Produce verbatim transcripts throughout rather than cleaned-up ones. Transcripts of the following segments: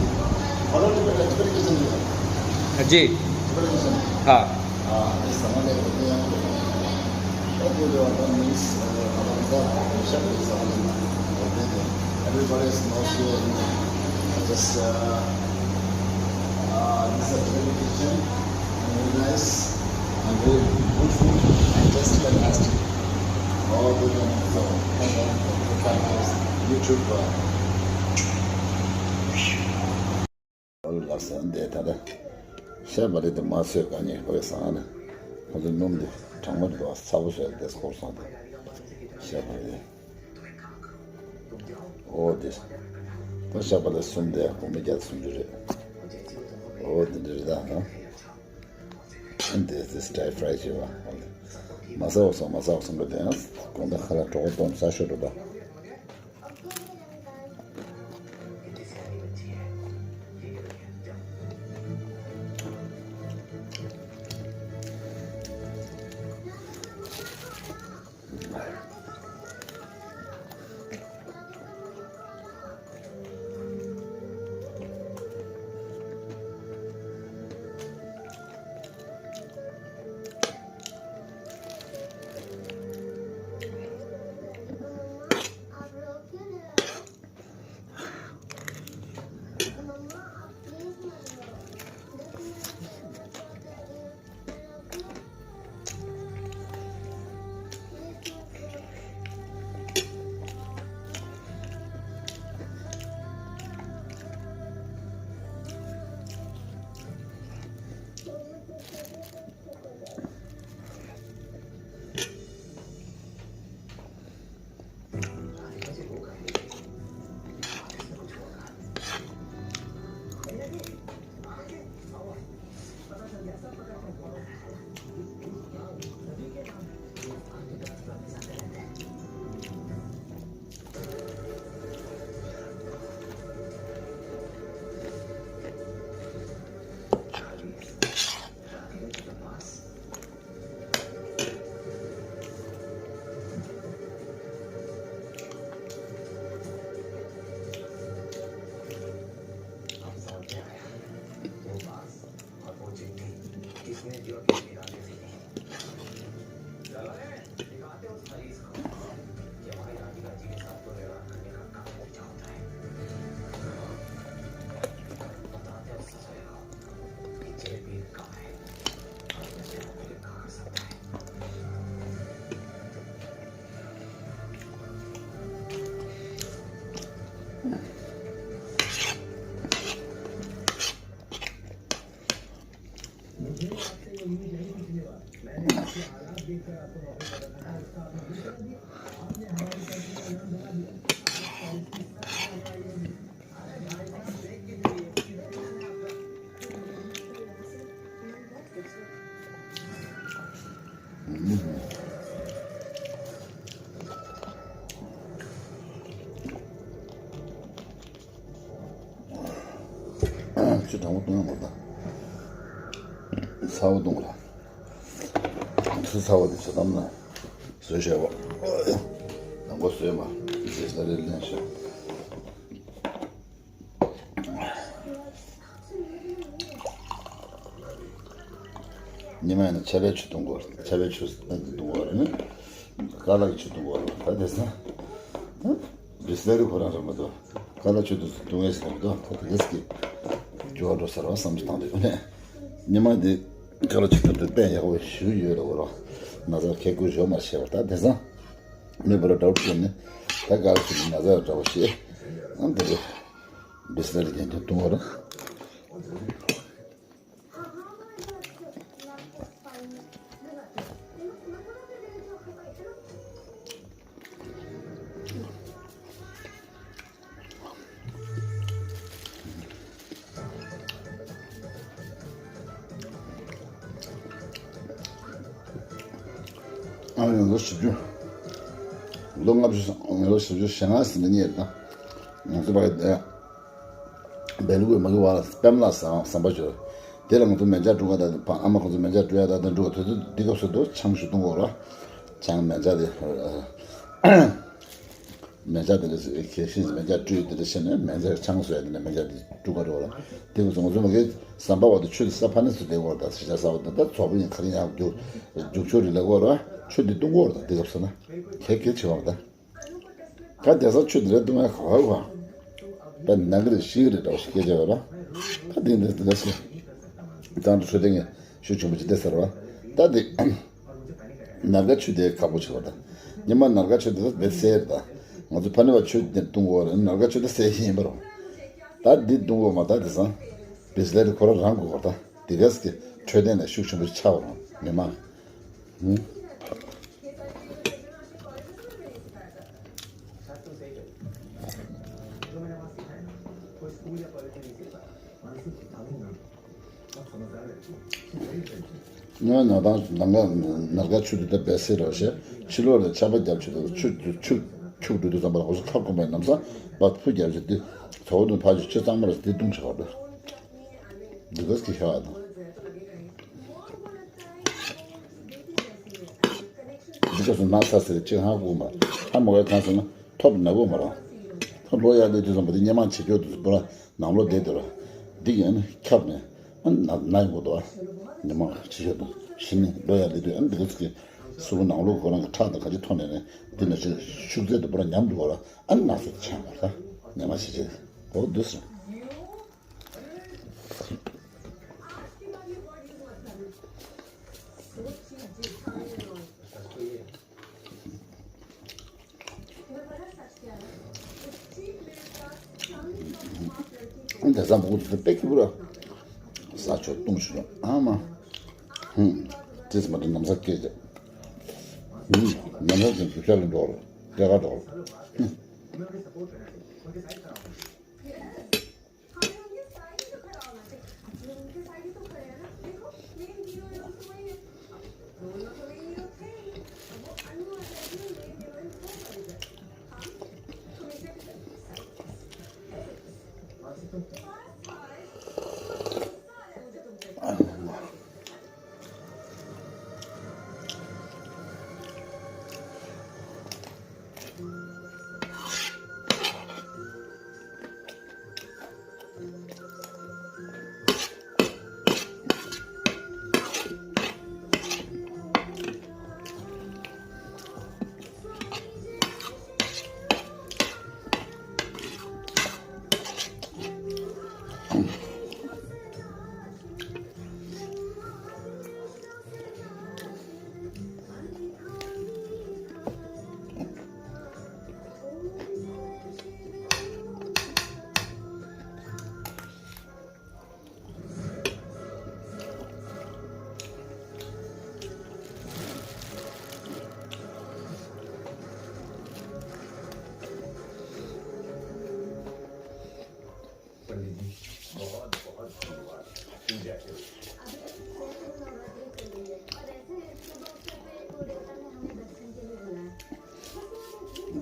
Hello, Tibet, Tibet kitchen. जी। Tibet kitchen. हाँ। हाँ, इस समय में होते हैं। Thank you, Lord, means, uh, Ramzan, Shabbat is on. Everybody is mostly in, uh, just, uh, uh, this is a Tibet kitchen. Very nice and very good food and just fantastic. All the, uh, YouTube, uh, ལགས་སོ། འདི་ད་ལྟ་ཤ་བག་ལེབ་དེ་མ་ཚོས་ག་ནས་ཧོས་སང་ན། ཁོ་ཚོ་སྣུམ་དེ་གྲང་མོ་འདུག་ཚ་པོ་བཟོས་ཏེ་སྐོར་སོང་དེ། ཤ་བག་ལེབ། ཨོ་དེ། ད་ཤ་བག་ལེབ་གསུམ་དེ་སྒོར་མོ་བརྒྱ་དང་སུམ་ཅུ་རེད། ཨོ་དེ་འདྲ་རེད་ད་ཧ། འདི་དེ་སི་ཊའི་ཕ་རའི་བྱས་པ། མ་ཟ་བ་སོང་མ་ཟ་བ་སོང་གི་དེ་ཡང་དགོང་དག་ཁ་ལག་གྲོགས་པོ་སྟོང་ཟ་ཤོར་འགྲོ་ད། ཆུ་གྲང་པོ་བཏུང་ཡོང་བ་དང་། ཚ་པོ་བཏུང་ར། ཆུ་ཚ་པོ་དེ་ཆུ་དམ་ལ་བཟོས་བྱས་པ། དང་པོ་བཟོས་པ། ཟས་ལ་རེ་ལེན་བྱས། ཉི་མ་ཡིན་ན་ཆར་པའི་ཆུ་བཏུང་དགོས། ཆར་པའི་ཆུ་བཏུང་དགོས་རེད་ན། ཀ་ལག་གི་ཆུ་བཏུང་དགོས་རེད། ད་དེ་ས། ཧ། བི་སི་ལེ་རི་ཁོ་རང་རེད་མ་གཏོགས། ཀ་ལག་ཆུ་བཏུང་བཏུང་ཡས་ཟེར་མ་གཏོགས། ད་དེ་རེས་ཀྱི་འགྱུར་བ་འགྲོ་ས་རེད་བསམ་བློ་བཏང་དུས་ནས། ཉི་མ་འདི་ཀ་ལག་ཆུ་བཏུང་དུས་དཔེ་ཡག་པོ་ཞུ་ཡོད་རེད་འོ་རོ། ན་ཚ་ཁེ་ཀུ་བཞོ་མ་བྱས་པར་ད་དེ་ས། མི་བུ་ར་འདྲ་བོ་བྱས་ནས། ད་ཀ་ལག་ཆུ་ནི་ན་ཚ་འདྲ་བོ་བྱས། ཨང་དེ་རེད། བི་སི་ལེ་རི་རྒྱན་ཆ་བཏུང་བ་རེད། ཨ་ཡང་ལོ་བཞི་བཅུ། ལོ་ལྔ་བཅུ། ལོ་བཞི་བཅུ་ཞེ་ལྔ་ཟིན་ནས་རྙེད་ད། ང་ཚོ་བར་དེ། སྦེལ་ཀོབ་མ་གི་བར་ལ་སྤེན་ལ་ཟ་ཟམ་པ་བྱོས། དེ་ལ་ང་ཚོ་མེ་མཇལ་འགྲོ་ག་ད་ཕ་ཨ་མ་ཁོང་ཚོ་མེ་མཇལ་འགྲོ་ཡ་ད་ད་འགྲོ་ག་དེ་ཚོ་འདི་སྐབས་སུ་འདུག་ཆང་ཞུ་གཏོང་གོ་ར། ཆང་མེ་མཇལ་དེ། མེ་ལྕགས་དེ་འདྲ་ཁྱེར་ཤིང་མེ་ལྕགས་སྤྲུལ་དེ་འདྲ་བྱས་ནས་མེ་ལྕགས་ཆང་བཟོས་དེ་འདྲ་མེ་ལྕགས་དེ་སྤྲུལ་ག་འགྲོ་བ་ལ། དེ་གི་ཚོ་ང་ཚོ་མ་གི་ཟམ་པ་བ་དེ་ཆུ་དེ་ས་ཕ་ནས་སུ་བསྡད་གོ་ད་ཟེར་བྱ་ས་བ་དེ་ད་ཚོགས་པ་ཡིན་ག་རེ་ཡང་རྒྱུག་རྒྱུག་ཆོག་རེད་ལབ་གོ་ར། ཆུ་དེ་བཏུང་གོ་ར། ད་དེ་སྐབས་སུ་ན་གལ་གལ་ཆེ་བ་མ་ད། ད་དེ་ས་ཆུ་དེ་རེད་བཏུང་ཡ་ག་བ་བ། ད་ནང་གི་རེད་ཤིང་གི་རེད་འདྲ་བ་ཞིག་སྐད་ཆ་བ་ར། ད་དེ་འདྲ་དེ་འདྲ་ཞིག་ད་འདྲ་ཆུ་དེ་ངས་ཤུགས་ཆེན་པོ་ཅིག་བསྡད་ཟེར་བ། ད་དེ། ནར་ག་ཆུ་དེ་ཁག་པོ་ཆེ་བ་དང་། ཉི་མ་ནར་ག་ཆུ་དེ་ད་བེད་སེར་དང་། ང་ཚོ་ཕ་ནི་བ་ཆུ་དེ་བཏུང་གོ་རེད། ནར་ག་ཆུ་དེ་སེར་ཡིན་པ་རུང་། ད་འདི་བཏུང་གོ་མ་ད་དེ་སང་། བེད་སེར་དེ་ཁོ་རང་རང་གོ་བ་དང་། དེ་གས་ཀྱི་འཕྲོད་བསྟེན་ལ་ཤུགས་ཆེན་པོ་ཆགས་པ་རུང་མི་མང་། ཧུམ། ང་ན་དང་ནང་ག་ནར་ག་ཆུ་དེ་ད་བེད་སེར་རོ་ཞེས་ཕྱི་ལོགས་ལ་ཆར་པ་བརྒྱབ་ཆུ་དང་ཆུ་ཆུ་ཆུ་འགྲོ་དུས་ཙམ་པ་ལ་འོ་ཚོ་ཁ་སྐོམ་པའི་ནམ་སང་བ་ཕུ་བརྒྱབ་ཆུ་དེ་ཚོགས་དུ་ཕ་ཆུ་ཆུ་གཙང་མ་ར་དེ་བཏུང་ཆོག་པ་འདི་གས་ཀྱི་ཤ་བ་དང་འདི་སྐབས་སུ་ན་ཚ་ཟེར་ཅིག་ཧ་གོ་མ་ཧ་མ་གོ་ཡ་གང་ཟེར་ན། ཐོབ་ན་བོ་མ་རང་། ཐོབ་ལོ་ཡག་ལས་དུས་ཙམ་པ་དེ་སྙེ་མ་བྱེད་རྒྱུ་དུ་བུ་ར་ནང་ལོ་བསྡད་དུ་ར། འདི་ཡིན་ཁྱབ་ནས་ཨ་ན་ན་ཡོང་གོ་དོ། སྙེ་མ་བྱེད་རྒྱུ་དུ་ཤི་ནི་ལོ་ཡག་ལས་དུས་ཨ་འདི་ག་ཚིག་གི་སུ་བུ་ནང་ལོ་ཁོ་རང་གི་ཁྲག་དང་ག་ཅི་ཐོན་ནས་ནས་འདི་ན་ཅི་ཤུགས་ཚད་དུ་བུ་ར་ཉམས་དུ་བ་ར་ཨ་ན་ཚ་ཆང་བ་ར་སྙེ་མ་བྱེད་རྒྱུ་གོ་འདུག་སོང་། དེ་ཙམ་བུ་དེ་པེ་ཀི་བུ་ར། ས་ཆོ་ཏུང་ཤུ་ར་ཨ་མ། ཧུམ། ཏིས་མ་དུ་ནམ་ས་སྐད་ཅེ། ཧུམ། ནམ་ས་ཅན་དུ་ཤ་ལུ་འགྲོ་རོ། ཏེ་ག་འགྲོ་རོ། ཧུམ།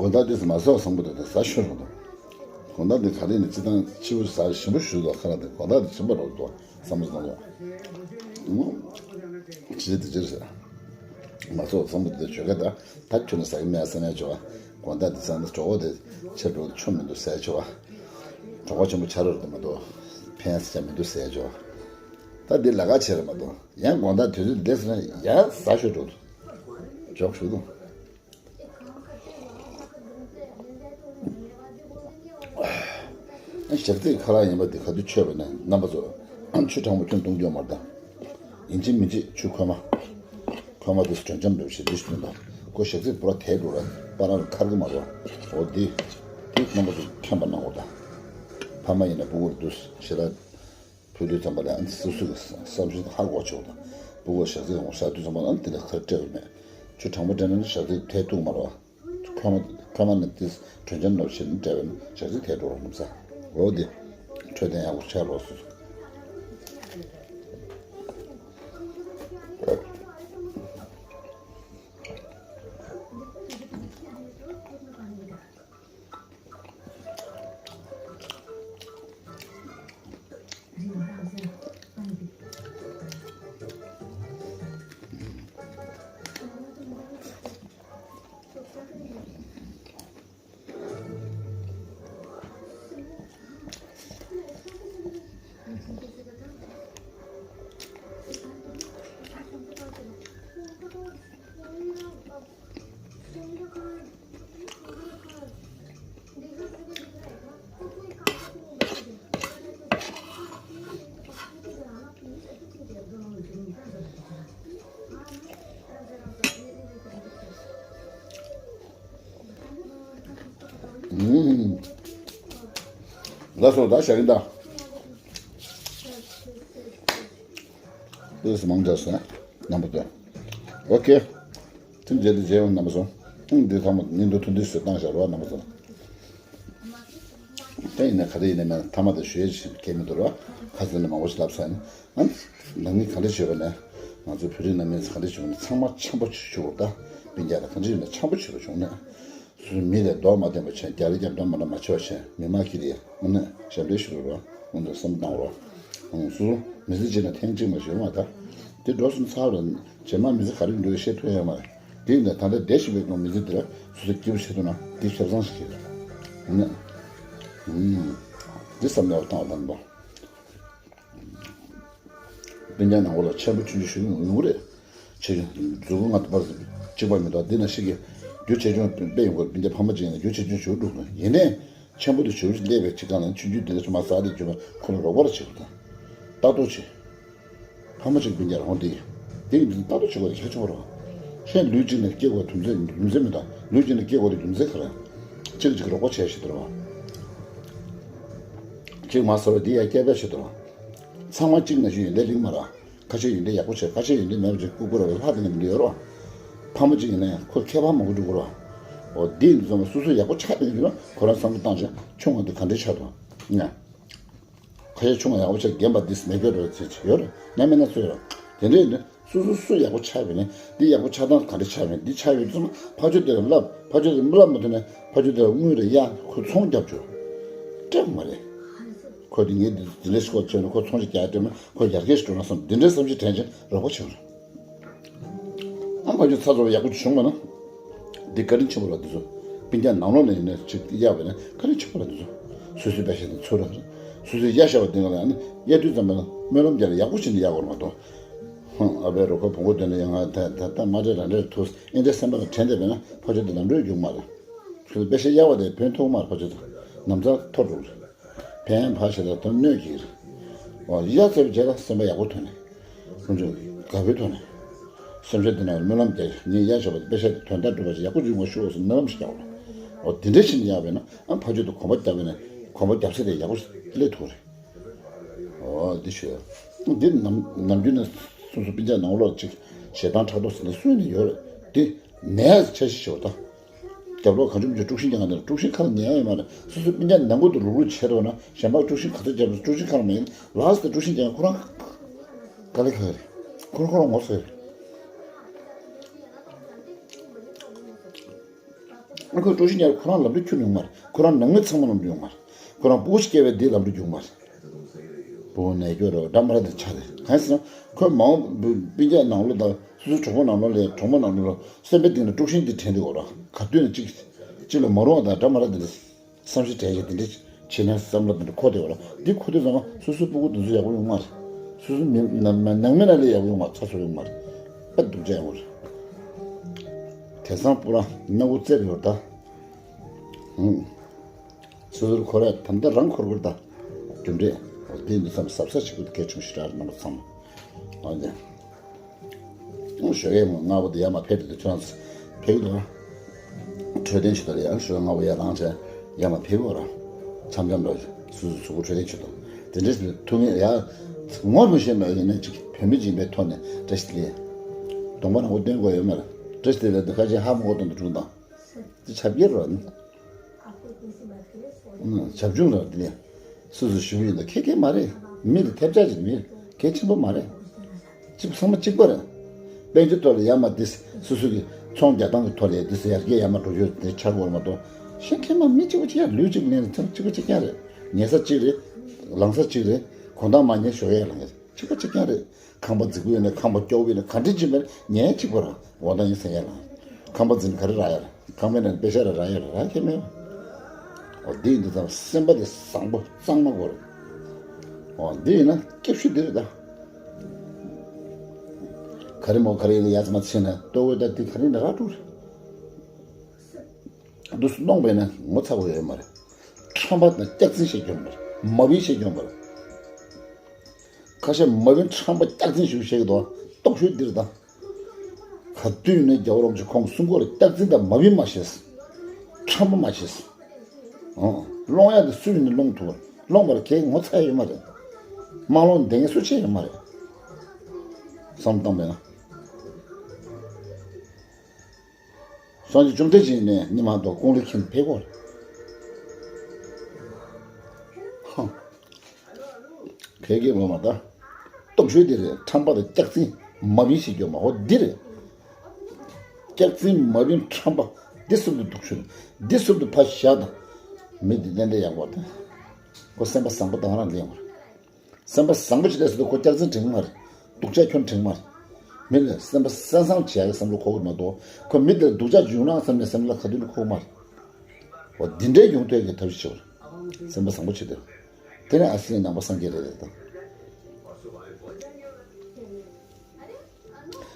དགོང་དག་དུས་སུ་མ་སོགས་བཟང་པོ་དེ་དང་ཟ་ཤོར་རོ་དང་། དགོང་དག་དེ་ག་རེ་ནི་སྤྱི་བཏང་ཕྱི་བོ་ཟ་ཞིམ་པོ་ཞུ་དོ་ཁ་ར་དེ་དགོང་དག་དེ་ཞིམ་པོ་རོ་དོ་བསམ་བློ་བཏང་བ། ཅི་དེ་ཅི་རེད་ཟེར། མ་སོགས་བཟང་པོ་དེ་བརྗོད་ཀ་ད་ད་ཁྱོད་ནི་ཟ་གི་མེད་ཟ་མེད་བྱོ་བ། དགོང་དག་དེ་ཟ་ན་གྲོགས་པོ་དེ་ཕྱིར་འགྲོ་ཆོ་མི་འདུག་ཟས་བྱོ་བ། གྲོགས་པོ་ཆེན་པོ་ཆ་རོ་དེ་མ་གཏོགས་ཕན་ཟ་མི་འདུག་ཟས་བྱོ་བ། ད་འདི་ལ་ཁ་ཆེ་རེད་མ་གཏོགས་ཡང་དགོང་དག་དུས་ཚོད་འདི་ཟ་ན་ཡང་ཟ་ཤོར་འགྲོ་འཇོག་ཞུ་དང་། ཞག་ཚིག་ཁ་ལག་ཡིན་པ་འདི་ག་དུས་མཆོད་པ་ནས་རྣམ་པ་ཚོ་ཆུ་གྲང་མོ་ཁྱོན་གཏོང་རྒྱུ་མ་རེད་ད། ཡིན་གཅིག་མིན་གཅིག་ཆུ་ཁོལ་མ། ཁོལ་མ་དུས་དྲོད་འཇམ་འདྲ་བོ་ཞིག་འདི་ཞིག་སྟོན་དང་། ཁོ་ཞག་ཚིག་པུ་ར་དལ་འགྲོ་ར་པ་ར་ལ་ཁར་གི་མ་རེད། འོ་འདི། འདི་རྣམ་པ་ཚོ་མཁྱེན་པ་གནང་དགོས་ད། ཕ་མ་ཡིན་ན་སྤུ་གུར་འདུས་ཞེ་དྲག་ཕུལ་དུས་ཙམ་པ་ལ་ཨ་ནི་སོ་སོའི་བསམ་ཚུལ་ཧ་གོ་ཆོག་དང་། སྤུ་གུ་ཞག་ཚིག་ཡོང་ཟ་དུས་ཙམ་པ་ལ་ཨ་ནི་དེ་ལ་ཁ་སྤྲད་པ་མེད། ཆུ་གྲང་མོ་སྤྲད་ན་ནི་ཞག་ཚིག་ཐལ་ཐུག་མ་རེད་བ། ཁོ་མ་ཁོ་མ་ནི་དེ་དྲོད་འཇམ་ནོར་ཞིག་ནི་སྤྲད་པ་ནི་ཞག་ཚིག་ཐལ་འགྲོ་རོགས་གནང་ས། འོ་དེ་འཕྲོད་བསྟེན་ཡག་པོ་ཆགས་རོགས་སོ། ད་སོ་ད་བཞག་གིན་ད། ཏོག་ཙམ་མང་དྲགས་སོང་རྣམ་པ་ཚོ། ཨོ་ཁེ། ཐུགས་རྗེ་ཆེ་མཇལ་ཡོང་རྣམ་པ་ཚོ། ཨང་འདི་ཚང་མ་ཉིན་དུ་ཐུང་ཐུང་ཞིག་བཏང་བཞག་རོགས་རྣམ་པ་ཚོ། ད་ཡིན་ན་ག་རེ་ཡིན་ན་མེད་ན་ཐ་མ་དེ་ཞུ་ཡས་ཅིག་ཁེལ་མི་འདུག་རོགས། ཁ་སང་ནས་མང་པོ་ཞིག་ལབ་ཚར་ནས། ཨ་ནི་ནང་མི་ག་འདྲ་བྱེད་པ་ནས། ང་ཚོ་བོད་རིགས་རྣམ་པས་ག་འདྲ་བྱེད་པ་ནས་ཚང་མ་འཆམ་པོ་བྱེད་ཆོག་པ། ད་སྤུན་ཀྱག་ལ་ག་འདྲ་ཡིན་ན་འཆམ་པོ་བྱེད་པ་བྱུང་ནས། སུ་མི་ལས་ལྡོག་མ་བསྟན་པ་བྱས། རྒྱ་ལ་རྒྱབ་འགྲོ་མ་འགྲོ་མ་བྱེད་པ་བྱས། མི་མང་ཁྱེར་ཡ་དངོས་གནས་ཞབས་འདྲེན་ཞུ་རོགས། དངོས་གནས་བསམ་བཏང་རོགས། ཨང་སུ་སུ་མི་ཚེ་གཅིག་ན་ཐེངས་གཅིག་མ་ཞུ་མ་ད། དེ་འགྲོ་སོང་ཚར་ར། རྗེས་མ་མི་ཚེ་ག་རེ་འགྲོ་ཡ་ཤེས་ཐུབ་ཡ་མ་རེད། དེ་ཡིན་ན་ད་ལྟ་བསྡད་བཞིན་པའི་སྒང་མི་ཚེ་འདི་ལ་སོ་སོ་སྐྱིད་པོ་བྱེད་ཐུབ་ན་དེ་ཁེ་བཟང་ཞིག་རེད། ཨང་། ཨང་། འདི་བསམ་བློ་བཏང་བ་དང་པོ། སྤུན་ཀྱག་ནང་ལོགས་ལ་ཆེན་པོ་ཆུང་ཆུང་ཞིག་ཡོང་གི་རེད། ཆེ་ཆུང་མཛུབ་གུ་ལྔ་དང་པར་གཅིག་པ་མི་འདུག་འདི་ན་ཞིག་གིས་རྒྱུ་ཆེ་ཆུང་དཔེ་ཡོང་གི་རེད། སྤུན་ཀྱག་ཕ་མ་གཅིག་ཡིན་ན་རྒྱུ་ཆེ་ཆུང་ཞིག་འགྲོ་དགོས། ཡིན་ནའི་ཆེན་པོ་དེ་ཞིག་སླེབས་པའི་གཅིག་སྒང་ལ་ཆུང་ཆུང་དེ་ལ་ཆུང་མ་ཟ་དེ་རྒྱུ་མ་ཁོ་ལ་རོགས་པ་ར་བྱེད་དགོས་དང་། ལྟ་རྟོག་བྱེད། ཕ་མ་གཅིག་སྤུན་ཀྱག་རང་དེ་དེ་ཡིན་དུས་ལྟ་རྟོག་བྱེད་དགོས་རེད། ཁྱད་ཆོག་རོགས། ཁྱེད་ལུས་གཅིག་ནས་སྐྱེ་དགོས་རྒྱུ་མཚན་རྒྱུ་མཚན་མི་འདུག་ལུས་གཅིག་ནས་སྐྱེ་དགོས་རྒྱུ་མཚན་ག་རེ། གཅིག་གཅིག་རོགས་པ་བྱས་ཤིག་འདུག་རོགས། གཅིག་མ་ཟ་བས་དེ་ཡ་སྐྱེ་བས་ཤིག་འདུག་རོགས། ཚང་མ་གཅིག་ན་ཞུ་ཡིན་ལས་ལིང་མ་ར། ཁ་ཤས་ཡོན་ཏན་ཡག་པོ་བྱས། ཁ་ཤས་ཡོན་ཏན་མེད་པ་བྱས། ལྐུགས་པ་ར་བའི་ལྷ་དེ་འདྲ་མི་འདུག་ཡོད་རོགས། ཕ་མ་གཅིག་ཡིན་ན་ཡང་ཁོ་ཁྱད་པར་མང་པོ་འགྲོ་གི་རོགས། འོ་འདི་ཡིན་དུས་ཙམ་པ་སོ་སོ་ཡག་པོ་ཆགས་བསྡད་ཀྱི་ཡོད་ན་ཁོ་རང་བསམ་བློ་བཏང་བྱས་ཆུང་བ་འདི་ག་འདྲས་ཆགས་འདུག་ཡ། ཁ་ཤས་ཆུང་བ་ཡག་པོ་ཆགས་རྒན་པ་འདི་མེད་སྐྱོ་འགྲོ་ཚེ་ཡོད་རེད། ན་མེད་ན་ཚོད་རོགས། དེ་འདྲས་ཡིན་དུས་སོ་སོ་སུ་ཡག་པོ་ཆགས་པ་ཡིན་ན་འདི་ཡག་པོ་ཆགས་སྟངས་ག་འདྲས་ཆགས་པ་ཡིན། འདི་ཆགས་ཡོད་དུས་ཙམ་པ་ཕ་ཆོས་དེ་ལ་བསླབ། ཕ་ཆོས་དེ་བསླབ་མ་ཐུབ་ན་ཕ་ཆོས་དེ་ལ་དངུལ་རེ་གཡར། ཁོ་ཚོང་རྒྱབ་ཆོག་སྤྲད་མ་རེད། ཁོ་དེ་ངས་འདི་འདི་འདྲས་ཤིག་ཁོ་བྱས་ན་ཁོ་ཚོང་ཞིག་རྒྱག་སྤྲད་ན་ཁོ་ཡར་རྒྱས་ཤིག་འགྲོ་ན་བསམ། འདི་འདྲའི་བསམ་ཤེས་དྲན་ཅིང་རོགས་པ་བྱེད་རོགས། ཨ་ཕ་ཆོས་ཚ་ཚ་བ་ཡག་པོ་ཅིག་བྱུང་བ་ན། འདི་བཀའ་དྲིན་ཆེན་པོ་ར་འདི་ཚོ། སྤུན་ཀྱག་ནང་ལོགས་ནས་ཡིན་ན་ཅིག་གཡར་བས་ན་བཀའ་དྲིན་ཆེན་པོ་ར་འདི་ཚོ། སོ་སོའི་པད་ཤག་དང་ཚུར་ར། སོ་སོའི་གཡར་བཞག་པ་འདི་ང་ལ་ཨ་ནི་གཡར་དུས་ཙམ་པ་ན་སྨོན་ལམ་རྒྱག་ལ་ཡག་པོ་བྱས་ནས་གཡར་དགོས་རེད་མ་གཏོགས། ཧང་ཨ་ཕའི་རོ་ཁོ་བོང་གུ་འདོན་ན་ཡང་ང་ད་ད་ད་མ་འདྲེ་ར་འདྲེ་ཐུག་ཨེ་འདྲེ་སེམས་པ་ལ་དྲན་བསྡད་པས་ན་ཕ་ཆོས་འདི་ལམ་འགྲོ་རྒྱུ་མ་རེད། ཁྱོད་པད་ཤག་གཡར་བ་དེ་ཕན་ཐོགས་མ་རེད། ཕ་ཆོས་འདི་ནམ་ཚ་འཐོར་འགྲོ་གི་རེད། ཕན་ཕ་ཞེ་དྲག་དོན་གནོད་ཀྱི་རེད། འོ་ཡ་ཚེ་བར་རྗེས་ལ་སེམས་པ་ཡག་པོ་ཐོན་ནས། ཁོང་ཚོས་དགའ་པོའི་ཐོག་ནས། སེམས་ཅན་དེ་ན་སྨོན་ལམ་རྒྱག་ངས་ཡ་བྱས་པ་དེ་པད་ཤག་དེ་དོན་དག་སྒྲུབ་པ་ཞིག་ཡག་པོ་འབྱུང་བ་ཤོག་ཟེར་སྨོན་ལམ་ཞིག་རྒྱག་རོགས། འོ་དེ་འདྲ་ཞིག་ཡག་པས་ན་ཨ་ཕ་ཆོས་དེ་གོམ་པ་བརྒྱབ་པས་ན་གོམ་པ་བརྒྱབ་ས་དེ་ཡག་པོ་སླེབས་ཐུབ་རེད། འོ་འདི་ཞུ་ཡ། འདི་ནམ་ནམ་རྒྱུན་ནས་སོ་སོ་སྤུན་ཀྱག་ནང་ལོགས་ཅིག་ཞེ་སྡང་ཕྲག་དོག་ཟེར་ནས་སུ་ནས་ཡོད་རེད། འདི་མེད་ཡ་འཆར་གཞི་ཞིག་བྱེད་དགོས་ད། རྒྱབ་ལོགས་གང་བྱུང་བྱུང་དཀྲུག་ཤིང་རྒྱག་ང་དེ་ལ་དཀྲུག་ཤིང་ཁ་ལ་ཉན་ཡ་ཡོད་མ་རེད། སོ་སོའི་སྤུན་ཀྱག་ནང་ཁུལ་དུ་ལུག་ལུག་བྱེད་རོགས་ན་གཞན་པ་དཀྲུག་ཤིང་ག་ཚོད་རྒྱབ་རུང་དཀྲུག་ཤིང་ཁ་ལ་མ་ཡིན། ལགས་སོ་དཀྲུག་ཤིང་རྒྱག་ཁོ་རང་དཀའ་ལས་ཁག་རེད། ཁོ་རང་ཁོ་རང་ངོ་ཚ་རེད། ཁོས་དཀྲུག་ཤིང་རྒྱག་ཁོ་རང་ལམ་འགྲོ་ཁྱོན་ཡོང་མ་རེད། ཁོ་རང་ནང་མི་ཚང་མ་ལམ་འགྲོ་ཡོང་མ་རེད། ཁོ་རང་སྤུ་གུ་སྐྱེ་བའི་དེ་ལམ་འགྲོ་ཡོང་མ་རེད། བུ་ནས་སྐྱོ་རེད། འདྲ་མ་ར་དེ་ཆ་རེད། གང་ཟེར་ན་ཁོས་མ་འོངས་སྤུན་ཀྱག་ནང་ལོགས་དང་སོ་སོའི་གྲོགས་པོ་ནང་ལོགས་ལས་གྲོགས་མོ་ནང་ལོགས་ལ་སེམས་པའི་གཏིང་ལ་དཀྲུག་ཤིང་འདི་དྲན་འདུག་འོ་ར། ག་དུས་ནས་གཅིག་གཅིག་ལ་མ་རུང་བ་དང་འདྲ་མ་ར་དེ་འདྲ་བསམ་ཤེས་དྲན་ཤེས་དེ་འདྲ་བྱེད་ན་བསམ་བློ་དེ་འདྲ་འཁོར་བསྡད་པ་ལ་འདི་འཁོར་དུས་ཙམ་པ་སོ་སོའི་སྤུ་གུ་དེ་ཚོ་ཡག་པོ་ཡོང་མ་རེད། སོ་སོའི་མི་ནང་མི་ནང་མི་ནང་ལས་ཡག་པོ་ཡོང་མ་རེད། ཚ་ཚ་ཡོང་མ་རེད། དཔེ་སྡུག་ཅག་ཡོང་གི་རེད། དེང་སང་སྤུ་ར་སྣ་བུག་རྩེར་ཡོད་ད། ཧུང་། སོ་སོར་འཁོར་ཡ་ད་ལྟ་རང་འཁོར་དགོས་ད། རྒྱུ་འབྲས། འོ་དེ་འདི་ཙམ་གཟབ་གཟབ་བྱེད་དགོས་གལ་ཆུང་ཞེ་དྲག་རེད་རྣམ་པ་ཚང་མ། འོ་དེ། ཞོགས་ཡས་མོ་སྔ་པོ་དེ་ཡར་མར་ཕེབས་དུས་ཁྱོད་རང་ཚོ་ཕེབས་འདུག་ག་འཕྲོད་བསྟེན་ཆེད་དུ་ལ་ཡང་ཞོགས་སྔ་པོ་ཡར་ལངས་བྱས་ཡར་མར་ཕེབས་འོ་ར། འཆམ་འཆམ་འགྲོ་སུ་སུ་ཚུགས་པོ་འཕྲོད་བསྟེན་ཆེད་དུ། དེ་འདྲས་ཐུག་ངེས་ཡ། ངོ་མི་ཤེས་མེད་ཡིན་ན་ཅིག་བོད་མི་ཡིན་པའི་ཐོག་ནས་བཀྲ་ཤིས་བདེ་ལེགས། གདོང་པ་རང་པོ་སྟོན་དགོས་ཡོད་མ་རེད། བཀྲ་ཤིས་བདེ་ལེགས་འདི་ཁ་ཆེ་ཧ་མ་གོ་དོན་དུ་བྱུང་དང་། འདི་ཆབ་རྒྱལ་རོ། བྱབ་ཆུང་ལ་དེ་ནས་སུ་སུ་ཞུ་གི་ཡིན་ད་ཁེ་ཁེ་མ་རེད། མི་ལ་ཐེབས་ཆག་ཅིག་མི་གལ་ཆེན་པོ་མ་རེད། གཅིག་པ་ཚང་མ་གཅིག་པ་རེད། དཔལ་འབྱོར་ཐོག་ལ་ཡར་མར་དེ་སུ་སུ་གི་ཚོང་རྒྱག་སྟངས་ཀྱི་ཐོག་ལ་དེ་སུ་ཡར་རྒྱས་ཡར་མར་འགྲོ་རྒྱུ་དེ་ཆགས་དགོས་མ་གཏོགས་གཞན་ཁེ་མ་མི་གཅིག་པ་གཅིག་ཡར་ལུས་གཅིག་ལེན་ཚང་གཅིག་པ་གཅིག་རྐྱང་རེད། ཉལ་ས་གཅིག་རེད། ལངས་ས་གཅིག་རེད། གོང་ཐང་མ་ཉལ་ཞོགས་ཡར་ལངས་ཡ་གཅིག་པ་གཅིག་རྐྱང་རེད། ཁང་པ་རྫིག་པོ་ཡོད་ན་ཁང་པ་སྐྱོ་པོ་ཡོད་ན་ག་འདྲ་ཅིག་མེད་ན་ཉལ་གཅིག་པ་རང་འོ་ད་ཡིན་ཟེར་ཡ་ལ། ཁང་པ་འཛིན་ག་རེ་རག་ཡ་ལ། ཁང་པའི་ནང་པེ་ཤ་རེ་རག་ཡ་ལ་རག་གི་མེད། འོ་འདི་ཡིན་དུས་ཙམ་སེམས་པ་དེ་བཟང་པོ་གཙང་མ་དགོས་རེད། འོ་འདི་ཡིན་ན་སྐྱབས་ཤུལ་འདི་རེད་ད། ག་རེ་མོ་ག་རེ་ཡིན་ན་ཡ་ཚ་མ་ཚེ་ན་ལྟོ་གོས་ད་འདི་ག་རེ་ཡིན་ན་རག་འགྲོ་རེད། འདུག་སེ་གནོང་བས་ན་ངོ་ཚ་བོ་ཡོད་མ་རེད། ཁྲམ་པ་དང་སྐྱག་རྫུན་བཤད་རྒྱུ་མ་རེད། མ་བིན་བཤད་རྒྱུ་མ་རེད། ཁ་ཤས་མ་བིན་ཁྲམ་པ་སྐྱག་རྫུན་ཞིག་བཤད་ཀྱི་འདུག་ཨ། སྟོབས་ཤུགས་འདིར་དང་། ག་དུས་ནས་རྒྱལ་བ་རིན་པོ་ཆེ་ཁོང་གསུང་སྐོར་ལ་སྐྱག་རྫུན་དང་མ་བིན་མ་བཤད། ཁྲམ་པ་མ་བཤད། ཨང་། སློང་ཡ་དེ་སུ་ཡིན་ནས་སློང་ཐུབ་པ། སློང་བར་གལ་ངོ་ཚ་ཡོད་མ་རེད། དམངས་སློབ་འདེང་མཁན་སུ་ཆེ་ཡོད་མ་རེད། བསམ་བློ་བཏང་པས་ན། སངས་རྒྱས་བཅོམ་ལྡན་འདས་ནས་ཉི་མ་དང་ཀུན་ལེགས་མཁྱེན་ཕེབས་གོ། ཧང་། ཁྱེད་ཀྱིས་ངོ་མ་ད། སྟོབས་ཤུགས་དེ་རེད། ཁྲམ་པ་དང་སྐྱག་རྫུན་མ་བིན་ཞིག་སྐྱོ་མ་ཧོ་འདི་རེད། སྐྱག་རྫུན་མ་བིན་ཁྲམ་པ་འདི་གསུམ་དུ་སྡུག་ཤོས། འདི་གསུམ་དུ་ཕ་བཞག་དང་། མི་འདི་གནས་འདི་ཡག་པོ་དང་། ཁོ་སེམས་པ་བཟང་པོ་དང་རང་ལེན་བར། སེམས་པ་བཟང་པོ་ཞིག་ལས་སུ་ཁོ་སྐྱག་རྫུན་དྲན་གི་མ་རེད། སྡུག་ཅག་ཁྱོན་དྲན་གི་མ་རེད། མི་ལ་སེམས་པ་སེམས་བཟང་བྱེད་ཡག་གི་བསམ་བློ་འཁོར་གི་མ་གཏོགས་ཁོ་མི་དེར་སྡུག་ཅག་འབྱུང་ན་བསམ་ནས་སེམས་ལ་ག་དུས་ནས་འཁོར་གི་མ་རེད། འོ་འདི་འདྲའི་ཡོང་ཐོས་ཀྱི་ཐབས་ཤེས་བྱེད་པར་སེམས་པ་བཟང་པོ་བྱེད་དོ། དེ་ནས་ཨ་སྲིན་ནང་པ་སངས་རྒྱས་རེད་རེད་དང་།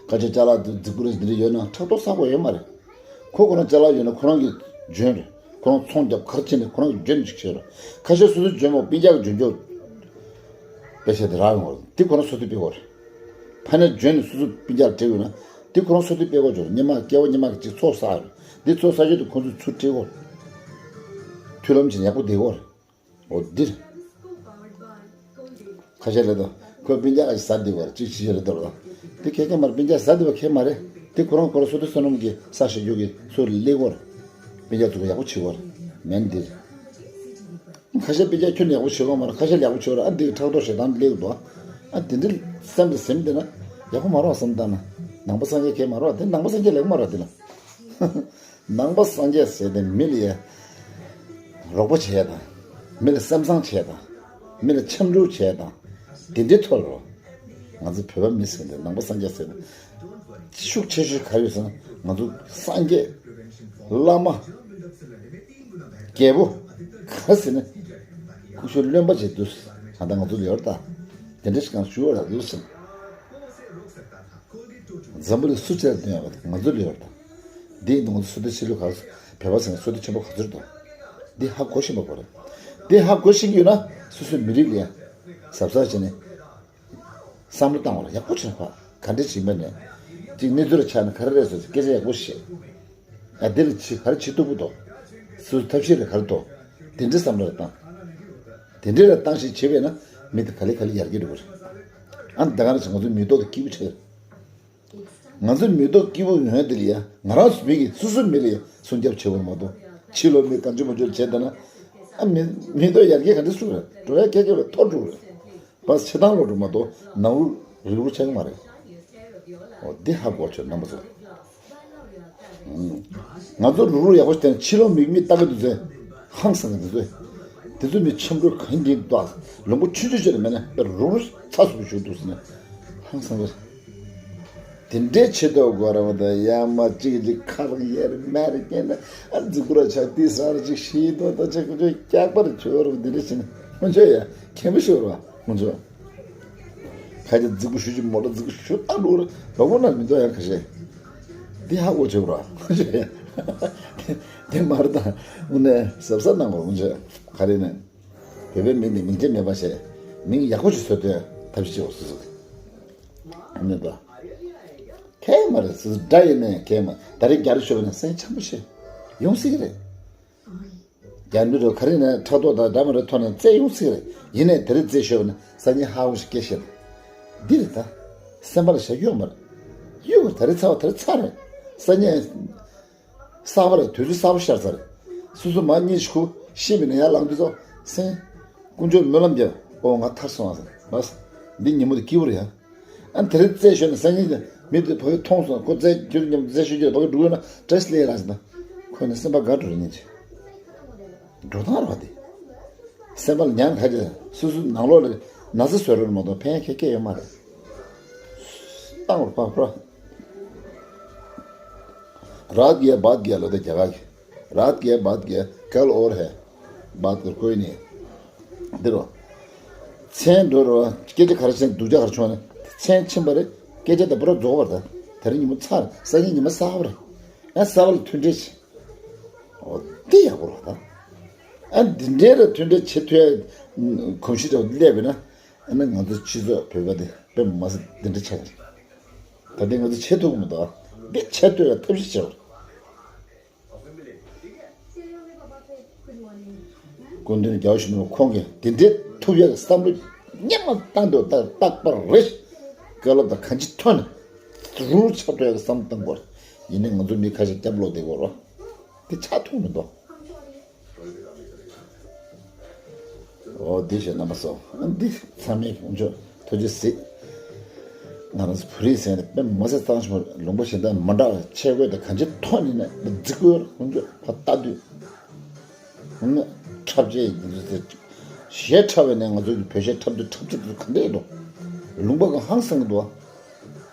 ཁ་ཆེ་ཅ་ལག་འདི་རྫིག་པོ་རེད་འདི་འདྲ་ཡོད་ན་ཕྲག་དོག་ཚ་པོ་ཡོད་མ་རེད། ཁོ་ཁོ་རང་ཅ་ལག་ཡོད་ན་ཁོ་རང་གིས་འཇོན་རེད། ཁོ་རང་ཚོང་རྒྱབ་གར་ཕྱིན་ནས་ཁོ་རང་གིས་འཇོན་ཅིག་བྱེད་རོགས། ཁ་ཤས་སོ་སོའི་འཇོན་མོ་སྤུན་ཀྱག་གི་འཇོན་འཇོག་པེ་ཤ་དེ་རག་ཡོང་བ་རེད། འདི་ཁོ་རང་སོ་ཐུབ་སྤེལ་བ་རེད། ཕ་ནས་འཇོན་ནས་སོ་སོའི་སྤུན་ཀྱག་སྤྲད་ཡོད་ན་འདི་ཁོ་རང་སོ་ཐུབ་སྤེལ་བ་འཇོག་རེད། སྙེ་མ་སྐྱེ་བ་སྙེ་མ་གི་ཅིག་ཚོགས་བསགས་རེད། འདི་ཚོགས་བསགས་རྒྱུ་དེ་ཁོ་ཚོས་ཚུར་སྤྲད་གོ། མཐུན་ལམ་བྱས་ནས་ཡག་པོ་བསྡད་གོ་རེད། འོ་འདིར། ཁ་ཤས་ལ་དང་ཁོས་སྤུན་ཀྱག་ག་ཞིག་ཟ་བསྡད་པར་གཅིག་ཤི་ཤི་རེད་དོར་དང་། དེ་ཁེ་ཁེ་མར་སྤུན་ཀྱག་ཟ་བསྡད་པ་ཁེ་མ་རེད། དེ་ཁོ་རང་ཁོ་རང་སོ་དེ་སོ་ནམ་གྱི་ས་ཞིག་རྒྱུག་གི་སོ་ལེ་གོར། སྤུན་ཀྱག་ཚོ་གི་ཡག་པོ་བྱེད་གོར། མེན་འདིར། ཁ་ཤས་སྤུན་ཀྱག་ཁྱོན་ནས་ཡག་པོ་བྱེད་གོ་མ་རེད། ཁ་ཤས་ལ་ཡག་པོ་བྱེད་གོ་རེད། ཨ་འདི་གི་ཕྲག་དོག་ཞེ་སྡང་ལེ་གི་འདུག་ཨ་དེ་འདྲ་སེམས་དེ་སེམས་དེ་ན་ཡག་པོ་མ་རེད་བསམ་བཏང་ན། ནང་པ་སངས་རྒྱས་ཁེ་མ་རེད་བ། དེ་ནང་པ་སངས་རྒྱས་ལེགས་མ་རེད་དེ་ན། ནང་པ་སངས་རྒྱས་ཟེར་ཏེ་མི་ལ་ཡ་རོགས་པ་བྱས་དང་། མི་ལ་སེམས་བཟང་བྱས་དང་། མི་ལ་འཆམ་མགྲོན་བྱས་དང་། དེ་འདྲའི་ཐོག་ལ་ང་ཚོ་བོད་པ་མི་ཟེར་ཏེ་ནང་པ་སངས་རྒྱས་ཟེར་ཏེ་ཤུགས་ཆེ་ཤོས་ག་རེ་ཡོད་ཟེར་ན། ང་ཚོ་སངས་རྒྱས་བླ་མ་རྒྱལ་པོ་ག་ཟེར་ན་སྐུ་ཞབས་བློན་པོ་བྱས་འདུག་ད་ལྟ་ང་ཚོ་ལ་ཡོད་ད། དེ་འདྲ་ཞིག་གང་ཞུ་བ་ལ་འདུག་ཟེར། འཛམ་བུ་གླིང་སུ་བྱས་ལ་སྟོན་ཡོད་པ་ང་ཚོ་ལ་ཡོད་པ་དང་། འདིའི་ནང་དུ་སུ་དེ་ཆེ་ལུགས་ག་བོད་པ་ཟེར་ན་སུ་དེ་ཆེན་པོ་ག་ཚོད་དང་། འདི་ཧ་གོ་ཤེས་པ་དགོས་རེད། འདི་ཧ་གོ་ཤེས་ཀྱི་ཡོད་ན་སོ་སོའི་མི་རིགས་ལ་ཡང་གཟབ་གཟབ་བྱས་ནས་བསམ་བློ་བཏང་བ་ལ་ཡག་པོ་བྱས་ན་ཕ་ག་འདྲ་བྱེད་མེད་ནས་གཅིག་གནས་ཚུལ་ལ་ཆགས་ན་ག་རེ་རེད་ཟེར་སྐད་ཆ་ཡག་པོ་བཤད། ཨ་འདི་ལ་ཆེ་ག་རེ་བྱེད་ཐུབ་ཀྱི་འདུག་སོ་སོའི་ཐབས་ཤེས་ལ་ག་རེ་འདུག་དེ་འདྲའི་བསམ་བློ་ལ་བཏང་། དེ་འདྲའི་ལ་བཏང་ཞིག་བྱེད་པས་ན་མི་དེ་ག་ལེ་ག་ལེ་ཡར་རྒྱས་འགྲོ་གི་རེད། ཨ་ད་ག་རེ་ཟེར་ང་ཚོའི་མི་ཐོག་ཏུ་སྐྱིད་པོ་ཆགས། ང་ཚོའི་མི་ཐོག་སྐྱིད་པོ་ཡོང་ཡ་དེ་ལ་ཡ་ང་རང་ཚོ་མི་གི་སོ་སོའི་མི་ལ་ཡ་སྲུང་སྐྱོབ་བྱེད་དགོས་མ་གཏོགས་ཕྱི་ལོགས་མི་གང་ཅི་མ་ཅི་བྱས་བསྡད་ན་ཨ་མི་མི་ཐོག་ཡར་རྒྱས་ག་འདྲ་སུ་རེད་འགྲོ་ཡ་ཁྱེད་ཁྱེད་ལ་ཐོར་འགྲོ་རེད། བ་ཆེ་ཐང་ལོ་འགྲོ་མ་གཏོགས་ནང་ལུགས་རིག་རུ་ཆགས་ཀྱི་མ་རེད། འོ་འདི་ཧ་གོ་ཆོད་རྣམ་པ་ཚོ། ང་ཚོ་རུ་རུ་ཡག་པོ་བསྟན་ཕྱི་ལོགས་མིག་མི་ལྟ་གི་འདུག་ཚེ་ཧང་སང་གི་འདུག་ཚེ། དེ་ཚོ་མི་ཆེན་པོ་གང་གིན་འདུག་ལུང་པ་ཆུང་ཆུང་ཆེ་ལ་མེད་ན་རུ་རུ་ཚ་སུ་བཞུགས་འདུག་ཟེར་ན་ཧང་སང་གི། དེ་འདྲའི་ཆེ་ཐོག་གོ་ར་བ་དང་ཡ་མ་གཅིག་གཅིག་ཁ་རག་ཡེར་མེར་སྐྱེས་ན་ཨ་རྫིག་པོ་ར་ཆགས་དེ་སར་ཅིག་ཤི་དོ་ད་ཆ་ཁོ་ཚོ་སྐྱག་པར་ཆོས་ར་བ་དེ་འདྲ་བྱེད་ན་ཁོ་ཚོ་ཡ་མཁན་པོ་ཤོར་བ་ཁོ་ཚོ། ཁ་ཅིག་རྫིག་པོ་ཞུ་ཅིག་མོ་ལ་རྫིག་པོ་ཞུ་ཏང་འགྲོ་ར་ལོག་པོ་ན་མི་འདུག་ཡང་ཁ་ཤས། འདི་ཧ་གོ་ཆོག་ར་ཁོ་ཚོ་ཡ། དེ་མར་དང་དངོས་གནས་གཟབ་གཟབ་གནང་དགོས་ཁོ་ཚོ་ག་རེ་ནས། བོད་པའི་མིང་འདི་མིང་རྗེས་མེད་པ་བྱས། མིང་ཡག་པོ་ཞིག་བཟོ་དོན་ཐབས་ཤེས་བྱེད་དགོས་སོ་སོ། ཨ་ནི་ད། ཁྱད་མ་རེད་སོ་སོ་འདྲ་ཡིན་ནའི་ཁྱད་མ་ད་རེས་རྒྱ་རུ་ཤོར་བ་ན་སེམས་འཆམ་པོ་བྱས། ཡོང་སྲིད་ཀྱི་རེད། རྒྱ་མི་རུ་ག་རེ་ནས་ཕྲག་དོག་དང་འདྲ་མི་འདྲ་ཐོག་ནས་རྩེད་ཡོང་སྲིད་རེད། ཡིན་ནའི་དེ་རིང་རྩེད་ཤོར་བ་ན་སང་ཉིན་ཧ་གོ་ཞིག་སྐད་བཤད་ན། འདི་རེད་ད། སེམས་པ་ལ་བཞག་གི་ཡོད་མ་རེད། གཡུག་ད་རེས་ཚར་བ་ད་རེས་ཚར་རེད། སང་ཉིན། གསར་པ་རེད། དུས་ཚོད་གསར་པ་ཤར་ཚར་རེད། སོ་སོ་མ་གཉིས་ཤིག་ཤི་མི་ནས་ཡར་ལངས་དུས་ཚོ་སེང་། དཀོན་མཆོག་སྨོན་ལམ་རྒྱབ། ཨོ་ང་ཐར་སོང་ཨ་ཟེར། འདི་ཉིན་མོ་དེ་སྐྱིད་པོ་རེད་ཡ། ཨ་དེ་རིང་རྩེད་ཤོར་ནས་སང་ཉིན་མི་དེ་ཕ་གི་མཐོང་སོང་ཁོ་རྩེད་ཁྱོད་མཉམ་རྩེད་ཤོར་རྒྱུ་ཕ་གི་འགྲོ་ཡོད་ན་བཀྲ་ཤིས་བདེ་ལེགས་ལ་ཟེར་ན། ཁོ་ནི་སེམས་པ་དགའ་འགྲོ་རེད་ཉིན་གཅིག་འགྲོ་སྟངས་རེད་བ་དེ། སེམས་པ་ལ་ཉར་ཁ་ཅིག་སོ་སོའི་ནང་ལོགས་ལ་ན་ཚ་བཟོ་རོགས་མ་གཏོགས་ཕན་ཁེ་ཁེ་ཡོད་མ་རེད། བཏང་བར་ཕར་ཕར། रात गया बात गया ལབ་ད་རྒྱ་གར་གྱི། रात गया बात गया कल और है बात कर कोई नहीं འདི་རོ། མཚན་འགྲོ་རོ་སྐད་ཆ་ག་རེ་བྱས་སྡུག་ཅག་ག་རེ་བྱུང་ནས་མཚན་ཕྱིན་པ་རེད། སྐད་ཆ་དང་པོ་ར་རྫོགས་པ་རེད། ད་རིང་ཉིན་མོ་ཚར་སང་ཉིན་ཉི་མ་གསར་པ་རེད། ཨ་གསར་པ་ལ་མཐུན་སྒྲིལ་བྱེད། འོ་འདི་ཡག་པོ་རེད་ད། ཨ་འདི་འདྲའི་ལ་མཐུན་སྒྲིལ་བྱེད་ཐུབ་ཡ་གོམས་གཤིས་འདྲ་བོ་སླེབས་པས་ན། ཨ་ནི་ང་ཚོ་སྤྱི་ཚོགས་བོད་པ་འདི་དཔེ་མ་སྲིད་འདི་འདྲ་ཆགས་ཀྱི་རེད། ད་ལྟའི་ང་ཚོ་བྱེད་ཐུབ་ཀྱི་མི་འདུག་འདི་བྱེད་ཐུབ་ཡ་ཐབས་ཤེས་བྱེད་དགོས། སྐུ་མདུན་རྒྱལ་བ་ཡིད་བཞིན་ནོར་བུ་ཁོང་གིས་དེ་འདྲའི་ཐུབ་ཡག་གི་བསམ་བློ་སྙེ་མ་བཏང་འདུག་ད་རྟག་པར་རེ་བསྐལ་བ་དང་གང་ཅི་ཐོན་ནས་རུ་རུ་ཆགས་འགྲོ་ཡག་གི་བསམ་བློ་བཏང་དགོས་རེད། ཡིན་ནའི་ང་ཚོ་མི་ཁ་ཤས་སྐྱབས་ལོག་བསྡད་དགོས་རེད། དེ་ཆགས་ཐུབ་མི་འདུག་འོ་འདི་བྱས་རྣམ་པ་ཚོ། འདི་ཚང་མས་དཀོན་མཆོག་ཐུགས་རྗེ་གཟིགས། ང་རང་ཚོ་བོད་རིགས་ཟེར་ནས་དཔེ་མ་སྲིད་གཙང་ཆེན་པོ་ལུང་པ་གཞན་དང་མ་འདྲ་བ་ཆས་གོས་དང་གང་ཅི་ཐོག་ནས་ནས་རྫིག་པོ་ཡོད་རེད། དཀོན་མཆོག་ཕར་ལྟ་དུས། ཧུམ། འཁྲབ་ཆས་ཡིན་ཚུལ་ཟེར། གཞས་འཁྲབ་པའི་ནས་ང་ཚོ་གི་བོད་གཞས་འཁྲབ་དུས་འཁྲབ་ཆས་དུས་ག་འདྲས་འདུག་ལུང་པ་གང་ཧང་སང་གི་འདུག་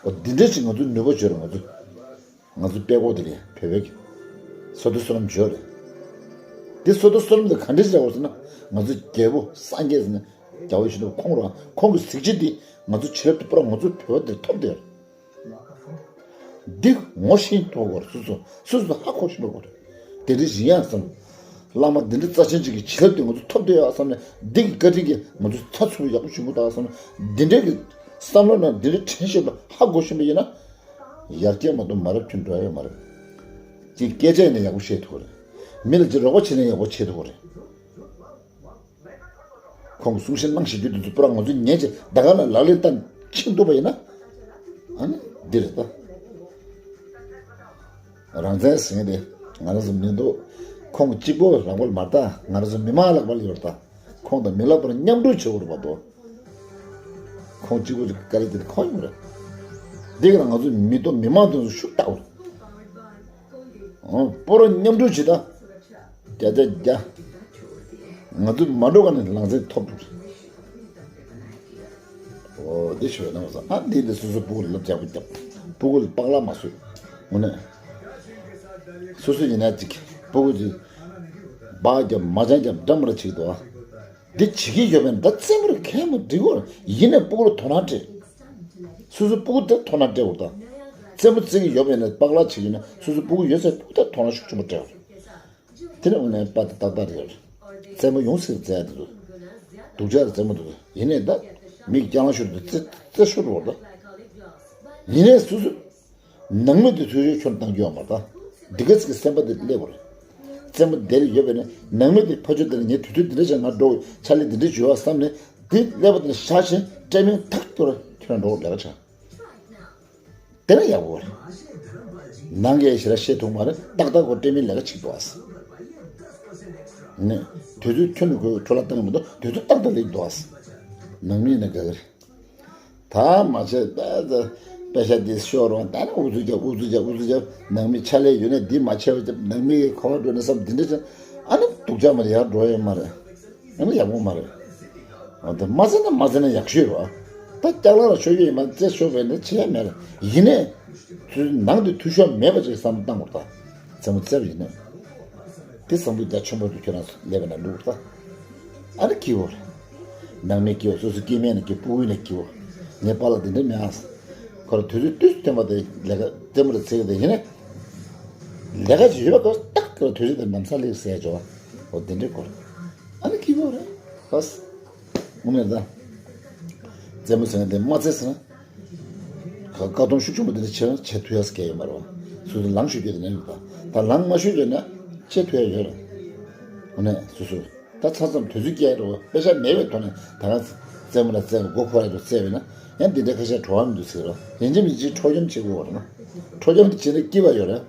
འོ་འདི་འདྲས་ཅིག་ང་ཚོ་ནུས་པ་བརྗོད་རེད་ང་ཚོ། ང་ཚོ་དཔེ་ཀློག་དེ་རེད་བོད་པའི་གི། བསོད་བདེ་བསོད་ནམས་བརྗོད་རེད། འདི་བསོད་བདེ་བསོད་ནམས་དེ་ག་འདྲས་བྱ་དགོས་ཟེར་ན། ང་ཚོ་རྒྱལ་པོ་སངས་རྒྱས་ཟེར་ན་རྒྱལ་བ་ཡིད་བཞིན་ནོར་བུ་ཁོང་རང་ཁོང་གི་གཟི་བརྗིད་འདི་ང་ཚོ་བྱིན་རླབས་དེ་པུ་ར་ང་ཚོ་བོད་པ་དེར་ཐོབ་བསྡད་རེད། འདི་ངོ་ཤེས་ཐུབ་དགོས་རེད། སོ་སོ་སོ་སོ་ཧ་གོ་ཤེས་པ་དགོས་རེད། དེ་འདྲ་ཡིན་ཡང་བསམ། བླ་མ་འདི་འདྲ་རྩ་ཆེན་ཅིག་གི་བྱིན་རླབས་དེ་ང་ཚོ་ཐོབ་བསྡད་ཡོད་བསམ་ནས་འདི་གི་བཀའ་དྲིན་གྱིས་ང་ཚོ་ཚགས་ཚུད་པོ་ཡག་པོ་བྱུང་གི་འདུག་བསམ་ནས་འདི་འདྲའི་གི་བསམ་བློ་ནང་འདི་འདྲའི་དྲན་ཤེས་པ་ཧ་གོ་ཤེས་པ་ཡིན་ན། ཡར་རྒྱས་མ་གཏོགས་མར་ར་ཐོན་འགྲོ་ཡ་ཡོད་མ་རེད། ཅིག་སྐད་ཆ་ཡིན་ན་ཡག་པོ་བཤད་ཐུབ་རེད། མི་ལ་ཅིག་རོགས་པ་བྱེད་ན་ཡག་པོ་བྱེད་ཐུབ་རེད། ཁོང་གི་གསུང་བཤད་གནང་བཞིན་རྒྱུ་དེ་ཚོ་པུ་ར་ང་ཚོས་ཉན་བྱས་ད་ག་ལ་ལག་ལེན་བསྟར་ཕྱིན་ཐུབ་པ་ཡིན་ན། ཨ་ནི་འདི་རེད་ད། རང་བཙན་ཟེར་མཁན་དེ་ང་རང་ཚོ་མི་འདུག་ཁོང་གི་གཅིག་པོ་རང་པོ་མ་རེད་ད། ང་རང་ཚོ་མི་མང་ལག་པ་ལ་ཡོད་རེད་ད། ཁོང་དང་མི་ལག་པར་མཉམ་འགྲོ་བྱེད་དགོས་རེད་མ་གཏོགས། ཁོང་གཅིག་པོ་གི་དཀའ་ལས་དེ་ཁོ་ཡོང་རེད། འདི་ག་ལ་ང་ཚོ་མི་འདུག་མི་མང་དེ་ཚོ་ཤུགས་བཏགས་དགོས་རེད། ཨོ། པོ་ར་མཉམ་འགྲོ་བྱེད་ད། རྒྱ་རྒྱ་རྒྱ། ང་ཚོ་མ་འགྲོ་ག་ནས་ལང་ཚན་ཐོབ་འགྲོ། ཨོ་འདི་ཞོད་ན་ས་ཨ་འདི་འདི་སོ་སོ་སྤུ་གུ་ལ་ལབ་རྒྱག་པོ་རྒྱབ། སྤུ་གུ་ལ་པགས་ལ་མ་སོད། ངོ་ནས། སོ་སོ་ཡིན་ན་ཅིག་སྤུ་གུ་ཅིག་སྦག་རྒྱབ་མ་ཅང་རྒྱབ་འདྲ་མ་ར་བྱེད་ཀྱི་འདུག་ཨ། འདི་བྱེད་ཀྱི་ཡོད་པས་ན་ད་རྩེད་མོར་ཁས་མ་འགྲིག་གོ། ཡིན་ནས་སྤུ་གུར་དོ་སྣང་སྤྲད། སོ་སོ་སྤུ་གུ་དེར་དོ་སྣང་སྤྲད་འོ་ད། རྩེད་མོ་རྩེ་གི་ཡོད་པས་ན་པགས་ལག་བྱེད་ཀྱི་ན་སོ་སོ་སྤུ་གུ་ཡོད་ཚད་སྤུ་གུ་དེར་དོ་སྣང་ཤུགས་ཆེན་པོ་སྤྲད་འོ། དེ་ནས་འོ་ནས་པ་དེ་ཏག་ཏག་རེད། རྩེད་མོ་ཡོང་སྲིད་རྩེ་ཡ་དེ་ཚོ། སྡུག་ཅག་རྩེད་མོ་དེ་ཚོ་ཡིན་ནས་ད། མིག་རྐྱང་ལང་ཤོར་དུ་རྩེ་རྩེ་ཤོར་འོ་ད། ཡིན་ནས་སོ་སོ། ནང་མི་དེ་ཚོས་ཁྱོད་བཏང་རྒྱུ་ཡོད་མ་རེད་ད། འདི་ག་ཚིག་གི་སེམས་པ་དེ་སླེབས་པ་རེད། རྩེད་མོ་དེ་ལ་ཡོད་པས་ན་ནང་མི་དེ་ཕ་ཆོས་དེ་ལ་ངས་དུས་ཚོད་འདི་འདྲ་ཅིག་ང་འགྲོ་ཆ་ལས་འདི་འདྲ་བྱོས་བ་བསམ་ནས་འདི་སླེབས་པ་དེ་ལ་བཞག་བྱས་སྤྲད་མིན་ཐག་གཅོད་ར་ཁྱོད་འགྲོ་ལས་ཀ་བྱ། དེ་ན་ཡག་པོ་རེད། ནང་གི་ཞེ་དྲག་བཤད་ཐུབ་མ་རེད་ཏག་ཏག་གོ་སྤྲད་མིན་ལས་ཀ་བྱེད་འདུག་ཨ། ནས་དུས་ཚོད་ཁྱོད་ནས་ཁོའི་འཕྲོ་བརླག་བཏང་གི་མི་འདུག་དུས་ཚོད་ཏག་ཏག་ལས་འདུག་ཨ། ནང་མི་ཡིན་ན་དགའ་གི་རེད། ད་མ་བྱས་པས་ད། པེ་ཤ་འདི་ཤོར་རོགས་ད་ནི་ཨུ་ཚུགས་རྒྱབ་ཨུ་ཚུགས་རྒྱབ་ཨུ་ཚུགས་རྒྱབ་ནང་མི་ཆ་ལས་ཡོད་ན་འདི་མ་བྱས་པ་རྒྱབ་ནང་མི་གི་ཁོ་བ་འགྲོ་ན་བསམ་འདི་འདྲ་ཅན་ཨ་ནི་སྡུག་ཅག་མ་རེད་ཡར་འགྲོ་ཡོད་མ་རེད། ཨ་ནི་ཡག་པོ་མ་རེད། ཨ་ད་མ་ཟེར་ན་མ་ཟེར་ན་ཡག་ཤོས་རོ། ད་སྐྱག་ལག་ལ་ཤོར་གྱི་ཡིན་མ་རྩེ་ཤོར་བས་ནི་བྱེད་ཡ་མེད་རེད་ཡིན་ནས། ཚུལ་ནང་དུ་འཐུས་ཤོར་མེད་པ་ཅིག་བསམ་བློ་བཏང་དགོས་ད། རྩེད་མོ་རྩེ་བ་ཡིན་ནས། དེ་བསམ་བློ་རྒྱ་ཆེན་པོ་དུ་ཁྱོད་རང་སླེབས་པ་ན་འགྲོ་ད། ཨ་ནི་སྐྱིད་པོ་རེད། ནང་མི་སྐྱིད་པོ་སོ་སོ་སྐྱེ་དམན་ནི་སྐྱིད་སྤུ་གུ་ནི་སྐྱིད་པོ། ངའི་པཱ་ལགས་དེ་འདྲ་མེད་ཨ། ཁོ་རང་དུས་ཚོད་དུས་སུ་བསྟན་པ་དེ་ལས་ཀ་ལྟད་མོ་རེ་བརྩེ་གི་དེ་ཡིན་ནས། ལས་ཀ་ཅིག་ཡོད་པ་ཁོ་ཏག་ཏག་དུས་ཚོད་དེ་ལམ་སང་སླེབས་ཟེར་ཡ་ཅོ། འོ་དེ་འདྲའི་སྐོར། ཨ་ནི་སྐྱིད་པོ་རེད། ཧོ། ངོ་མས་ད། རྩེད་མོ་ཟེར་ན་དེ་མ་རྩེ་ཟེར་ན། བཀག་སྡོམ་ཤུགས་ཆེན་པོ་དེ་འདྲ་བྱས་ན་བྱེད་ཐུབ་ཡ་སྐད་ཡོད་མ་རེད་བ། སོ་སོ་ལངས་ཤོད་རྒྱུ་དེ་ནས་ཡོད་པ། ད་ལངས་མ་ཤོད་རྒྱུ་ན་བྱེད་ཐུབ་ཡ་ཡོད་རེད། འོ་ནས་སོ་སོ། ད་ཚང་ཚང་དུས་ཚོད་སྐྱེལ་རོགས་པེ་ཤ་མེད་པའི་ཐོག་ནས་ད་ང་རྩེད་མོ་ལ་རྩེད་མགོ་འཁོར་ཡ་རོགས་རྩེད་བས་ན་ཡང་འདི་འདྲའི་ཁ་ཤས་བྲོ་བ་མི་འདུག་ཟེར་རོགས་ཡིན་གཅིག་མིན་གཅིག་འཕྲོག་བཅོམ་བྱེད་དགོས་རེད་ན། འཕྲོག་བཅོམ་དེ་བྱེད་ན་སྐྱིད་པ་ཡོད་རེད།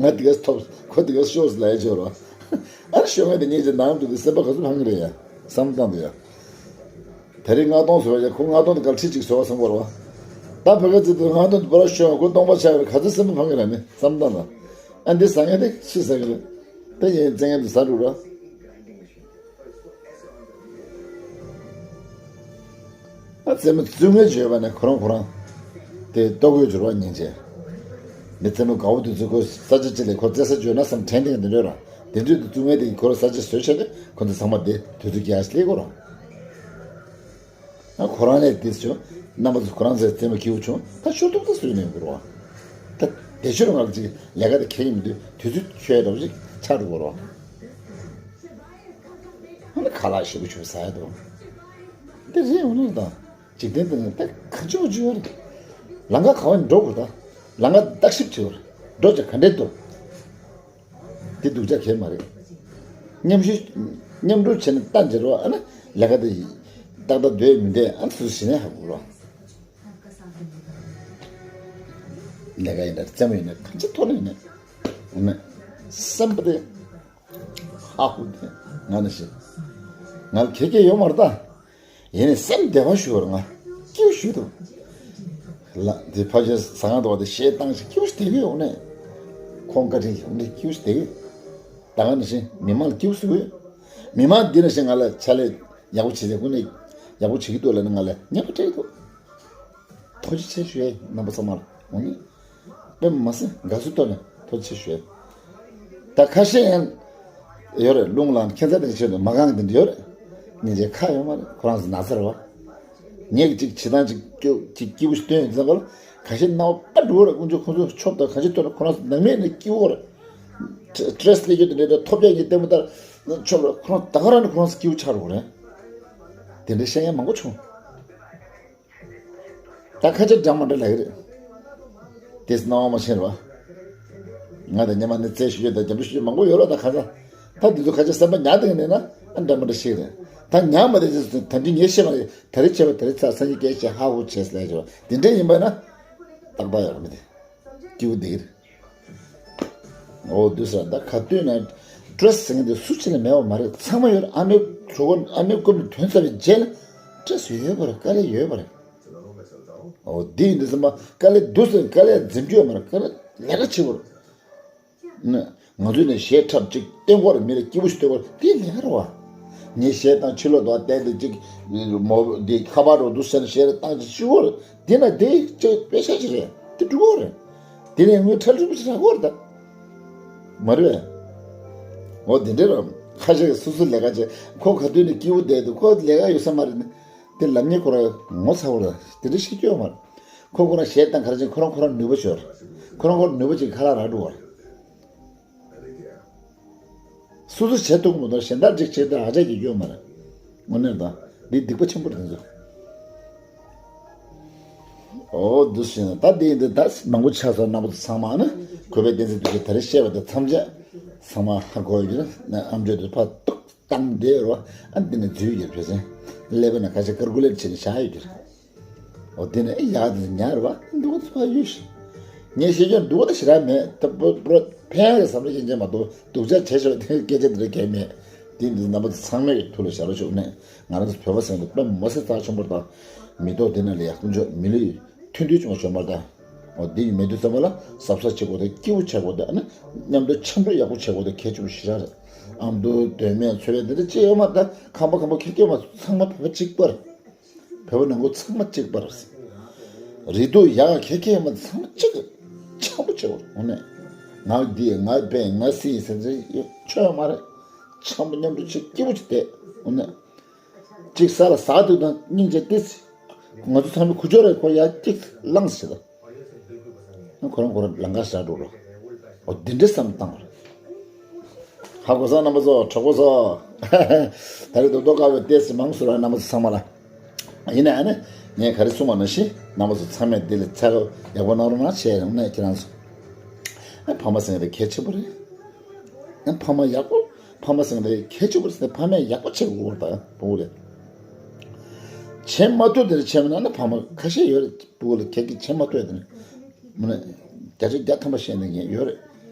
ང་དེ་ག་ཐོབ་ཁོ་དེ་ག་ཤོག་ཟེར་ལ་ཡ་ཅོ་རོགས། ཨ་ནི་ཤོག་ང་དེ་ཉིད་ཀྱི་ནང་དུ་གི་སེམས་པ་ག་ཚོད་ཕངས་ཀྱི་རེད་ཡ། བསམ་བཏང་དུ་ཡ། དེ་རིང་ལྔ་སྟོང་བཟོ་བ་ཡ་ཁོ་ལྔ་སྟོང་དེ་ག་ཁྲི་གཅིག་བཟོ་བ་བསམ་གོ་རོགས། ད་ཕ་ག་ཚོད་དུ་ལྔ་སྟོང་དེ་པོ་ར་ཤོག་ཁོ་སྟོང་པ་ཆགས་པའི་ག་ཚོད་སེམས་པ་ཕངས་ཀྱི་རེད་ནི་བསམ་བཏང་དུ། ཨ་འདི་ཟ་ངེ་དེ་ཤི་ཟ་གི་རེད། དེ་ཡིན་རྩེ་ངེ་དེ་ཟ་འགྲོ་རོགས། ཨ་རྩེད་མོ་བཙུགས་མཁན་བརྗོད་པ་ནས་ཁོ་རང་ཁོ་རང་དེ་ལྟོ་གོས་འབྱོར་བ་ཉིན་བྱས། མི་རྩེད་མོ་དགའ་བོ་དེ་ཚོས་ཁོ་ས་ཆ་ཅི་ལས་ཁོ་རྩེ་ས་བརྗོད་ན་བསམ་དྲན་དེ་འདི་འདྲ་རང་དེ་འདྲ་དུ་བཙུགས་མཁན་དེ་ཁོ་རང་ས་ཆ་བཟོས་བྱས་ཏེ་ཁོ་ཚོ་ཚང་མ་དེ་དུས་ཚོད་ཀྱི་ཨ་ཤི་ལེ་ཁོ་རང་། ཨ་ཁོ་རང་ལས་དེ་བྱུང་རྣམ་པ་ཚོ་ཁོ་རང་ཚོའི་རྩེད་མོ་སྐྱིད་པོ་བྱུང་ད་ཤོར་ཐུབ་ད་སུས་ནས་འགུར་བ། ད་དེ་ཤོར་ང་ལ་ཅིག་ལས་ཀ་དེ་ཁེལ་གྱི་མི་འདུག་དུས་ཚོད་ཆོད་འགྲོ་ཅིག་ཆགས་འགྲོ་འགུར་བ། ཨ་ནི་ཁ་ལག་ཞེ་པོ་ཆུ་ཟ་ཡ་དང་། འདི་རེད་འོ་ན་དང་། འཇིག་རྟེན་འདི་ནི་ད་ག་ཅི་བ་ཅི་ཡོད་རེད། ལམ་ཁ་ག་བ་ནས་འགྲོ་དགོས་ད། ལམ་ཁ་བརྟག་ཞིབ་བྱེད་དགོས་རེད། འགྲོ་ཅག་ག་འདྲས་འདུག་འདི་སྡུག་ཅག་གལ་མ་རེད། མཉམ་ཞུགས་མཉམ་རུབ་བྱས་ནས་ལྟ་འཇལ་རོགས། ཨ་ན་ལས་ཀ་དེ་ཏག་ཏག་སྡོད་མི་འདོད། ཨ་ན་སུ་ཞི་ནས་ཧ་གོ་རོགས། ལས་ཀ་ཡིན་ན་རྩེད་མོ་ཡིན་ན་གང་ཅི་ཐོག་ནས་ཡིན་ན། ཨ་ན་སེམས་པ་དེ་ཧ་གོ་དེ་ང་ནི་ཞི། ང་ལ་གལ་གལ་ཡོད་མ་རེད་ད། ཡིན་ནའི་སེམས་བདེ་བ་ཞུ་བར་ང་སྐྱིད་པོ་ཞུ་ཐུབ། ལ་དེ་ཕ་ཆེན་ཟ་ཁང་དུ་བ་དེ་གཞས་བཏང་ཞིག་སྐྱིད་པོ་ཞིག་བསྡད་ཡོད་ནས། ཁོང་བཀའ་དྲིན་ཞིག་འདི་སྐྱིད་པོ་ཞིག་བསྡད་ཡོད། ད་ག་ནང་བཞིན་མི་མང་ལ་སྐྱིད་པོ་ཞིག་ཡོད། མི་མང་འདི་ནང་བཞིན་ང་ལ་ཕྱག་ལས་ཡག་པོ་བྱེད་ཀྱི་ཀུན་ནས་ཡག་པོ་བྱེད་ཀྱི་འདུག་ལབ་ན་ང་ལ་སྙན་པོ་སྤྲད་ཀྱི་འདུག། ཐུགས་རྗེ་ཆེ་ཞུ་ཡས་རྣམ་པ་ཚང་མར་འོ་ནི། དཔེ་མ་སྲིད་དགའ་བསུ་ཐོག་ནས་ཐུགས་རྗེ་ཆེ་ཞུ་ཡས། ད་ཁ་ཤས་ཡང་ཡོད་རེད། རླུང་ལངས་ཁྱད་མཚར་དེ་ཆེད་དུ་མ་གང་དེ་འདྲ་ཡོད་རེད། སྙིང་རྗེ་ཁ་ཡོད་མ་རེད། ཁོ་རང་ཚོ་ན་ཚར་བ། ངས་ཀྱི་ཅིག་བྱེད་སྟངས་ཅིག་སྐྱོ་ཅིག་སྐྱིད་པོ་ཞིག་སྟོན་ཡོད་ཙང་ཁོ་ལ་ཁ་ཤས་སྣང་བ་ཕར་འགྲོ་རེད། དཀོན་མཆོག་ཁོང་ཚོ་ཆོབ་དང་གང་ཅི་ཐོག་ནས་ཁོ་རང་ཚོ་ནང་མེད་ནས་སྐྱིད་པོ་རེད། སི་ཊེ་རེ་སི་སླེབས་རྒྱུ་དེ་འདྲ་དང་ཐོབ་རྒྱག་གི་ལྟད་མོ་ལྟར་ཆོབ་རེད། ཁོ་རང་ད་ག་རང་ནས་ཁོ་རང་ཚོ་སྐྱིད་པོ་ཆགས་འགྲོ་གི་རེད། དེ་འདྲ་བཤད་མཁན་མང་པོ་བྱུང་། ད་ཁ་ཆེ་འདྲ་མ་འདྲ་ལབ་ཀྱི་རེད། དེ་སྣང་བ་མ་ཤེས་རེད་བ། ང་དང་སྙེ་མ་ནི་རྩེ་ཞུ་རྒྱུ་དང་རྒྱབ་ལུ་ཞུ་རྒྱུ་མང་པོ་ཡོད་རེད། ད་ཁ་ཚ་ད་དེ་ཚོ་ཁ་ཆེ་སེམས་པ་ཉར་བསྡད་ཀྱི་མེད་ན་ཨ་འདྲ་མ་འདྲ་ཤེས་རེད། ད་ཉར་མ་བསྡད་ཚེ་ད་དུང་ངས་བཤད་པ་རེད། ད་རེས་བྱས་པ་ད་རེས་ཚར། སང་ཉིན་སྐད་ཆ་ཧ་གོ་བྱས་ཟེར་ལབ་ཀྱི་རེད་བ། དེ་འདྲ་ཡིན་པ་ན་ཏག་ཏག་ཡོད་རེད། མི་དེ་སྐྱིད་པོ་བསྡད་ཀྱི་རེད། འོ་འདུག་ཟེར། ད་ག་དུས་ན་སི་ཊེ་རེ་སི་ཟེར་མཁན་དེ་སུ་གཅིག་ལ་མེད་པ་མ་རེད། ཚང་མ་ཡོད་རེད། ཨ་མའི་གྲོད་ཁོག་ཨ་མའི་རྐུབ་ནས་ཐོན་ཚར་བའི་རྗེས་ལ་སི་ཊེ་རེ་སི་ཡོད་པ་རེད། དཀའ་ལས་ཡོད་པ་རེད། འོ་འདི་ཡིན་དུས་ཙམ་པ་དཀའ་ལས་འདུག་ཟེར། དཀའ་ལས་འཛེམ་རྒྱུ་ཡོད་མ་རེད། དཀའ་ལས་ལས་ཀ་བྱེད་དགོས་རེད། ང་ཚོས་ནས་གཞས་འཁྲབ་ཅིག་བསྟན་དགོས་རེད། མི་ལ་སྐྱིད་པོ་ཞིག་སྟོན་དགོས་རེད། འདི་ལས་ཀ་རེད་བ། ངས་གཞས་བཏང་ཕྱི་ལོགས་དུ་བ་བསྟན་ཏེ་ཅིག་མོ་འདི་ཁ་པར་འགྲོ་འདུག་ཟེར་ནས་གཞས་རེ་བཏང་ཅིག་ཞུ་དགོས་རེད། འདི་ན་དེ་ཅིག་དཔེ་ཆ་ཞིག་རེད། དེ་འགྲུབ་དགོས་རེད། དེ་ནས་ངོས་ཁྲལ་རིན་པོ་ཆེ་རག་གི་རེད་ད། མ་རེད་པས། འོ་དེ་འདྲ་རེད། ཁ་ཤས་ཀྱིས་སོ་སོའི་ལས་ཀ་བྱེད། ཁོ་ག་དུས་ནས་སྐྱིད་པོ་བསྡད་འདུག། ཁོ་ལས་ཀ་ཡོད་ས་མ་རེད་ནི། དེ་ལབ་མཁན་ཁོ་རང་ངོ་ཚ་བོ་རེད། དེ་འདྲ་བཤད་རྒྱུ་ཡོད་མ་རེད། ཁོ་ཁོ་རང་གཞས་བཏང་ག་རེ་བྱེད། ཁོ་རང་ཁོ་རང་ནུས་པ་ཤོར། ཁོ་རང་ཁོ་རང་ནུས་པ་ཅིག་ཁ་ལག་རག་འགྲོ་བ་རེད། སོ་སོ་བྱེད་ཐུབ་མི་འདུག། གཞན་དག་ཅིག་བྱེད་དུས་ཨ་ཅག་གིས་སྐྱོན་མ་རེད། དངོས་གནས་དང་འདི་སྡིག་པ་ཆེན་པོ་རེད་ཚོ། འོ་འདུག་ཟེར་ན་ད་འདི་འདི་ད་མང་པོ་ཆགས་སོང་། རྣམ་པ་ཚོ་ཚང་མ་ནི་གུས་པའི་བསྟན་འཛིན་རྡོ་རྗེ་ད་རེས་བཤད་པ་དེ་ཐམས་ཅད་ཚང་མ་ཧ་གོ་ཡོད་ཀྱི་རེད། ན་ཨམ་ཅོག་དེ་ཕར་ཏོག་བཏང་བསྡད་རོ། ཨ་འདི་ནས་འཛུལ་ཡོད་ཕལ་ཆེར་ཀླད་པའི་ནང་ཁ་ཤས་ཀར་ཀུ་ལེཊ་བྱས་ནས་བཞག་ཡོད་ཀྱི་རེད། འོ་དེ་ནས་ཡག་དེ་ཉར་བ་འདུག་ཚོ་ཡོད་ཤི། ངས་བཤད་རྒྱུ་འདུག་ད་ཞེ་དྲག་མེད། ད་པོ་པོ་ཕན་གི་བསམ་བློ་ཞིག་ཅན་མ་གཏོགས་སྡུག་ཅག་བྱས་ཆོག་དེ་སྐད་ཆ་དེ་འདྲ་གལ་མེད། དེ་འདི་རྣམ་པ་ཚོ་ཚང་མས་ཐུགས་ལ་བཞག་རོགས་ཞུ་ནས། ང་རང་ཚོ་བོད་པ་ཟེར་ན་དཔེ་མི་སྲིད་རྩ་ཆེན་པོ་དང་། མི་ཐོག་དེ་ནང་ལ་ཡག་པོ་འཇོག། མི་ལུས་མཐུན་སྒྲིལ་བྱུང་བ་བྱུང་མ་རེད་ད། འོ་དེ་ཡིན་མེད་དུས་ཙམ་པ་ལ་གཟབ་གཟབ་བྱེད་དགོས་ཏེ་སྐྱིད་པོ་བྱེད་དགོས་ཏེ། ཨ་ནི་མཉམ་དུ་འཆམ་མཐུན་ཡག་པོ་བྱེད་དགོས་ཏེ་གལ་ཆེན་པོ་ཞེ་དྲག་རེད། ཨ་མདོ་དོན་མེད་ཚོ་བའི་འདི་འདྲ་ཅི་ཡོད་མ་རེད་ད། ཁང་པ་ཁང་པ་ཁེར་ཁེར་མ་ཚང་མ་བོད་པ་གཅིག་པ་རེད། བོད་པ་ནང་ཁུལ་ཚང་མ་གཅིག་པ་རེད། རིགས་རྡོག་ཡག་ཁེ་ཁེ་མ་ཚང་མ་གཅིག་འཆམ་པོ་བྱེད་དགོས། འོ་ནས་ང་འདི་ང་པན་ང་སི་ཟེར་ཟེར་ཡོད་ཆོག་ཡོད་མ་རེད། འཆམ་པོ་མཉམ་དུ་བྱེད། སྐྱིད་པོ་བྱེད་བསྡད། འོ་ནས་གཅིག་ས་ལ་ཟག་དུས་དང་སྙིང་རྗེ་ཏིས། ང་ཚོ་ཚང་མས་ཁུ་ཅོ་རེ་ཁོ་ཡ་གཅིག་བླངས་ཟེར། ཁོ་རང་ཁོ་རང་ལང་ཀ་ཟ་འགྲོ་རོགས། འོ་འདི་འདྲའི་བསམ་བཏང་བ་རེད། ཧ་གོ་སོང་རྣམ་པ་ཚོ། གྲོགས་པོ་ཚོ། ད་རེས་རྡོག་རྡོག་དཀར་པོའི་ལྟས་སུ་མང་སུ་ར་རྣམ་པ་ཚོ་ཚང་མ་ལ། ཡིན་ནའི་ཨ་ནི་ངས་ག་རེ་གསུངས་པ་ནང་བཞིན་རྣམ་པ་ཚོ་ཚང་མས་འདི་ལ་ཚ་ག་ཡག་པོ་གནང་རོགས་གནང་བྱས་རང་ནས་ཁྱེད་རང་ཚོ། ཨ་ཕ་མ་ཟེར་མཁན་དེ་གལ་ཆེན་པོ་རེད། ཨ་ཕ་མ་ཡག་པོ་ཕ་མ་ཟེར་མཁན་དེ་གལ་ཆེན་པོ་རེད་ཟེར། ཕ་མས་ཡག་པོ་བྱེད་དགོས་པ་པོ་རེད། བྱེད་མ་ཐུབ་དེ་འདྲ་བྱས་མ་གནང་ན་ཕ་མ་ཁ་ཤས་ཡོད་རེད། སྤུ་གུ་ལ་ཁྱེད་ཀྱིས་བྱེད་མ་ཐུབ་དེ་འདྲ། མི་ན་བརྒྱ་ཆ་བརྒྱ་ཐམ་པ་བཤད་ནས་ངས་ཡོད་རེད།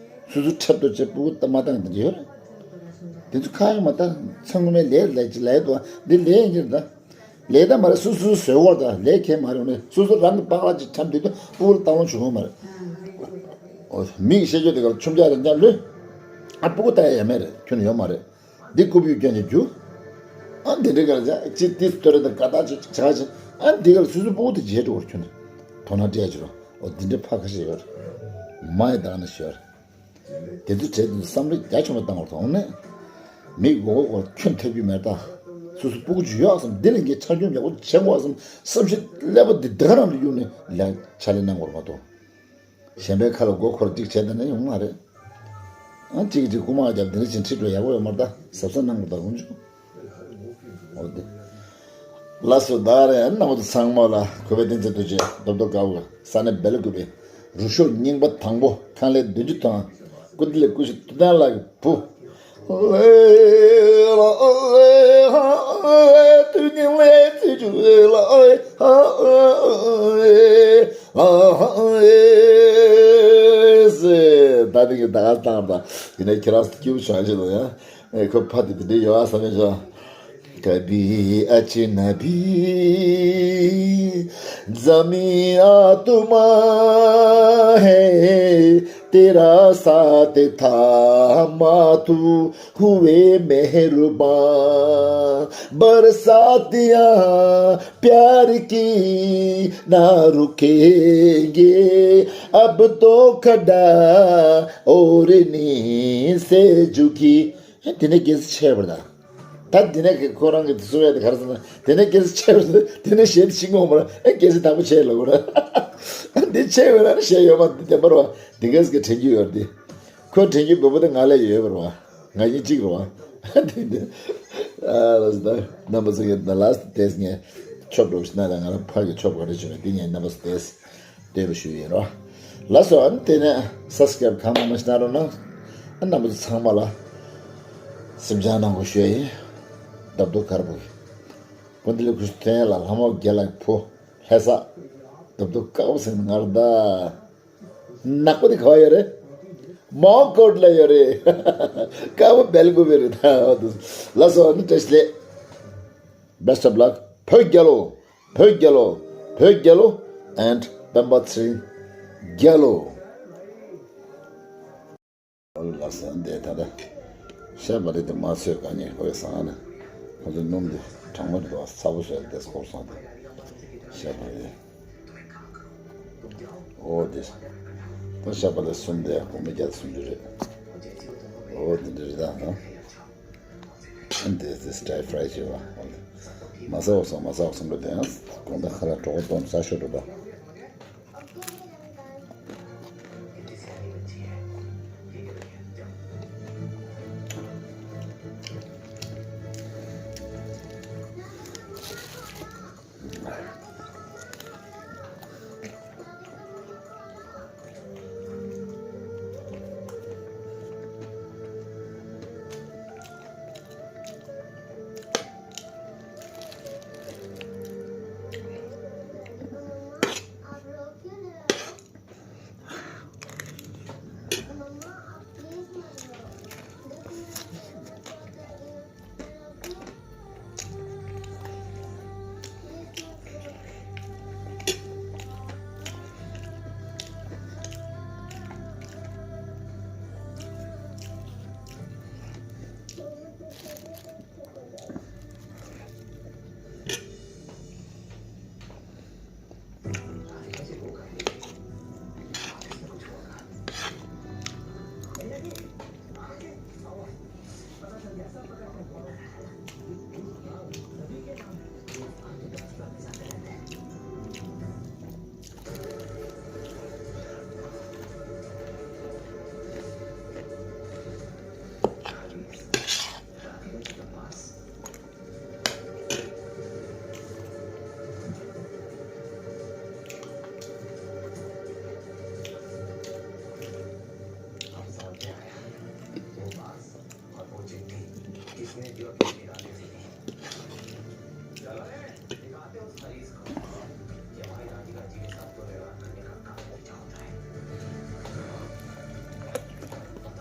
སོ་སོ་འཁྲབ་ཏུ་བྱེད་སྤུ་གུ་ལྟ་མ་བཏང་དེ་འདྲ་ཡོད་རེད། དེ་ཚོ་ཁ་ཡང་མ་བཏང་། ཚང་མས་ལས་ལས་ཀྱི་ལས་དོ་འདི་ལས་ཡིན་གྱི་རེད་ད། ལས་ད་མ་རེད། སོ་སོ་བཟོས་བར་ད་ལས་ཁེ་མ་རེད། ནས་སོ་སོ་རང་གི་པགས་ལ་ཅིག་འཁྲབ་འདུག་ད་སྤུ་གུ་ལ་བཏང་ལོང་བྱུང་བ་མ་རེད། འོ་མིག་བཤད་རྒྱུ་དེ་ག་ལ་ཆུམ་ཆ་རེ་ཉར་ལོས། ཨ་སྤུ་གུ་ལྟ་ཡ་ཡ་མེད་རེད། ཁྱོན་ནས་ཡོད་མ་རེད། འདི་རྐུབ་ཡུག་སྐྱོན་གྱི་རྒྱུ། ཨ་འདི་འདྲའི་ག་ལ་ཅིག་ཏིས་ཏོ་རེ་དང་དགའ་ཐག་ཅིག་ཅིག་ཆགས་ཅིག། ཨ་འདི་ག་ལ་སོ་སོའི་སྤུ་གུ་དེ་བརྗེད་འགྲོ་བར་ཁྱོད་ནས་དོ་སྣང་སྤྲད་ཡ་ཅིག་རོ། འོ་འདི་འདྲའི་ཕ་ཁ་ཤས་ཡོད་རེད། མ་ཡི་དག་ནས་ཤོར། དེ་ཚོ་བྱས་དུས་བསམ་བློ་རྒྱ་ཆེན་པོ་བཏང་བར་དོང་ནས། མིག་མགོ་སྐོར་ཁྱོད་ཐེབས་རྒྱུ་མེད་ད། སོ་སོ་སྤུ་གུ་ཅིག་ཡོད་བསམ། འདི་ལས་ངས་ཆ་སྙོམས་ཡག་པོ་བྱེད་དགོས་བསམ། བསམ་ཤེས་ཀླད་པ་འདི་འདི་ག་རང་ལ་གཡུགས་ནས་ལས་ཕྱག་ལས་གནང་དགོས་མ་གཏོགས། གཞན་པའི་ཁ་ལ་མགོ་འཁོར་ཅིག་བྱས་ད་ནས་ཡོང་མ་རེད། ཨ་གཅིག་གིས་གཅིག་རྐུ་མ་བརྒྱབ་དེ་འདྲ་ཅིག་ཁྲིད་འགྲོ་ཡག་པོ་ཡོད་མ་རེད་ད། གཟབ་གཟབ་གནང་དགོས་ད་ཀུན་སྤྱོད། འོ་དེ། ལགས་སོ། ད་རེས་རྣམ་པ་ཚོ་ཚང་མ་ལ་གུས་པའི་བསྟན་འཛིན་རྡོ་རྗེ་རྡོབ་རྡོ་དཀར་པོ་ས་གནས་སྦེ་ལ་ཀུ་པའི་རུ་ཤོག་རྙིང་པ་དང་པོ་ཁང་ལས་བདུན་ཅུ་ཐོན། སྐུ་མདུན་ལས་སྐུ་ཞབས་ཐུབ་བསྟན་ལགས་ཀྱི་བུ། ད་ནི་ད་ག་བཏང་དང་། དེ་ནས་ཁྱེད་རང་སྐྱིད་པོ་བྱུང་ཞིག་ལ་ཡ། ཁོ་ཕ་དེ་དེ་འདྲའི་ཡོད་ཨ་བསམ་ཡ་བྱུང་། कभी अजनबी ज़मीं आसमां है, तेरा साथ थामा तू हुए मेहरबान। बरसातियाँ प्यार की ना रुकेंगे, अब तो खड़ा और नींद से झुकी। དེ་ནས་སྐད་ཆ་ཆད་པར་ད། ད་དེ་ནས་ཁོ་རང་གི་དེ་གསུང་ཡ་དེ་ག་རེ་ཟེར་ན། དེ་ནས་སྐད་ཆ་ཆད་པར་ད། དེ་ནས་གཞས་དེ་ཤི་འོང་བར། ཨེ་སྐད་ཆ་དག་པོ་བྱས་ལ་འོ་ར། འདི་ཆད་པར་ན་གཞས་ཡོད་མ་རེད། བདེན་པ་རེད་བ། དེ་གས་ཀྱི་དྲན་རྒྱུ་ཡོད་རེད་དེ། ཁོ་དྲན་རྒྱུ་བོད་པོ་དེ་ང་ལ་ཡོད་པ་རེད་བ། ང་གཉིས་གཅིག་རེད་བ། དེ་འདི། ཨ་ལ་ཟེར་ད། རྣམ་པ་ཚོ་གི་ད་ལ་སི་ཏེ་སི་ངས་ཆོབ་འགྲོ་ཞིག་ན་ད་ང་རང་ཕ་གི་ཆོབ་ག་རེ་བྱུང་བས་དེ་ངས་རྣམ་པ་ཚོ་ཏེ་སི། དེ་རུ་ཞུ་ཡིན་རོ། ལགས་སོ། ཨ་ནི་དེ་ནས་སབ་སི་ཀ་རབ་གང་མང་མང་ཞིག་གནང་རོགས་གནང་། ཨ་རྣམ་པ་ཚོ་ཚང་མ་ལ་སེམས་ཅན་ནང་གོ་ཞུ་ཡ་ཡིན། རྡབ་རྡོ་དཀར་པོ་གི་ཀུན་ཏི་ལི་ཁུ་ཐན་ལ་ལྷ་མོ་རྒྱལ་ལ་ཕོ་ལྷ་ས། རྡབ་རྡོ་དཀར་པོ་ཟེར་ནི་ང་རེད་ད། ནག་པོ་དེ་ག་བ་ཡོད་རེད། མོན་གྷོ་ལ་ཡོད་རེད། དཀར་པོ་སྦེལ་ཀོབ་ཡོད་རེད་ད། ལགས་སོ། ཨ་ནི་བཀྲ་ཤིས་བདེ་ལེགས། Best of luck. བོད་རྒྱལ་ལོ། བོད་རྒྱལ་ལོ། བོད་རྒྱལ་ལོ། And པད་མ་ཚེ་རིང་རྒྱལ་ལོ། ཨོ་ལགས་སོ། འདི་ད་ལྟ་ཤ་བག་ལེབ་དེ་མ་ཚོས་ག་ནས་ཧོས་སང་ན། ཁོ་ཚོ་སྣུམ་དེ་གྲང་མོ་རེད་འདུག་ཚ་པོ་བཟོས་ཏེ་སྐོར་སོང་སྟེ། ཤ་བག་ལེབ། ཨོ་དེ། ད་ཤ་བག་ལེབ་གསུམ་དེ་སྒོར་མོ་བརྒྱ་དང་སུམ་ཅུ་རེད། ཨོ་དེ་འདྲ་རེད་ད་ཧ། འདི་འདི་སི་ཊའི་ཕི་རའི་བྱས་པ། མ་ཟ་བ་སོང་མ་ཟ་བ་སོང་འགྲོ་དེ་ཡང་དགོང་དག་ཁ་ལག་གྲོགས་པོ་སྟོན་ས་ཤོར་འགྲོ་ད།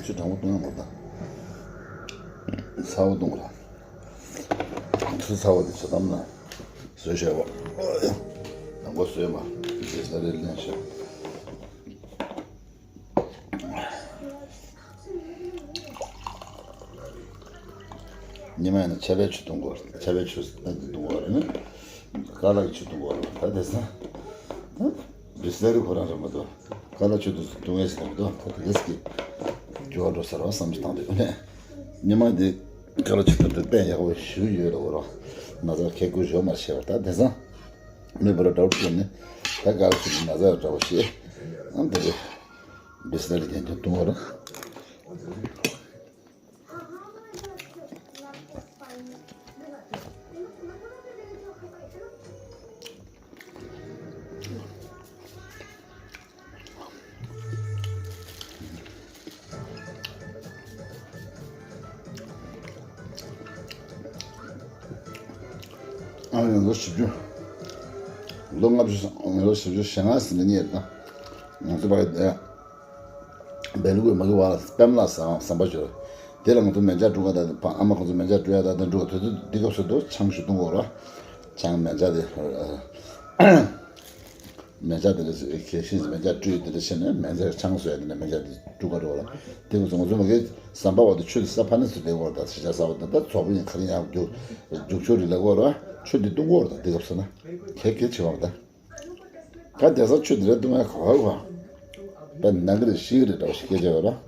ཆུ་གྲང་མོ་བཏུང་ཡང་མ་བཏང་། ཚ་བོ་བཏུང་ར། ཆུ་ཚ་བོ་དེ་ཆུ་དམ་ན་བཟོས་བྱས་པ། ནང་པ་བཟོས་མ། རྗེས་ས་རེ་ལེན་བྱས། ཉི་མ་ཡིན་ན་ཆར་པའི་ཆུ་འཐུང་དགོས། ཆར་པའི་ཆུ་ཨ་འདི་འཐུང་དགོས་རེད་ན། ཀ་ལག་གི་ཆུ་འཐུང་དགོས་རེད། ད་དེ་སང་། ད་བི་སི་ལེ་རི་ཁོ་རང་རེད་མ་གཏོགས། ཀ་ལག་ཆུ་འཐུང་འཐུང་ཡས་ཟེར་མ་གཏོགས། ད་དེ་གས་ཀྱི་འགྱུར་བ་འགྲོ་ས་རེད་བསམ་གྱི་བཏང་འདུག་ནས། ཉི་མ་འདི་ཀ་ལག་ཆུ་འཐུང་དུས་དཔེ་ཡག་པོ་ཞུ་ཡོད་རེད་འོ་ར། ན་ཚ་ཁེ་ཀུ་ཞོ་མ་ཤེས་པར་ད་དེ་སང་། མི་བུ་ར་འདྲ་བོ་བྱས་ནས་ད་ཀ་ལག་ཆུ་འཐུང་ན་ཚ་འདྲ་བོ་ཤེས། ཨ་འདི་རེད། བི་སི་ལེ་རི་རྒྱན་ཆ་འཐུང་བ་ར། ཨ་ནི་ལོ་བཞི་བཅུ། ལོ་ལྔ་བཅུ། ལོ་བཞི་བཅུ་ཞེ་ལྔ་ཟིན་ནས་རྙེད་དང་། ང་ཚོ་བར་དེ། སྦེལ་ཀོབ་མ་གི་བ་སྤེན་ལ་ཟ་ཟམ་པ་ཞོར། དེ་ལ་ང་ཚོ་མེ་ལྕགས་སྒྲུག་ག་དང་ཨ་མ་ཁོང་ཚོ་མེ་ལྕགས་སྒྲུག་ཡ་དང་དེ་འགྲོ་དུས་དུས་འདི་སྐབས་སུ་དུ་ཆང་ཞུ་གཏོང་གོ་ར། ཆང་མེ་ལྕགས་དེ། མེ་ལྕགས་དེ་འདྲ་ཞིག་གལ་སྲིད་མེ་ལྕགས་སྤྲུལ་དེ་འདྲ་བྱས་ནས་མེ་ལྕགས་ཆང་བཟོ་ཡ་དེ་འདྲ་མེ་ལྕགས་དེ་སྒྲུག་ག་འགྲོ་བ་ལ། དེ་ཚོ་ང་ཚོ་མ་གི་ཟམ་པ་བ་དེ་ཆུ་དེ་ས་ཕ་ནས་སུ་སླེབས་གོ་ར། ད་ཤི་ཆ་ས་བ་དེ་ད་ཚོགས་པ་ཡིན་ག་རེ་ཡང་རྒྱུག་རྒྱུག་ཆུ་རི་ལ་གོ་ར། ཆུ་དེ་བཏུང་གོ་ར། ད་དེ་སྐབས་སུ་ན་གལ་གལ་ཆེ་བ་མ་ད། ད་དེ་ས་ཆུ་དེ་རེ་བཏུང་ཡ་ག་བ་ག་བ། ད་ནང་གི་རེ་ཤི་གི་རེ་འདྲ་བ་ཞིག་སྐད་ཆ་ཡོད་ར།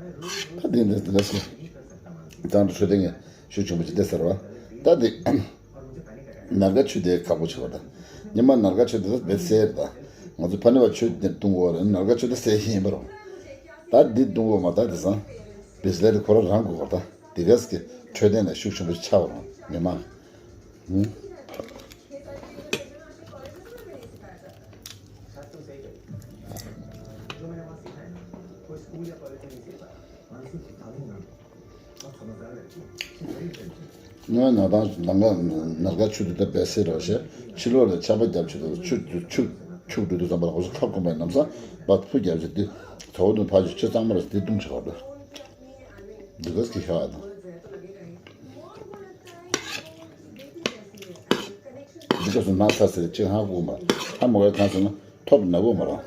ད་དེ་འདི་འདི་འདྲ་ཞིག་ཙང་དུ་ཆུ་དེ་ངས་ཤུགས་ཆེན་པོ་ཅིག་བལྟས་ཟེར་བ། ད་དེ། ནར་ག་ཆུ་དེ་ཁག་པོ་ཆེ་བ་དང་། ཉི་མ་ནར་ག་ཆུ་དེ་ད་བེད་སེལ་དང་། ང་ཚོ་ཕ་ནི་བ་ཆུ་དེ་བཏུང་གོ་རེད། ནར་ག་ཆུ་དེ་སེལ་ཤེས་ཡིན་པ་རུང་། ད་འདི་བཏུང་གོ་མ་ད་དེ་སང་། བེད་སེལ་དེ་ཁོ་རང་རང་གོ་བ་ད། དེ་གས་ཀྱི་འཕྲོད་བསྟེན་ལ་ཤུགས་ཆེན་པོ་ཆགས་པ་རུང་མི་མང་། ཧུམ། ང་ན་དང་ནང་ག་ནར་ག་ཆུ་དུ་ད་བེད་སེལ་རོགས་བྱས། ཕྱི་ལོགས་ལ་ཆར་པ་བརྒྱབ་ཆུ་དུ་ཆུ་ཆུ་ཆུ་འགྲོ་དུས་ཙམ་པ་ལ་ཁོ་ཚོ་ཁབ་ཁོམ་པའི་ནམ་སང་བ་ཕུ་བརྒྱབ་བྱས་དུས་ཚོགས་དུ་ཕ་ཆུ་ཆུ་གཙང་མ་ར་དེ་བཏུང་ཆོག་པ་འདུག་གས་ཀྱི་ཤ་བ་དང་། འདི་སྐབས་སུ་ན་ཚ་ཟེར་གཅིག་ཧ་གོ་མ། ཧ་མ་གོ་ཡ་གང་ཟེར་ན། ཐོབ་ན་གོ་མ་རང་།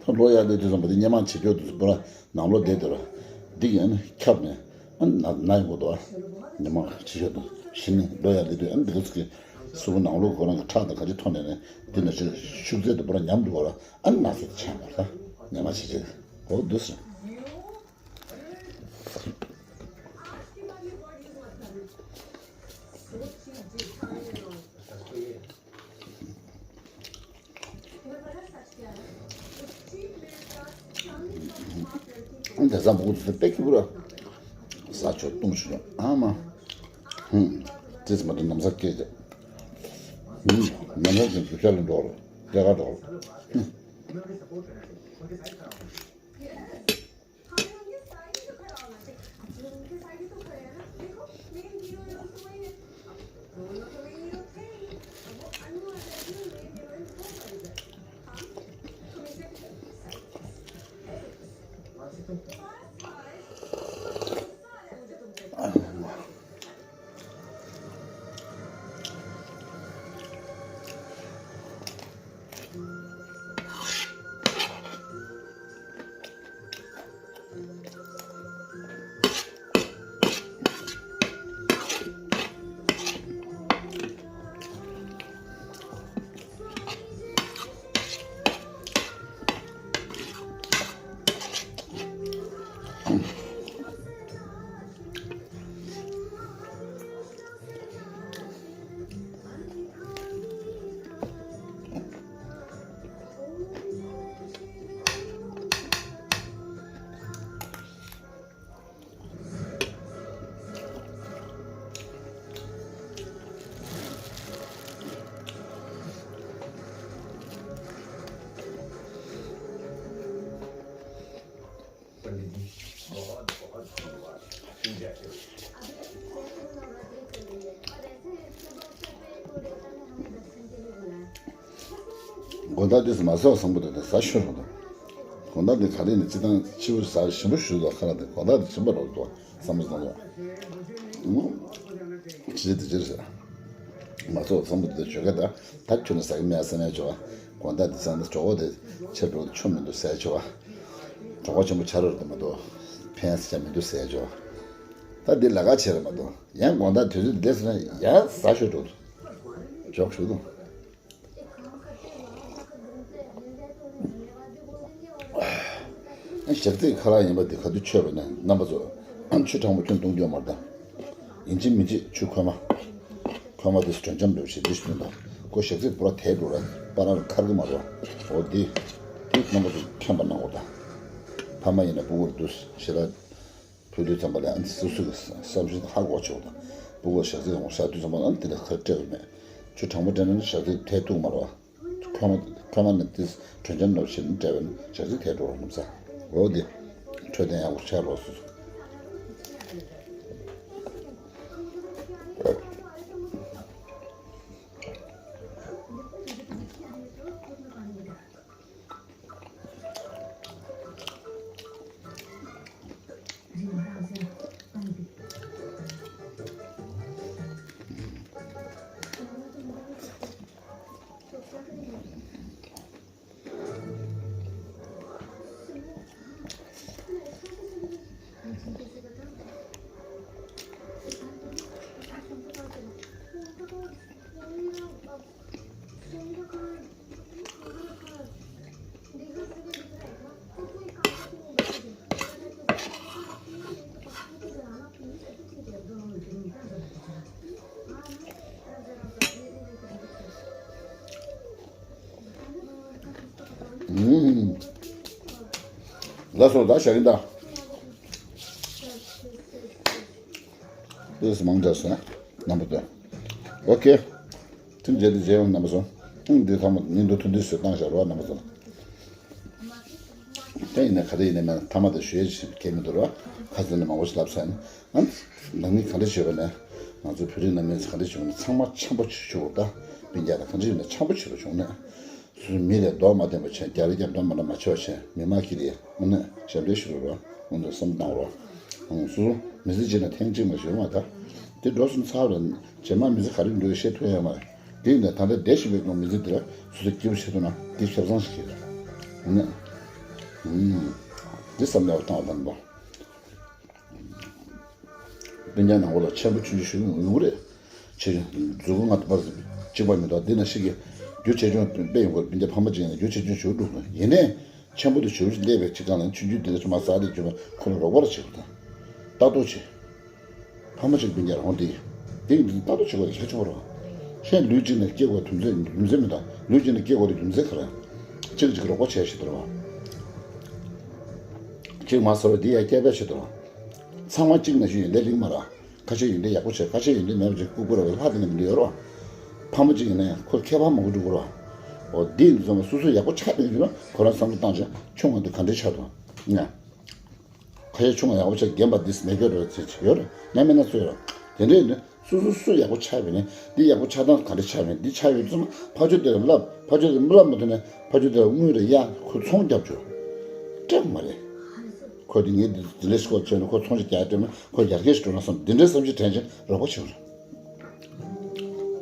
ཐོབ་ལོ་ཡག་དེ་དུས་ཙམ་པ་དེ་སྙེ་མ་བྱེད་ཆོག་དུས་པོ་ར་ནང་ལོ་བསྡད་དེ་ར། འདི་ཡང་ནི་ཁྱབ་ནས་ཨ་ན་ན་ཡོང་གོ་དོ། སྙེ་མ་བྱེད་ཆོག་དུ་ཞི་ནི་ལོ་ཡག་དེ་དུས་ཨ་འདི་ག་ཚོད་ཀྱི་སུ་བོ་ནང་ལོ་ཁོ་རང་གི་ཁྲག་དང་ག་ཅི་ཐོན་ནས་ནི་འདི་ན་ཅི་ཤུགས་ཚད་དུ་པོ་ར་ཉམས་འདུག་གོ་ར། ཨ་ན་ཚད་ཆེན་པོ་ར་སྙེ་མ་བྱེད་ཆོག་གོ་འདུག་སོང་། དེ་ཚ་མོ་དེ་ཚོ་དཔེ་སྐྱིད་པོ་ར། ཟ་ཆོག་བཏུང་ཆོག་ཨ་མ། ཧུམ། ཙིས་མ་དེ་ནམ་ཟ་སྐད་ཆ། ཧུམ། ནམ་ཟ་དེ་རྒྱུ་ཆ་ལ་འགྲོ་ར། སྐད་ཁ་འགྲོ་ར། ཧུམ། དགོང་དག་དུས་སུ་མ་ཟ་བ་བཟང་པོ་དེ་དག་ཟ་ཤོར་རུང་དང་། དགོང་དག་དེ་ག་རེ་ནས་སྤྱི་བཏང་ཕྱི་པོ་ཟ་ཞིམ་པོ་ཞུ་དགོས་ཁ་ལ་དེ་དགོང་དག་དེ་ཞིམ་པོ་རོགས་དགོས་བསམ་བློ་བཏང་དགོས། ཅི་དེ་ཅི་རེད། མ་ཚོགས་བཟང་པོ་དེ་དག་བྱོས་ཁ་ད་ད་ཁྱོད་ནས་ཟ་གི་མེད་ཟ་མེད་བྱོས་པ། དགོང་དག་དེ་ཟ་ན་གྲོགས་པོ་དེ་ཆེ་འགྲོ་ཆོ་མི་འདུག་ཟས་བྱོས་པ། གྲོགས་པོ་ཆེན་པོ་ཆ་རོགས་དེ་མ་གཏོགས་ཕན་ཟ་ཆ་མི་འདུག་ཟས་བྱོས་པ། ད་འདི་ལ་ཁ་བྱེད་རེད་མ་གཏོགས། ཡང་དགོང་དག་དུས་ཚོད་འདི་འདས་སོང་ན་ཡང་ཟ་ཤོད་འགྲོ། འཇོག་ཞུ་དང་། ཞག་ཚིགས་ཁ་ལག་ཡིན་པ་འདི་ག་དུས་མཆོད་པ་ནས་རྣམ་པ་ཚོ་ཆུ་གྲང་མོ་ཁྱོན་བཏུང་རྒྱུ་མ་རེད་ད། ཡིན་གཅིག་མིན་གཅིག་ཆུ་ཁོལ་མ། ཁོལ་མ་དེ་དྲོད་འཇམ་འདྲ་བོ་ཞིག་འདི་ཞིག་བཏུང་དང་། ཁོ་ཞག་ཚིགས་བུ་ར་དལ་འགྲོ་ར་པ་ར་ལ་ཁར་གི་མ་རེད་བ། འོ་འདི། འདི་རྣམ་པ་ཚོ་མཁྱེན་པ་གནང་དགོས་ད། ཕ་མ་ཡིན་ན་སྤུ་གུར་འདུག་ཞེ་དྲག་ཕུལ་དུས་ཙམ་པ་ལ་ཨ་ནི་སོ་སོ་གི་བསམ་བཞིན་ཧ་གོ་ཆོག་དང་། སྤུ་གུ་ཞག་ཚིགས་འོང་ཞག་དུས་ཙམ་པ་ལ་ཨ་ནི་དེ་ལ་ཁ་སྤྲད་པ་མེད། ཆུ་གྲང་མོ་སྤྲད་ན་ནི་ཞག་ཚིགས་ཐལ་གཏུགས་མ་རེད་བ། ཁོལ་མ་ཁོལ་མ་ནི་དེ་དྲོད་འཇམ་ནོར་བཞིན་སྤྲད་པ་ནི་ཞག་ཚིགས་ཐལ་འགྲོ་རོགས་ནམ་ས། འོ་དེ། འཕྲོད་བསྟེན་ཡག་པོ་བྱ་རོགས་སོ་སོ། ལགས་སོ། ད་ཞག་ཡིན་ད། ཨེས་མང་དྲགས་སོང་རྣམ་པ་ཚོ། ཨོ་ཁེ། ཐུན་རྗེས་དུ་མཇལ་ཡོང་རྣམ་པ་ཚོ། ཨང་འདི་ཐ་མ་ཉིན་དུ་ཐུན་དུས་སུ་བཏང་བཞག་རོགས་རྣམ་པ་ཚོ། དེ་ཡིན་ན་ག་རེ་ཡིན་ན་མེད་ན་ཐ་མ་དེ་ཞུ་ཡས་ཀྱི་གལ་མི་འདུག་རོགས། ཁ་སང་ནས་མང་པོ་ཞིག་ལབ་ཚར་ནས། ཨང་། ནང་མི་ག་འདྲ་བྱེད་པ་ནས། ང་ཚོ་བོད་རིགས་ནང་མི་ཚོ་ག་འདྲ་བྱེད་པ་ནས་ཚང་མ་འཆམ་པོ་བྱེད་ཆོག་ད། སྤུན་ཀྱག་དང་ག་འདྲ་ཡིན་ན་འཆམ་པོ་བྱེད་པ་བྱུང་ནས། སོ་སོ་མི་ལ་མདོག་མ་བསྟན་པ་བྱས། རྒྱ་རི་རྒྱབ་འགྲམ་མ་འགྲམ་མ་ཆེ་བ་བྱས། མི་མང་གིས་རེད་མ་ནས་ཞབས་འདྲེན་ཞུ་རོགས། ང་ཚོ་བསམ་བཏང་རོགས། ཨང་། སོ་སོ་མི་ཚེ་གཅིག་ན་ཐེངས་གཅིག་མ་བྱུང་བ་ད། དེ་འགྲོ་སོང་ཚར་རེད། རྗེས་མ་མི་ཚེ་ག་རེ་འགྲོ་ཤེས་ཐུབ་ཡ་མ་རེད། དེ་ཡིན་ན་ད་ལྟ་བསྡད་བཞིན་པའི་ངང་མི་ཚེ་འདི་ལ་སོ་སོ་སྐྱིད་པོ་བྱེད་ཐུབ་ན་དེ་ཆ་ཚང་ཞིག་རེད། ཨང་། ཨང་། འདི་བསམ་བློ་བཏང་བ་དང་པོ། སྤུན་ཀྱག་ནང་ལོགས་ལ་ཆེན་པོ་ཆུང་ཆུང་ཞིག་ཡོང་གི་རེད། ཆེ་ཆུང་མཛུབ་གུ་ལྔ་བར་གཅིག་པ་མི་འདུག་འདི་ན་ཞིག་གིས་རྒྱུ་ཆེ་ཆུང་དཔེ་ཡོང་གི་རེད། སྤུན་ཀྱག་ཕ་མ་གཅིག་ཡིན་ན་རྒྱུ་ཆེ་ཆུང་ཞིག་འགྲོ་དགོས། ཡིན་ནའི་ཆེན་པོ་དེ་ཞུ་བ་ཞིག་སླེབས་པའི་ཆེད་གང་ལ་ཆུང་ཆུང་དེ་ལ་ཆུ་མ་ཟ་དེ་ཆུ་མ་ཁོ་ལ་རོགས་པ་ར་བྱེད་དགོས་དང་། ལྟ་རྟོག་བྱེད། ཕ་མ་གཅིག་སྤུན་ཀྱག་རང་དེ་དེ་ཡིན་དུས་ལྟ་རྟོག་བྱེད་དགོས་དེ་ཁྱད་ཆོག་རོགས། ཁྱེད་ལུས་གཅིག་ནས་སྐྱེ་དགོས་རྒྱུ་མཚན་རྒྱུ་མཚན་མི་འདུག་ལུས་གཅིག་ནས་སྐྱེ་དགོས་རྒྱུ་མཚན་ག་རེ། གཅིག་གཅིག་རོགས་པ་བྱས་ཤིག་དོར་བ། གཅིག་མ་ཟ་བ་འདི་ཡ་སྐྱེ་བས་ཤིག་དོར་བ། ཚང་མ་གཅིག་ན་ཞུ་ཡོན་ཏན་ལིང་མ་ར། ཁ་ཆེ་ཡོན་ཏན་ཡག་པོ་བྱས། ཁ་ཆེ་ཡོན་ཏན་མེད་པ་ཅིག་ལྐུགས་པ་ར་བའི་ལྷ་དེ་ནས་མི་འདུག་ཡོད་རོགས། ཕ་མ་གཅིག་ཡིན་ན་ཡང་ཁོ་ཁྱད་པར་མང་པོ་འགྲོ་གི་རོགས། འོ་འདི་ཡིན་དུས་ཙམ་པ་སོ་སོ་ཡག་པོ་ཆགས་པའི་རྒྱུ་ན་ཁོ་རང་བསམ་བློ་བཏང་བྱས་ཆུང་བ་འདི་ག་འདྲས་ཆགས་འདུག་ང་། ཁ་ཡ་ཆུང་ཡག་པོ་ཆགས་རྒན་པ་འདི་མེད་སྐྱོ་རོ་ཚེ་ཆེ་ཡོད་རེད། ང་མེད་ན་ཚོད་རོ། དེ་འདྲས་ནི་སོ་སོ་སོ་ཡག་པོ་ཆགས་པས་ནི་འདི་ཡག་པོ་ཆགས་སྟངས་ག་འདྲ་ཆགས་པས་འདི་ཆགས་ཡོད་ཙམ་ཕ་ཆོས་དེ་ལ་བསླབ། ཕ་ཆོས་དེ་བསླབ་མ་ཐུབ་ནས་ཕ་ཆོས་དེ་ལ་དངུལ་རེ་ཡ་ཁོ་ཚོང་རྒྱབ་ཆོག་སྤྲད་མ་རེད། ཁོ་དེ་ངས་འདི་འདི་ལས་ཤོག་བྱས་ནས་ཁོ་ཚོང་ཅིག་རྒྱག་སྤྲད་ན་ཁོ་ཡར་རྒྱས་ཤིག་འགྲོ་ན་བསམ་འདི་འདྲའི་བསམ་གཞིག་དྲན་ཅིང་རོགས་པ་བྱེད་དགོས་རེད།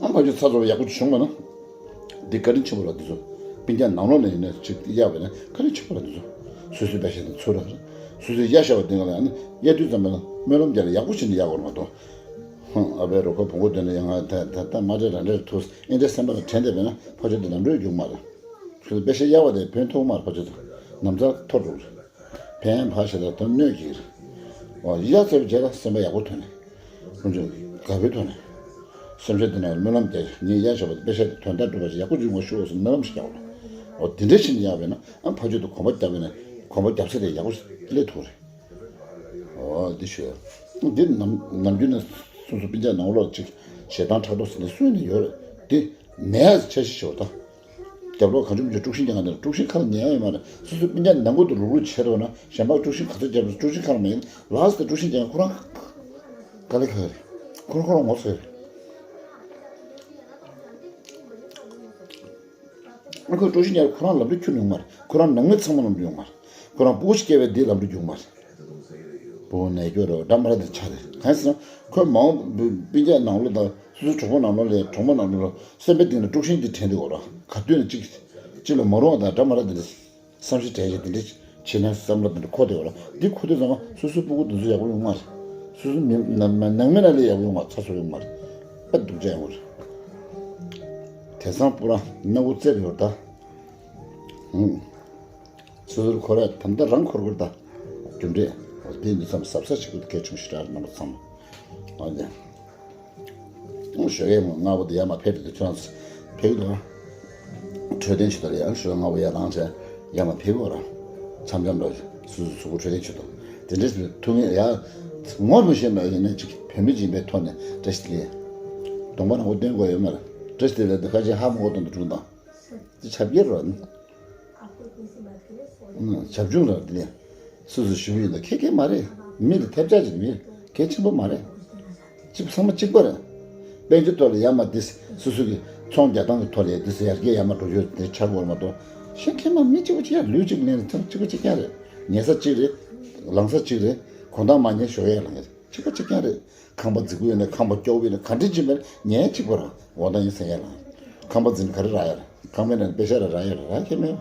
ཨ་མ་ཁྱོད་ཚ་ཚ་བ་ཡག་པོ་ཅིག་བྱུང་བ་ན། འདི་བཀའ་དྲིན་ཆེན་པོ་ལ་འདི་ཚོ། སྤུན་ཀྱག་ནང་ལོགས་ནས་ཡིན་ན་ཅིག་གཡར་བས་ན་བཀའ་དྲིན་ཆེན་པོ་ལ་འདི་ཚོ། སོ་སོའི་པད་ཤ་དང་ཚུར་ར། སོ་སོའི་གཡར་བཞག་པ་འདི་ང་ལ་ཨ་ནི་གཡར་དུས་ཙམ་པ་ན་སྨོན་ལམ་རྒྱག་ལ་ཡག་པོ་བྱས་ནས་གཡར་དགོས་མ་གཏོགས། ཧང་ཨ་ཕའི་རོ་ཁོ་བོང་གུ་འདོན་ན་ཡང་ང་ད་ད་ད་མ་འདྲེ་ར་འདྲེ་ཐུག་ཨེ་འདྲེ་སེམས་པ་ལ་དྲན་བསྡད་པས་ན་ཕ་ཆོས་འདི་ལམ་འགྲོ་རྒྱུ་མ་རེད། ཁྱོད་ཚོ་པད་ཤ་གཡར་བ་དེ་ཕན་ཐོགས་མ་རེད། ཕ་ཆོས་འདི་ནམ་ཚ་འཐོར་འགྲོ་རེད། ཕན་ཕ་ཤ་དང་དོན་གནོད་ཀྱི་རེད། འོ་གཡར་ཚར་བའི་རྗེས་ལ་སེམས་པ་ཡག་པོ་ཐོན་ནས། ཀུན་སྤྱོད་དགའ་བའི་ཐོག་ནས། སེམས་ཅན་འདི་ན་སྨོན་ལམ་རྒྱག་ངས་གཡར་བཞག་པ་དེ་པད་ཤ་དེ་དོན་དག་སྒྲུབ་པ་ཞིག་ཡག་པོ་ཅིག་ཡོང་བ་ཤོག་ཟེར་སྨོན་ལམ་ཞིག་རྒྱག་དགོས། འོ་དེ་འདྲ་བྱས་ནས་གཡར་བས་ན་ཨ་ཕ་ཆོས་དེ་གོམ་པ་བརྒྱབ་པས་ན་གོམ་པ་བརྒྱབ་ས་དེ་ཡག་པོ་སླེབས་ཐུབ་རེད། འོ་འདི་ཞུ། འདི་ནམ་ནམ་རྒྱུན་ནས་སོ་སོ་སྤུན་ཀྱག་ནང་ལོགས་ཅིག་ཞེ་སྡང་ཕྲག་དོག་ཟེར་ནས་སུས་ནས་ཡོད་རེད། འདི་མེད་ཡ་འཆར་གཞི་ཞིག་ཡོད་ད། རྒྱབ་ལོགས་གང་བྱུང་མི་འདུག་དཀྲུག་ཤིང་རྒྱག་མཁན་དེ་ལ་དཀྲུག་ཤིང་ཁ་ལ་ཉན་ཡ་ཡོད་མ་རེད། སོ་སོའི་སྤུན་ཀྱག་ནང་ཁུལ་དུ་ལུག་ལུག་བྱས་འདུག་ན་གཞན་པ་དཀྲུག་ཤིང་ག་ཚོད་རྒྱབ་རུང་དཀྲུག་ཤིང་ཁ་ལ་མ་ཉན། ལགས་སོ་དེ་དཀྲུག་ཤིང་རྒྱག་མཁན་ཁོ་རང་དཀའ་ལས་ཁག་རེད། ཁོ་རང་ཁོ་རང་ངོ་ཚ་རེད། ཨ་ཁོས་དཀྲུག་ཤིང་རྒྱག་ཁོ་རང་ལམ་འགྲོ་ཁྱོན་ནས་ཡོང་མ་རེད། ཁོ་རང་ནང་མི་ཚང་མ་ལམ་འགྲོ་ཡོང་མ་རེད། ཁོ་རང་སྤུ་གུ་ཞིག་སྐྱེ་བའི་དེ་ལམ་འགྲོ་རྒྱུ་མ་རེད། བུ་ནས་སྐྱོ་རེད། འདྲ་མ་ར་དེ་ཆ་རེད། གང་ཟེར་ན་ཁོས་མ་འོངས་སྤུན་ཀྱག་ནང་ལོགས་དང་སོ་སོའི་གྲོགས་པོ་ནང་ལོགས་ལས་གྲོགས་མོ་ནང་ལོགས་ལ་སེམས་པའི་གཏིང་ནས་དཀྲུག་ཤིང་འདི་དྲན་འདུག་གོ་ར། ག་དུས་ནས་གཅིག་གཅིག་ལ་མ་རུང་བ་དང་འདྲ་མ་ར་དེ་འདྲ་བསམ་ཤེས་དྲན་ཤེས་དེ་འདྲ་བྱེད་ན་བསམ་བློ་དེ་འདྲ་འཁོར་བསྡད་ཡོད་ར། འདི་འཁོར་དུས་ཙམ་པ་སོ་སོའི་སྤུ་གུ་དེ་ཚོ་ཡག་པོ་ཡོང་མ་རེད། སོ་སོ་མི་ནང་མི་ནང་མི་ན་ལས་ཡག་ཡོང་བ་ཚ་སོ་ཡོང་མ་རེད། དཔེ་སྡུག་ཅག་ཡོང་བ་རེད། དེང་སང་སྤུ་ར་སྣ་བུ་རྩེར་ཡོད་ད། ཧུམ། སོ་སོར་འཁོར་ཡ་ད་ལྟ་རང་འཁོར་དགོས་ད། རྒྱུ་འབྲས། འོ་དེ་འདི་ཙམ་གཟབ་གཟབ་བྱེད་དགོས་གལ་ཆུང་ཞིག་ར་རྣམ་པ་ཚང་མ། ཨ་ནི། ཞོགས་ཡས་མོ་སྔ་བོ་དེ་ཡར་མ་ཕེབས་དུས་ཁྱོད་རང་ཕེབས་འདུག་འཕྲོད་བསྟེན་བྱེད་དོ་ཡང་ཞོགས་སྔ་བོ་ཡར་ལངས་བྱས་ཡར་མ་ཕེབས་འོ་ར། འཆམ་འཆམ་ར་སུ་སུ་གཟུགས་པོ་འཕྲོད་བསྟེན་བྱེད་དོ། དེ་འདྲས་ཐུག་ངེས་ཡ། ངོ་མི་ཤེས་པ་ཡིན་ན་ཅིག་བོད་མི་ཡིན་པའི་ཐོག་ནས་བཀྲ་ཤིས་བདེ་ལེགས། གདོང་པ་རང་མགོ་སྟོན་དགོས་ཡོད་མ་རེད། བཀྲ་ཤིས་བདེ་ལེགས་འདི་ཁ་ཆེ་ཧ་མ་གོ་དོན་དུ་བསྒྲུགས་དང་། འདི་ཆབ་རྒྱལ་རོ། བྱབ་ཆུང་ར་འདི་ནས་སུ་སུ་ཞུ་གི་ཡོད་ད་ཁེ་ཁེ་མ་རེད། མི་ལ་ཐེབས་ཆག་ཅིག་མི་གལ་ཆེན་པོ་མ་རེད། གཅིག་ཚང་མ་གཅིག་པ་རེད། དཔལ་འབྱོར་ཐོག་ལ་ཡར་མར་འདི་སུ་སུ་གི་ཚོང་རྒྱག་སྟངས་ཀྱི་ཐོག་ལ་འདི་ཡར་རྒྱས་ཡར་མར་འགྲོ་རྒྱུ་དེ་ཆགས་དགོས་མ་གཏོགས་གཞན་ཁེ་མ་མི་གཅིག་པ་གཅིག་ཡར་ལུས་གཅིག་ལེན་ཚང་གཅིག་པ་གཅིག་རྐྱང་རེད། ཉལ་ས་གཅིག་རེད། ལངས་ས་གཅིག་རེད། གོང་ཐང་མ་ཉལ་ཞོགས་ཡར་ལངས་ཡ་རེད། གཅིག་པ་གཅིག་རྐྱང་རེད། ཁང་པ་འཛིན་གྱི་ཡོད་ན་ཁང་པ་སྐྱོ་བོ་ཡོད་ན་ག་འདྲ་ཅིག་མེད་ན་ཉལ་གཅིག་པ་རང་འོ་ད་ཡིན་ཟེར་ཡ་ལ། ཁང་པ་འཛིན་ག་རེ་རག་ཡ་རེད། ཁང་པའི་ནང་པེ་ཤ་རེ་རག་ཡ་རེད་རག་གི་མེད།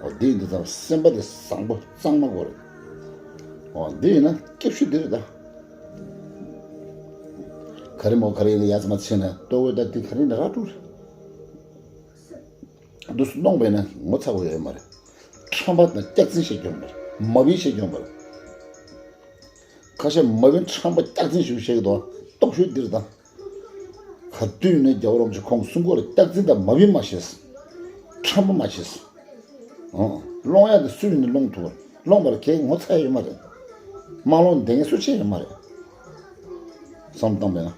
འོ་འདི་ཡིན་དུས་ཙམ་སེམས་པ་དེ་བཟང་པོ་གཙང་མ་དགོས་རེད། འོ་འདི་ཡིན་ན་སྐྱབས་ཤུགས་འདི་རེད་ད། ག་རེ་མོ་ག་རེ་ཡིན་ན་ཡ་ཚ་མ་ཆེ་ན་ལྟོ་གོས་ད་འདི་ག་རེ་ཡིན་ན་རག་འགྲོ་རེད། འདུག་སེ་གནོང་བས་ན་ངོ་ཚ་བ་ཡོད་མ་རེད། ཁྲམ་པ་དང་སྐྱག་རྫུན་བཤད་རྒྱུ་མ་རེད། མ་བིན་བཤད་རྒྱུ་མ་རེད། ཁ་ཤས་མ་བིན་ཁྲམ་པ་སྐྱག་རྫུན་ཞིག་བཤད་ཀྱི་འདུག་སྟོབས་ཤུགས་འདིར་དང་། ག་དུས་ནས་རྒྱལ་བ་རིན་པོ་ཆེ་ཁོང་གསུང་སྐོར་ལ་སྐྱག་རྫུན་དང་མ་བིན་མ་བཤད། ཁྲམ་པ་མ་བཤད། ཨང་། སློང་ཡག་དེ་སུ་ཡིན་ནས་སློང་ཐུབ། སློང་བར་གལ་ངོ་ཚ་ཡ་ཡོད་མ་རེད། དམངས་སློབ་འདེང་མཁན་སུ་ཆེ་ཡོད་མ་རེད། བསམ་བཏང་བས་ན།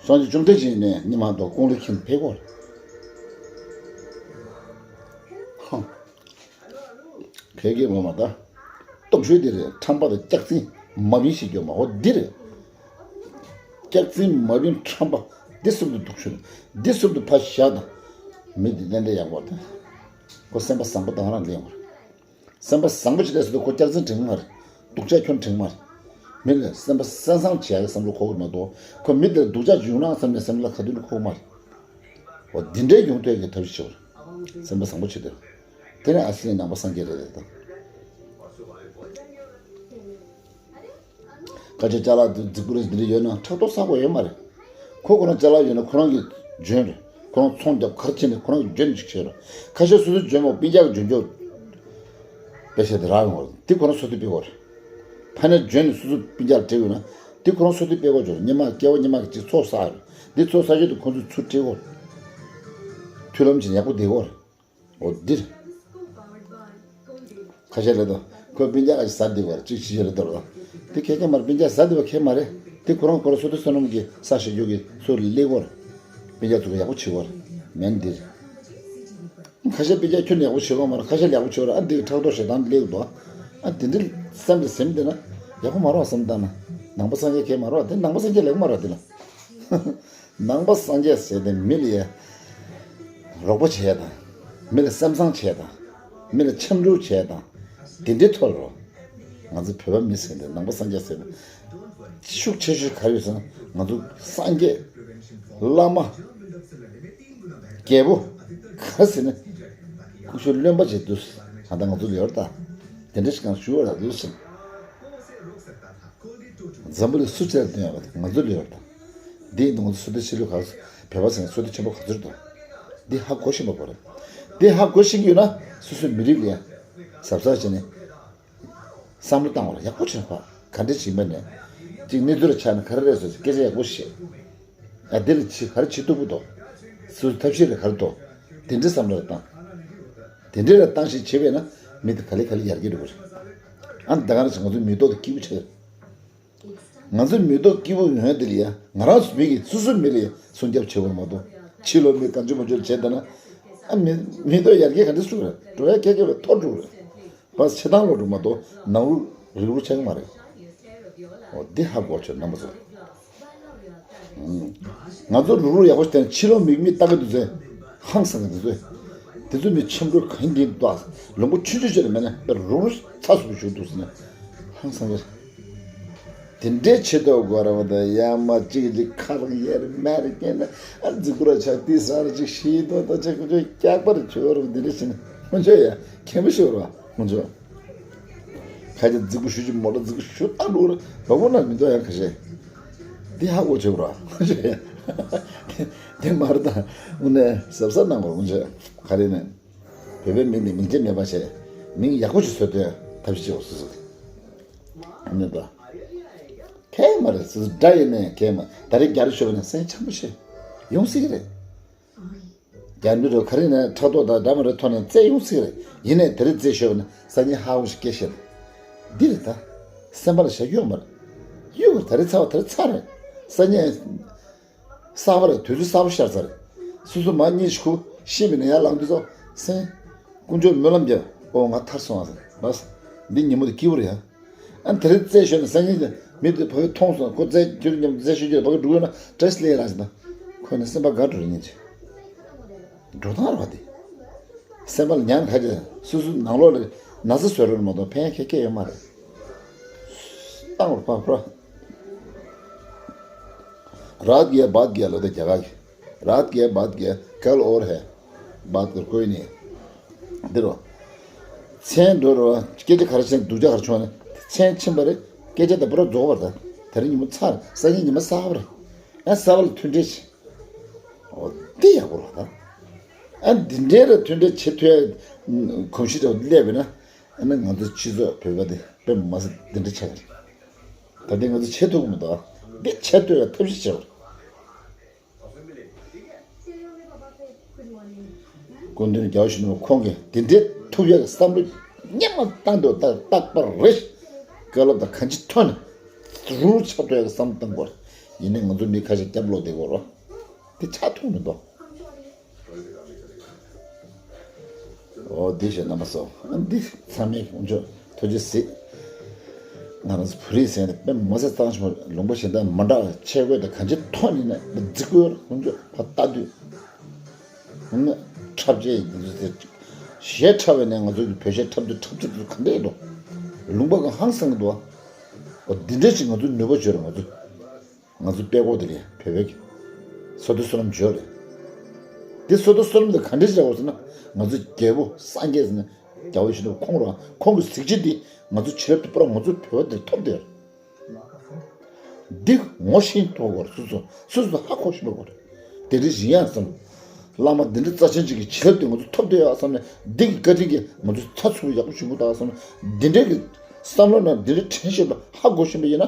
སངས་རྒྱས་བཅོམ་ལྡན་འདས་ནས་ཉི་མ་དང་ཀུན་ལེགས་མཁྱེན་ཕེབས་སྐོར། ཧང་། ཁལ་གྱི་འོ་མ་ད། སྟོབས་ཤུགས་འདི་རེད། ཁྲམ་པ་དང་སྐྱག་རྫུན་མ་བིན་ཞིག་རྒྱུ་མ་འོ་འདི་རེད། སྐྱག་རྫུན་མ་བིན་ཁྲམ་པ་འདི་གསུམ་དུ་སྡུག་ཤོས་རེད། འདི་གསུམ་དུ་ཕར་བཞག་དང་། མི་འདི་ལན་འདི་ཡག་པོ་དང་། ཁོ་སེམས་པ་བཟང་པོ་དང་རང་ལེན་དགོས། སེམས་པ་བཟང་པོ་ཞིག་ལས་སུ་ཁོ་སྐྱག་རྫུན་དྲན་གི་མ་རེད། སྡུག་ཅག་ཁྱོན་དྲན་གི་མ་རེད། མི་ལ་སེམས་པ་སེམས་བཟང་བྱེད་ཡག་བསམ་བློ་འཁོར་གི་མ་གཏོགས་ཁོ་མི་དེར་སྡུག་ཅག་ཅིག་ཡོང་ན་བསམ་ནས་སེམས་ལ་ཁ་ཐུག་ནས་འཁོར་གི་མ་རེད། འོ་འདི་འདྲའི་ཡོང་ཐོས་ཀྱི་ཐབས་ཤེས་བྱེད་པར་སེམས་པ་བཟང་པོ་བྱེད་དོ། དེ་ནས་ཨ་སི་ནི་ནང་པ་སངས་རྒྱས་རེད་རེད་དང་། ཁ་ཆེ་ཅ་ལག་འདི་རྫིག་པོ་རེད། འདི་འདྲ་ཡོད་ན་ཕྲག་དོག་ཟ་དགོས་ཡོད་མ་རེད། ཁོ་ཁོ་རང་ཅ་ལག་ཡོད་ན་ཁོ་རང་གི་འཇོན་རེད། ཁོ་རང་ཚོང་རྒྱབ་ག་རེ་བྱས་ནས་ཁོ་རང་གི་འཇོན་ཅིག་བྱས་རོགས། ཁ་ཤས་སོ་སོའི་འཇོན་མོ་སྤུན་ཀྱག་གི་འཇོན་ཀྱོག་པེ་ཤ་དེ་རག་ཡོང་བ་རེད། འདི་ཁོ་རང་སོ་སོས་སྤེལ་དགོས་རེད། ཕ་ནས་འཇོན་ནས་སོ་སོའི་སྤུན་ཀྱག་ལ་སྤྲད་དགོས་ན་འདི་ཁོ་རང་སོ་སོས་སྤེལ་དགོས་བྱུང་རེད། སྔོན་མ་སྐྱེ་བོ་སྔོན་མ་གི་ཅིག་ཚོགས་བསགས་རེད། འདི་ཚོགས་བསགས་རྒྱུ་དེ་ཁོ་ཚོས་ཚུར་སྤྲད་དགོས་རེད། མཐུན་ལམ་བྱས་ནས་ཡག་པོ་བསྡད་དགོས་རེད། འོ་འདིར། ཁ་ཤས་ལ་དང་ཁོས་སྤུན་ཀྱག་ག་ཞིག་ཟ་བསྡད་པ་རེད། གཅིག་ཤི་ཤི་རེད་དོ་ར། དེ་ཁེ་ཁེ་མར་སྤུན་ཀྱག་ཟ་བསྡད་པ་ཁེ་མ་རེད། དེ་ཁོ་རང་ཁོ་རང་སོ་ཏི་སོ་ནམ་གྱི་ས་ཞིག་རྒྱུ་གི་སོ་ལེ་གོར། སྤུན་ཀྱག་ཚོ་གི་ཡག་པོ་བྱེད་གོར། མེན་འདིར། ཁ་ཤས་སྤུན་ཀྱག་ཁྱོན་ཡག་པོ་བྱེད་གོ་མ་རེད། ཁ་ཤས་ཡག་པོ་བྱེད་གོ་ར། ཨ་འདི་གི་ཕྲག་དོག་ཞེ་སྡང་ལེ་གི་འདུག་ཨ་དེ་འདྲ་སེམས་ལ་སེམས་བསྡད་ན་ཡག་པོ་མ་རེད་བསམ་བཏང་ན། ནང་པ་སངས་རྒྱས་ཁེ་མ་རེད། དེ་ནང་པ་སངས་རྒྱས་ལེགས་མ་རེད་དེ་ལ། ནང་པ་སངས་རྒྱས་ཟེར་ཏེ་མི་ལ་ཡ་རོགས་པ་བྱས་དང་། མི་ལ་སེམས་བཟང་བྱས་དང་། མི་ལ་འཆམ་མགྲོན་བྱས་དང་། དེ་འདྲའི་ཐོག་ལ་རོ། ང་ཚོ་བོད་པ་མི་ཟེར་ཏེ་ནང་པ་སངས་རྒྱས་ཟེར་ཏེ་ཤུགས་ཆེ་ཤོས་ག་རེ་ཡོད་ཟེར་ན། ང་ཚོ་སངས་རྒྱས། བླ་མ། རྒྱལ་པོ། ག་ཟེར་ན། ཁུ་ཤུ་བློན་པ་བྱེད་དུས་ད་ལྟ་ང་ཚོ་ལ་ཡོད་ད། དེ་འདྲ་ཞིག་གང་ཞུ་བ་ར་འདུག་ཟེར། འཛམ་བུ་གླིང་སུ་ཆེར་སྟོན་ཡོད་པ་ང་ཚོ་ལ་ཡོད་དང་། འདི་ཡིན་དུས་ང་ཚོ་བསོད་བདེ་ཆེ་ལུགས་ག་ཚོད་བོད་པ་ཟེར་ན་བསོད་བདེ་ཆེན་པོ་ག་ཚོད་འདུག་འདི་ཧ་གོ་ཤེས་པ་དགོས་རེད། འདི་ཧ་གོ་ཤེས་ཀྱི་ཡོད་ན་སོ་སོའི་མི་རིགས་ལ་ཡང་གཟབ་གཟབ་བྱས་ནས་བསམ་བློ་བཏང་བ་ལ་ཡག་པོ་བྱས་ན་ཕ་ག་འདྲ་བྱེད་མིན་ནས་གཅིག་གནས་ཚུལ་ལ་ཆགས་ན་ག་རེ་རེད་ཟེར་སྐད་ཆ་ཡག་པོ་བཤད། ཨ་འདི་ལ་ཆི་ག་རེ་བྱེད་ཐུབ་ཀྱི་འདུག་སོ་སོའི་ཐབས་ཤེས་ལ་ག་རེ་འདུག་དེ་འདྲའི་བསམ་བློ་ལ་བཏང་། དེ་འདྲའི་ལ་བཏང་ཞིག་བྱེད་པས་ན་མི་དེ་ག་ལེ་ག་ལེ་ཡར་རྒྱས་འགྲོ་གི་རེད། ཨ་ད་ག་རེ་ཟེར་ང་ཚོའི་མི་ཐོག་དེ་སྐྱིད་པོ་ཆགས་ཀྱི་རེད། ང་ཚོའི་མི་ཐོག་སྐྱིད་པོ་ཡོང་ཡ་དེ་ལ་ཡ་ང་རང་ཚོ་མི་གིས་སོ་སོའི་མི་ལ་ཡ་སྲུང་སྐྱོབ་བྱེད་དགོས་མ་གཏོགས་ཕྱི་ལོགས་མི་གང་བྱུང་མང་བྱུང་བྱས་བསྡད་ན་ཨ་མི་མི་ཐོག་ཡར་རྒྱས་ག་འདྲ་སུ་རེད་འགྲོ་ཡ་ཁྱེད་ཁྱེད་ལ་ཐོར་འགྲོ་རེད། བ་ཆེ་ཐང་ལོག་འགྲོ་མ་གཏོགས་ནང་ལོགས་རིག་རུ་ཆགས་ཀྱི་མ་རེད། འོ་འདི་ཧ་གོ་ཆོག་རྣམ་པ་ཚོ། ང་ཚོ་རུག་རུག་ཡག་པོ་བསྟན་ཕྱི་ལོགས་མིག་མིག་ལྟ་གི་འདུག་ཚེ། ཧང་སང་གི་འདུག་ཚེ། དེ་ཚོ་མི་ཆེན་པོ་གང་གིན་འདུག་ལུང་པ་ཆུང་ཆུང་ཅིག་ལ་མེད་ན་རུག་རུག་ཚ་སུ་བཞུགས་འདུག་ཟེར་ན། ཧང་སང་གི། དེ་འདྲའི་ཆེ་ཐོག་གོ་ར་བ་དང་ཡ་མ་གཅིག་གཅིག་ཁ་རག་ཡར་མར་སྐྱེས་ན་ཨ་རྫི་ཀུ་ར་ཆག་ཏི་ས་ར་ཅིག་ཤི་དོ་ད་ཆག་ཀུ་ཅོ་སྐྱག་པར་ཆོ་རུ་འདི་འདྲ་ཕྱིན་ཧུན་ཆོ་ཡ་མཁན་པོ་ཤོར་བ་ཧུན་ཆོ། ཁ་ཆེ་རྫིག་པོ་ཞུ་ཅིག་མོ་ཊ་རྫིག་པོ་ཞུ་ཏང་འགྲོ་ར་བ་བོ་ན་མི་འདུག་ཡང་ཁ་ཤས། འདི་ཧ་གོ་བྱེད་པ་ར་དེ་མ་རེད་ད། དངོས་གནས་གཟབ་གཟབ་གནང་དགོས་མི་བྱེད་ག་རེ་ནས། བོད་པའི་མིང་འདི་མིང་རྗེ་མེད་པ་བྱས། མིང་ཡག་པོ་ཞིག་བཟོ་དོན་ཐབས་ཤེས་བྱེད་དགོས་སོ་སོ་གི། ནི་ད། ཁས་མ་རེད་སོ་སོ་འདྲ་ཡིན་ནས་ཁས་མ་ད་རེས་རྒྱ་རེ་ཤོད་པ་ན་སེམས་འཆམ་པོ་བྱས་ཡོང་སྲིད་ཀྱི་རེད། རྒྱ་མི་རུ་ག་རེ་ནས་ཕྲག་དོག་དང་འདྲ་མི་འདྲ་ཐོག་ནས་རྩེད་ཡོང་སྲིད་ཀྱི་རེད། ཡིན་ནས་དེ་རེས་རྩེད་ཤོད་པ་ན་སང་ཉིན་ཧ་གོ་ཞིག་སྐད་བཤད། འདི་རེད་ད། སེམས་པ་ལ་བཞག་ཡོད་མ་རེད། གཡུག་གི་ད་རེས་ཚར་བ་ད་རེས་ཚར་རེད། སང་ཉིན། གསར་པ་རེད། དུས་ཚོད་གསར་པ་ཤར་ཚར་རེད། སོ་སོ་མ་གཉིས་ཤིག་ཁུ་ཤེས་མི་ནས་ཡར་ལངས་དུས་ཚོ་སེང་། དཀོན་མཆོག་སྨོན་ལམ་རྒྱབ། ཨོ་ང་ཐར་སོང་ཨ་ཟེར། ལགས། འདི་ཉིན་མོ་དེ་སྐྱིད་པོ་རེད་ཡ། ཨ་དེ་རིང་རྩེད་ཤོད་ནས་སང་ཉིན་དེ་མི་དེ་ཕ་གི་མཐོང་སོང་ཁོ་རྩེད་ཁྱོད་མཉམ་དུ་རྩེད་ཤོད་རྒྱུ་ཕ་གི་འགྲོ་གི་ན་བཀྲ་ཤིས་བདེ་ལེགས་ཟེར་ན། ཁོ་ནི་སེམས་པ་དགའ་འགྲོ་རེད་སྙིང་རྗེ། འགྲོ་སྟངས་རེད་བ་དེ། སེམས་པ་ལ་ཉར་ཁ་ཅིག་སོ་སོའི་ནང་ལོགས་ལ་ན་ཚ་བཟོ་རོགས་མ་གཏོགས་ཕན་ཁེ་ཁེ་ཡོད་མ་རེད། བཏང་བར་ཕར་ཕར། रात गया बात गया ལབ་ད་རྒྱ་གར་གྱི། रात गया बात गया कल और है बात कर कोई नहीं འདི་རོ། མཚན་འགྲོ་རོ་སྐད་ཆ་ག་རེ་བྱས་ན་སྡུག་ཅག་ག་རེ་བྱུང་བ་ན་མཚན་ཕྱིན་པ་རེད། སྐད་ཆ་དང་པོ་ར་རྫོགས་པ་རེད་ད། དེ་རིང་ཉིན་མོ་ཚར་སང་ཉིན་ཉི་མ་གསར་པ་རེད། ཨ་གསར་པ་ལ་མཐུན་འབྲེལ་བྱེད། འོ་འདི་ཡག་པོ་རེད་ད། ཨ་འདི་འདྲའི་ར་མཐུན་འབྲེལ་བྱེད་ཐུབ་ཡ་གོམས་གཤིས་འདྲ་བོ་སླེབས་པས་ན། ཨ་ནི་ང་ཚོ་སྤྱི་ཚོགས་བོད་པ་འདི་དཔེ་མ་སྲིད་འདི་འདྲ་ཆགས་ཀྱི་རེད། ད་ལྟའི་ང་ཚོ་བྱེད་ཐུབ་ཀྱི་མི་འདུག་འདི་བྱེད་ཐུབ་ཡ་ཐབས་ཤེས་བྱེད་དགོས། སྐུ་མདུན་རྒྱལ་བ་ཡིད་བཞིན་ནོར་བུ་ཁོང་གིས་འདི་འདྲའི་ཐུབ་ཡ་གི་བསམ་བློ་སྙེ་མ་བཏང་འདུག་ད་རྟག་པར་རེ་བཀའ་སློབ་དང་གང་ཅི་ཐོན་ནས་རུ་ཆགས་ཐུབ་ཡ་གི་བསམ་བློ་བཏང་དགོས། ཡིན་ནའི་ང་ཚོ་མི་ཁ་ཤས་སྐྱབས་ལོག་བསྡད་དགོས་རོགས། དེ་ཆགས་ཐུབ་མི་འདུག་འོ་འདི་བྱས་ན་མ་སོང་། འདི་ཚང་མས་དཀོན་མཆོག་ཐུགས་རྗེ་གཟིགས། ང་རང་ཚོ་བོད་རིགས་ཟེར་ནས་དཔེ་མ་སྲིད་གཙང་ཆེན་པོ་ལུང་པ་གཞན་དག་མ་འདྲ་བ་ཆས་གོས་དང་གང་ཅི་ཐོག་ནས་ནས་རྫིག་པོ་ཡོད་རེད། དཀོན་མཆོག་ཕར་ལྟ་དུས་ནི་འཁྲབ་ཆས་འདི་ཚོ་དེ་གཞས་འཁྲབ་པ་ནས་ང་ཚོ་གི་བོད་གཞས་འཁྲབ་དུས་འཁྲབ་ཆས་དེ་ཚོ་ག་འདྲ་ཡོད་འདུག་ལུང་པ་གང་ཧང་སང་གི་འདུག་འོ་འདི་འདྲ་ཅིག་ང་ཚོ་ནུས་པ་བརྗོད་རེད་ང་ཚོ། ང་ཚོ་དཔྲལ་ཀོ་དེ་རེད་བོད་པའི་གི། བསོད་སྡེ་བསོད་ནམས་བརྗོད་རེད། དེ་བསོད་སྡེ་བསོད་ནམས་དེ་ག་འདྲས་བྱ་བ་ཟེར་ན་ང་ཚོ་རྒྱལ་པོ་སངས་རྒྱས་ཟེར་ན་རྒྱལ་བ་ཡིད་བཞིན་ནོར་བུ་ཁོང་རང་ཁོང་གི་གཟི་བརྗིད་འདི་ང་ཚོ་བྱེད་ཐུབ་པར་ང་ཚོ་བོད་པ་དེར་ཐོབ་བསྡད་རེད། འདི་ངོ་ཤེས་ཐུབ་དགོས་རེད། སོ་སོ་སོ་སོ་ཧ་གོ་ཤེས་པ་དགོས་རེད། དེ་འདྲས་ཞིག་ཡང་བསམ། བླ་མ་འདི་འདྲ་རྩ་ཆེན་ཅིག་གི་བྱེད་ཐབས་དེ་ང་ཚོ་ཐོབ་བསྡད་ཡོད་བསམ་ནས་འདི་གི་བཀའ་དྲིན་གྱིས་ང་ཚོ་ཚགས་ཚུད་པོ་ཡག་པོ་བྱུང་གི་འདུག་བསམ་ནས་འདི་འདྲས་ཀྱི་བསམ་བློ་ནང་འདི་འདྲས་དྲན་ཤེས་པ་ཧ་གོ་ཤེས་པ་ཡིན་ན།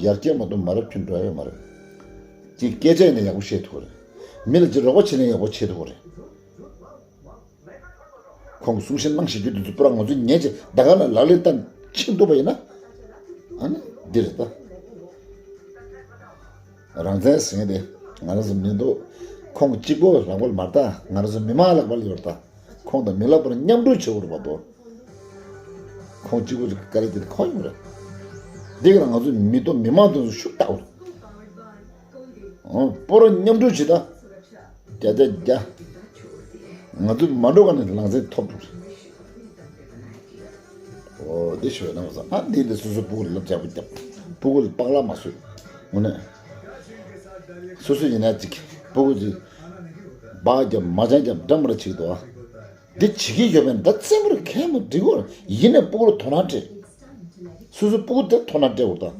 ཡར་རྒྱས་མ་གཏོགས་མར་རྒྱས་འགྲོ་ཡ་ཡོད་མ་རེད། ཅིག་སྐད་ཆ་ཡིན་ན་ཡག་པོ་བཤད་ཐུབ་ཀྱི་རེད། མི་ལ་ཅིག་རོགས་པ་བྱེད་ན་ཡག་པོ་བྱེད་ཐུབ་ཀྱི་རེད། ཁོང་གི་གསུང་བཤད་གནང་བཞིན་རྒྱུ་དེ་ཚོ་པུ་ར་ང་ཚོ་ཉན་བྱས་ད་ག་ན་ལག་ལེན་བསྟར་ཕྱིན་ཐུབ་པ་ཡིན་ན། ཨ་ནི་འདི་རེད་ད། རང་བཙན་ཟེར་མཁན་དེ་ང་རང་ཚོ་མི་འདུག་ཁོང་གི་གཅིག་པོ་ལག་པ་ལ་མ་རེད་ད། ང་རང་ཚོ་མི་མང་ལག་པ་ལ་ཡོད་རེད་ད། ཁོང་དང་མི་ལབ་པར་མཉམ་འགྲོ་བྱེད་དགོས་རེད་པ་དོ། ཁོང་གཅིག་པུ་ཅིག་དཀའ་ལས་དེ་ཁོང་ཡོང་རེད། འདི་ག་ལ་ང་ཚོ་མི་ཐོག་མི་མང་དེ་ཚོ་ཤུགས་རྒྱག་དགོས་རེད། ཨོ་པོ་ར་མཉམ་འགྲོ་བྱེད་ད། རྒྱ་རྒྱ་རྒྱ། ང་ཚོ་མ་འགྲོ་ག་ནས་ལང་ཚན་ཐོབ་འགྲོ་རེད། ཨོ་འདི་ཞུ་བའི་ནང་ཚོ་ཨ་འདི་འདི་སོ་སོ་སྤུ་གུ་ལ་ལབ་རྒྱག་པ་རྒྱབ། སྤུ་གུ་ལ་སྤག་ལག་མ་བཟོས། དངོས་གནས། སོ་སོ་ཡིན་ན་ཅིག་སྤུ་གུ་ཅིག་སྦག་རྒྱབ་མ་ཅང་རྒྱབ་འདྲ་མ་ར་བྱེད་ཀྱི་འདུག་ཨ། འདི་བྱེད་ཀྱི་ཡོད་པས་ན་ད་རྩེད་མོར་གས་མོ་འགྲིག་གོ། ཡིན་ནས་སྤུ་གུར་དོ་སྣང་སྤྲད། སོ་སོ་སྤུ་གུ་དེར་དོ་སྣང་སྤྲད་འོར་ད།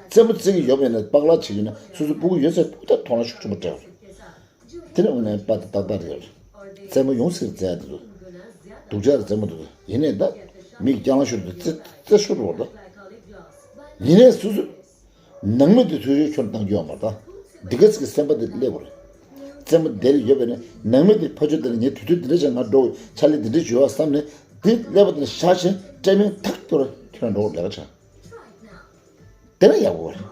རྩེད་མོ་རྩེ་གི་ཡོད་པས་ན་སྤག་ལག་བྱེད་ཀྱི་ན་སོ་སོ་སྤུ་གུ་ཡོད་ཚད་སྤུ་གུ་དེར་དོ་སྣང་ཤུགས་ཆེན་པོ་སྤྲད་འོར། དེ་ནས་འོ་ནས་པ་ཏི་ཏག་ཏག་རེད། རྩེད་མོ་ཡོང་སྲིད་རྩེ་ཡ་དེ་ཚོ། སྡུག་ཅག་རེད་རྩེད་མོ་དེ་ཚོ་ཡིན་ནས་ད། མིག་རྐྱང་ལང་ཤོར་དུ་རྩེ་རྩེ་ཤོར་འོར་ད། ཡིན་ནས་སོ་སོ། ནང་མི་དེ་ཚོའི་ཁྱོན་བཏང་རྒྱུ་ཡོད་མ་རེད་ད། འདི་ག་ཚིག་གི་སེམས་པ་དེ་སླེབས་པ་རེད། རྩེད་མོ་དེ་ལ་ཡོད་པས་ན་ནང་མི་དེ་ཕ་ཆོས་དེ་ལ་ངས་དུས་ཚོད་འདི་འདྲ་ཅིག་ང་འགྲོ་ཆ་ལས་འདི་འདྲ་བྱོས་ཨ་བསམ་ནས་འདི་སླེབས་པ་དེ་ལ་བཞག་བྱས་སྤྲད་མིན་ཐག་གཅོད་ར་ཁྱོད་རང་འགྲོ་ལས་ཀ་བྱ། དེ་ན་ཡག་པོ་རེད།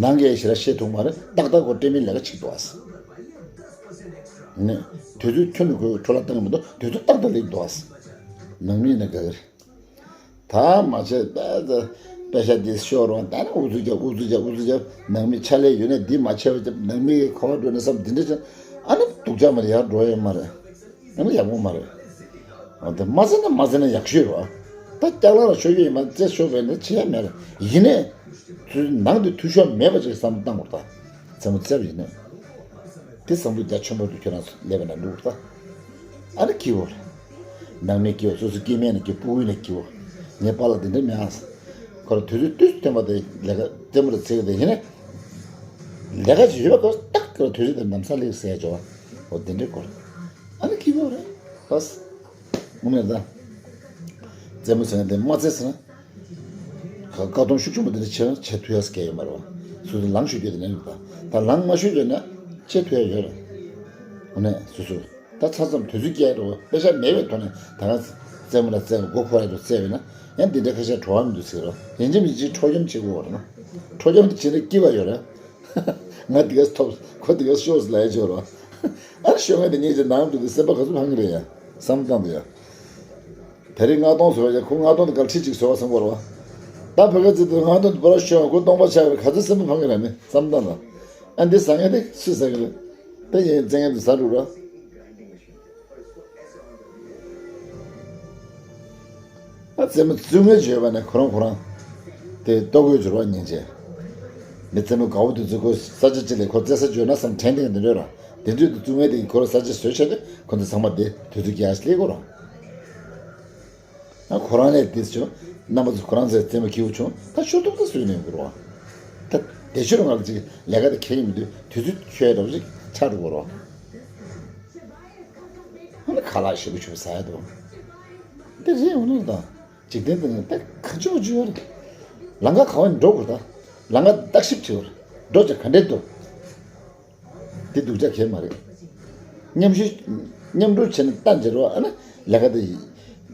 ནང་གི་ཞེ་དྲག་བཤད་ཐུབ་མ་རེད་ཏག་ཏག་གོ་སྤྲད་མིན་ལས་ཀ་བྱེད་འདུག་ཨ། ནས་དུས་ཚོད་ཁྱོན་ནས་གོ་འཕྲོ་བརླག་བཏང་གི་མི་འདུག་དུས་ཚོད་ཏག་ཏག་སླེབས་འདུག་ཨ། ནང་མི་ཡིན་ན་དགའ་གི་རེད། ད་མ་བྱས་པས་ད་པེ་ཤ་འདི་ཤོར་རོགས་ད་ནི་ཨུ་ཚུགས་རྒྱབ་ཨུ་ཚུགས་རྒྱབ་ཨུ་ཚུགས་རྒྱབ་ནང་མི་ཆ་ལས་ཡོད་ན་འདི་མ་བྱས་པ་རྒྱབ་ནང་མི་གི་ཁོ་བ་འགྲོ་ན་བསམ་འདི་འདྲ་ཅན་ཨ་ནི་སྡུག་ཅག་མ་རེད་ཡར་འགྲོ་ཡོད་མ་རེད། ཨ་ནི་ཡག་པོ་མ་རེད། འོ་དེ་མ་ཟེར་ན་མ་ཟེར་ན་ཡག་ཤོས་རེད་བ། ད་སྐྱག་ལང་ལ་ཤོར་གྱི་ཡིན་མ་རྩེ་ཤོར་བས་ནི་བྱེད་ཡ་མེད་རེད་ཡིན་ནས། ཚུལ་ནང་དུ་འཐུས་ཤོར་མེད་པ་ཅིག་བསམ་བློ་བཏང་དགོས་ད། རྩེད་མོ་རྩེ་བ་ཡིན་ནས། དེ་བསམ་བློ་རྒྱ་ཆེན་པོ་དུ་ཁྱོད་རང་ཚོ་སླེབས་པ་ན་འགྲོ་དགོས་ད། ཨ་ནི་སྐྱིད་པོ་རེད། ནང་མི་སྐྱིད་པོ་སོ་སོ་སྐྱེ་དམན་ནས་སྐྱིད་སྤུ་གུ་ནས་སྐྱིད་པོ། ངའི་པཱ་ལགས་དེ་འདྲ་མེད་ཨ། ཁོ་རང་དུས་ཚོད་ཏོག་ཙམ་བསྟན་པ་དེ་ལས་ཀ་ལྟད་མོ་རེ་བྱེད་ཀྱི་དེ་ཡིན་ནས། ལས་ཀ་ཅིག་ཡོད་པ་ཁོ་ཏག་ཏག་དུས་ཚོད་དེ་ལམ་སང་སླེབས་ཟེར་ཡ་ཅིག་ཡོད་པ། འོ་དེ་འདྲའི་སྐོར། ཨ་ནི་ཁྱི་གོ་རེད། ལགས། ངོ་མས་ད། རྩེད་མོ་ཟེར་ན་དེ་མ་རྩེ་ཟེར་ན། ཁ་བཀག་སྡོམ་ཤུགས་ཆེན་པོ་དེ་འདྲ་བྱེད་བྱེད་ཐུབ་ཡ་སྐད་ཡོད་མ་རེད་བ། སོ་སོ་ལངས་ཤོད་རྒྱུ་དེ་ནས་ཡོད་པ། ད་ལངས་མ་ཤོད་རྒྱུ་ན་བྱེད་ཐུབ་ཡ་ཡོད་རེད། འོ་ནས་སོ་སོ། ད་ཚ་ཙམ་དུས་ཚོད་སྐྱེལ་འགྲོ་དཔེ་ཆ་མེད་པའི་ཐོག་ནས་ད་ག་རྩེད་མོ་ལ་རྩེ་མགོ་འཁོར་ཡ་འགྲོ་རྩེ་བས་ན་ཡང་འདི་འདྲ་ཁ་ཤས་བྲོ་བ་མི་འདུག་ཟེར་རོ། ཡིན་གཅིག་མིན་གཅིག་འཕྲོག་བཅོམ་བྱེད་དགོས་རེད་ན། འཕྲོག་བཅོམ་དེ་བྱེད་ན་སྐྱིད་པ་ཡོད་རེད། ང་འདི་ག་ཐོབ་ཁོ་འདི་ག་ཤོར་ལ་ཡ་ཅོ་རོ། ཨ་ཤོ་ང་དེ་ངས་ཀྱི་ནང་དུ་འདི་སེམས་པ་ག་ཚོད་ཕངས་ཀྱི་རེད་ཡ། བསམ་བཏང་དུ་ཡ། དེ་རིང་ལྔ་སྟོང་བཟོ་བ་ཡ་ཁོ་ལྔ་སྟོང་དུ་གལ་ཁྲི་གཅིག་བཟོ་བ་བསམ་གོ་རོ། ད་བོད་སྐད་ཚིག་ཏུ་ལྔ་སྟོང་དུ་བོར་ཤོ་ཁོ་སྟོང་པ་ཆགས་པའི་ག་ཚོད་སེམས་པ་ཕངས་ཀྱི་རེད་མི་བསམ་བཏང་ལ། ཨ་འདི་ཟ་ངེ་དེ་སུས་ཟ་གི་རེད། ད་ཡིན་བཙན་ངེ་དུ་ཟ་འགྲོ་རོ། ཨ་རྩེད་མོ་བཙུགས་མཁན་བརྗོད་པ་ནས་ཁོ་རང་ཁོ་རང་དེ་ལྟོ་གོས་འབྱོར་བ་ཉན་བྱས། མི་རྩེད་མོ་དགའ་བོ་དེ་ཚོ་ཁོ་ས་ཆ་གཅིག་ལས་ཁོ་རྩེ་ས་བརྗོད་ན་བསམ་དྲན་དེ་འདི་འདྲ་ར་དེ་འདྲ་དུ་བཙུགས་མཁན་དེ་གིས་ཁོ་རང་ས་ཆ་བཟོས་བྱས་ཏེ་ཁོ་ཚོ་ཚང་མ་དེ་དུས་ཚོད་རྒྱག་སླེབས་དགོས་ར། ཨ་ཁོ་རང་ལས་དེ་བྱུང་རྣམ་པ་ཚོ་ཁོ་རང་ཚོའི་རྩེད་མོ་སྐྱིད་པོ་བྱུང་ད་ཤོར་ཐུབ་ད་སུས་ནས་དགོས་ར། ད་དེ་ཤོར་ང་ལ་ཅིག་ལས་ཀ་དེ་ཁེལ་ཡིན་མི་འདུག་དུས་ཚོད་ཆོད་འདྲ་བོ་ཅིག་ཆགས་འགྲོ་དགོས་ར། ཨ་ནི་ཁ་ལག་ཞེ་པོ་ཞེ་པོ་ཟ་ཡ་འདུག་དེ་རེད་འོ་ན་ད། འཇིག་རྟེན་འདི་ནི་དཔེ་ག་ཚོད་ཅིག་ཡོད་རེད། ལམ་ཁ་ག་བ་ནས་འགྲོ་དགོས་ད། ལམ་ཁ་བརྟག་ཞིབ་བྱེད་དགོས་རེད། འགྲོ་ཅིག་ག་འདྲས་འདུག་དེ་སྡུག་ཅག་གས་མ་རེད། མཉམ་ཞུགས་མཉམ་འགྲོ་བྱས་ནས་ལྟ་འཇལ་རོགས་ཨ་ན་ལས་ཀ་དེ་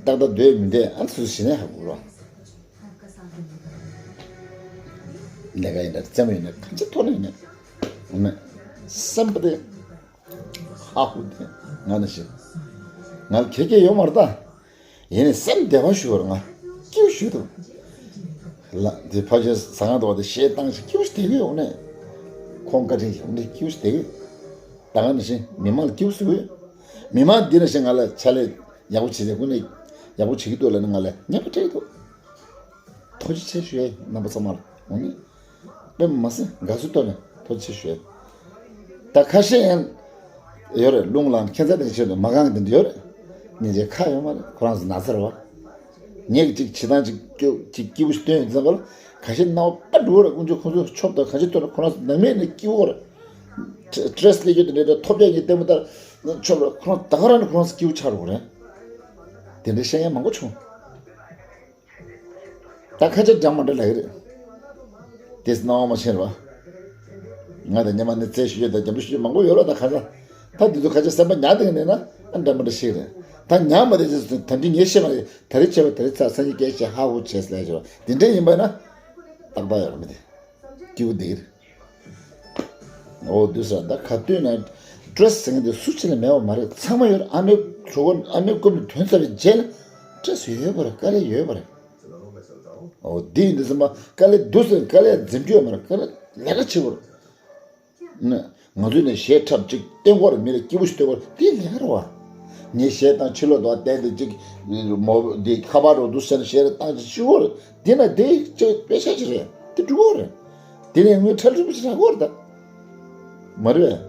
ཏག་ཏག་སྡོད་མི་འདས་ཨ་ཚོད་ཞི་ནས་ཧ་གོ་རོགས། ལས་ཀ་ཡིན་ན་རྩེད་མོ་ཡིན་ན་གང་ཅི་ཐོག་ནས་ཡིན་ན་སེམས་པ་དེ། ཧ་ཧུ་དེ་ང་ནི་ཞིག་ང་ལ་ཁེ་ཁེ་ཡོད་མ་རེད་ད། ཡིན་ནའི་སེམས་བདེ་བ་ཞུ་བར་ང་སྐྱིད་པོ་ཞུ་ཐུབ། ལ་དེ་ཕ་ཆེན་ཟ་ཁང་དུ་བ་དེ་གཞས་བཏང་ཞིག་སྐྱིད་པོ་ཞིག་བསྡད་ཡོད་ནས། ཁོང་བཀའ་དྲིན་ཞིག་འདི་སྐྱིད་པོ་ཞིག་བསྡད་ཡོད། ད་ག་ནི་ཞིག་མི་མང་ལ་སྐྱིད་པོ་ཞིག་ཡོད། མི་མང་འདི་ནི་ཞིག་ང་ལ་ཕྱག་ལས་ཡག་པོ་བྱེད་དེ་ཁོ་ནས་ཡག་པོ་བྱེད་ཀྱི་འདུག་ལ་ནི་ང་ལ་ཉན་པ་སྤྲད་ཀྱི་འདུག་ཐུགས་རྗེ་ཆེ་ཞུ་ཡས་རྣམ་པ་ཚང་མར་འོ་ནི། དཔེ་མ་སྲིད་དགའ་བསུ་ཐོག་ནས་ཐུགས་རྗེ་ཆེ་ཞུ་ཡས། ད་ཁ་ཤས་ཡང་ཡོད་རེད་རླུང་ལངས་ཁྱད་མཚར་དེ་ཆེད་དུ་མ་གང་གི་འདི་འདྲ་ཡོད་རེད། སྙིང་རྗེ་ཁ་ཡོད་མ་རེད་ཁོ་རང་ཚོ་ན་ཚར་བ། ངས་ཀྱི་ཅིག་བྱེད་སྟངས་ཅིག་སྐྱོ་ཅིག་སྐྱིད་པོ་ཞིག་སྟོན་ཡོད་ཙམ་པ་ལ་ཁ་ཤས་སྣང་བ་དཔའ་འགྲོ་རེད་དཀོན་མཆོག་ཁོང་ཚོ་ཆོབ་དང་གང་ཅི་ཐོག་ནས་ཁོ་རང་ཚོ་ནང་མིན་ནས་སྐྱིད་པོ་རེད། སི་ཊེ་རེ་སི་སླེབས་རྒྱུ་དེ་འདྲ་འདྲ་ཐོབ་རྒྱག་གི་ལྟད་མོ་ལྟར་ཆོབ་རེད་ཁོ་རང་ད་ག་རང་ནས་ཁོ་རང་ཚོ་སྐྱིད་པོ་ཆགས་འགྲོ་གི་རེད། དེ་འདྲའི་བཤད་མཁན་མང་པོ་བྱུང་། ད་ཁ་ཆེ་འདྲ་མ་འདྲ་ལབ་ཀྱི་རེད། དེ་སྣང་བ་མ་ཤེས་རེད་བ། ང་དང་སྙེ་མ་ནི་རྩེ་ཞུ་རྒྱུ་དང་རྒྱབ་ལོགས་ཞུ་རྒྱུ་མང་པོ་ཡོད་རེད་ད་ཁ་ཤས། ད་འདི་ཚོ་ཁ་ཆེ་སེམས་པ་ཉར་བསྡད་ཀྱི་མེད་ན་ཨ་འདྲ་མ་འདྲ་ཤེས་རེད། ད་ཉར་མ་བསྡད་ཚེ་ད་འདི་ངས་ཤེས་མ་རེད་ད་རེས་བྱས་པ་ད་རེས་ཚར་སང་ཉིན་སྐད་ཆ་ཧ་ཧུ་བྱས་ཟེར་ལབ་ཀྱི་རེད་བ་དེ་འདྲ་ཡིན་པ་ན། ཏག་ཏག་ཡོད་རེད་མི་དེ། སྐྱིད་པོ་བསྡད་ཀྱི་རེད། འོ་དུས་ས་ད་ག་དུས་ན་སི་ཊེ་རེ་སི་ཟེར་མཁན་དེ་སུ་གཅིག་ལ་མེད་པ་མ་རེད་ཚང་མ་ཡོད་རེད་ཨ་མའི་གྲོད་ཁོག་ཨ་མའི་རྐུབ་ནས་ཐོན་ཚར་བའི་རྗེས་ལ་སི་ཊེ་རེ་སི་ཡོད་པ་རེད་དཀའ་ལས་ཡོད་པ་རེད། འོ་དེ་ཡིན་དུས་ཙམ་པ་དཀའ་ལས་འདུག་ཟེར་དཀའ་ལས་འཛེམ་རྒྱུ་ཡོད་མ་རེད་དཀའ་ལས་ལས་ཀ་བྱེད་དགོས་རེད། ང་ཚོས་ནས་གཞས་འཁྲབ་ཅིག་བསྟན་དགོས་རེད་མི་ལ་སྐྱིད་པོ་ཞིག་སྟོན་དགོས་རེད་དེ་ལས་ཀ་རེད་བ། ངས་གཞས་བཏང་ཕྱི་ལོགས་དུ་བ་བསྟན་ཏེ་ཅིག་མོ་འདི་ཁ་པར་རོ་འདུག་ཟེར་ནས་གཞས་རེ་བཏང་ཅིག་ཞུ་དགོས་རེད། དེ་ན་དེ་ཅིག་དཔེ་ཆ་ཅིག་རེད་དེ་འགྲུབ་དགོས་རེད། དེ་ནས་ངོས་ཁྲལ་རིན་པོ་ཆེ་རག་གི་རེད་ད། མ་རེད།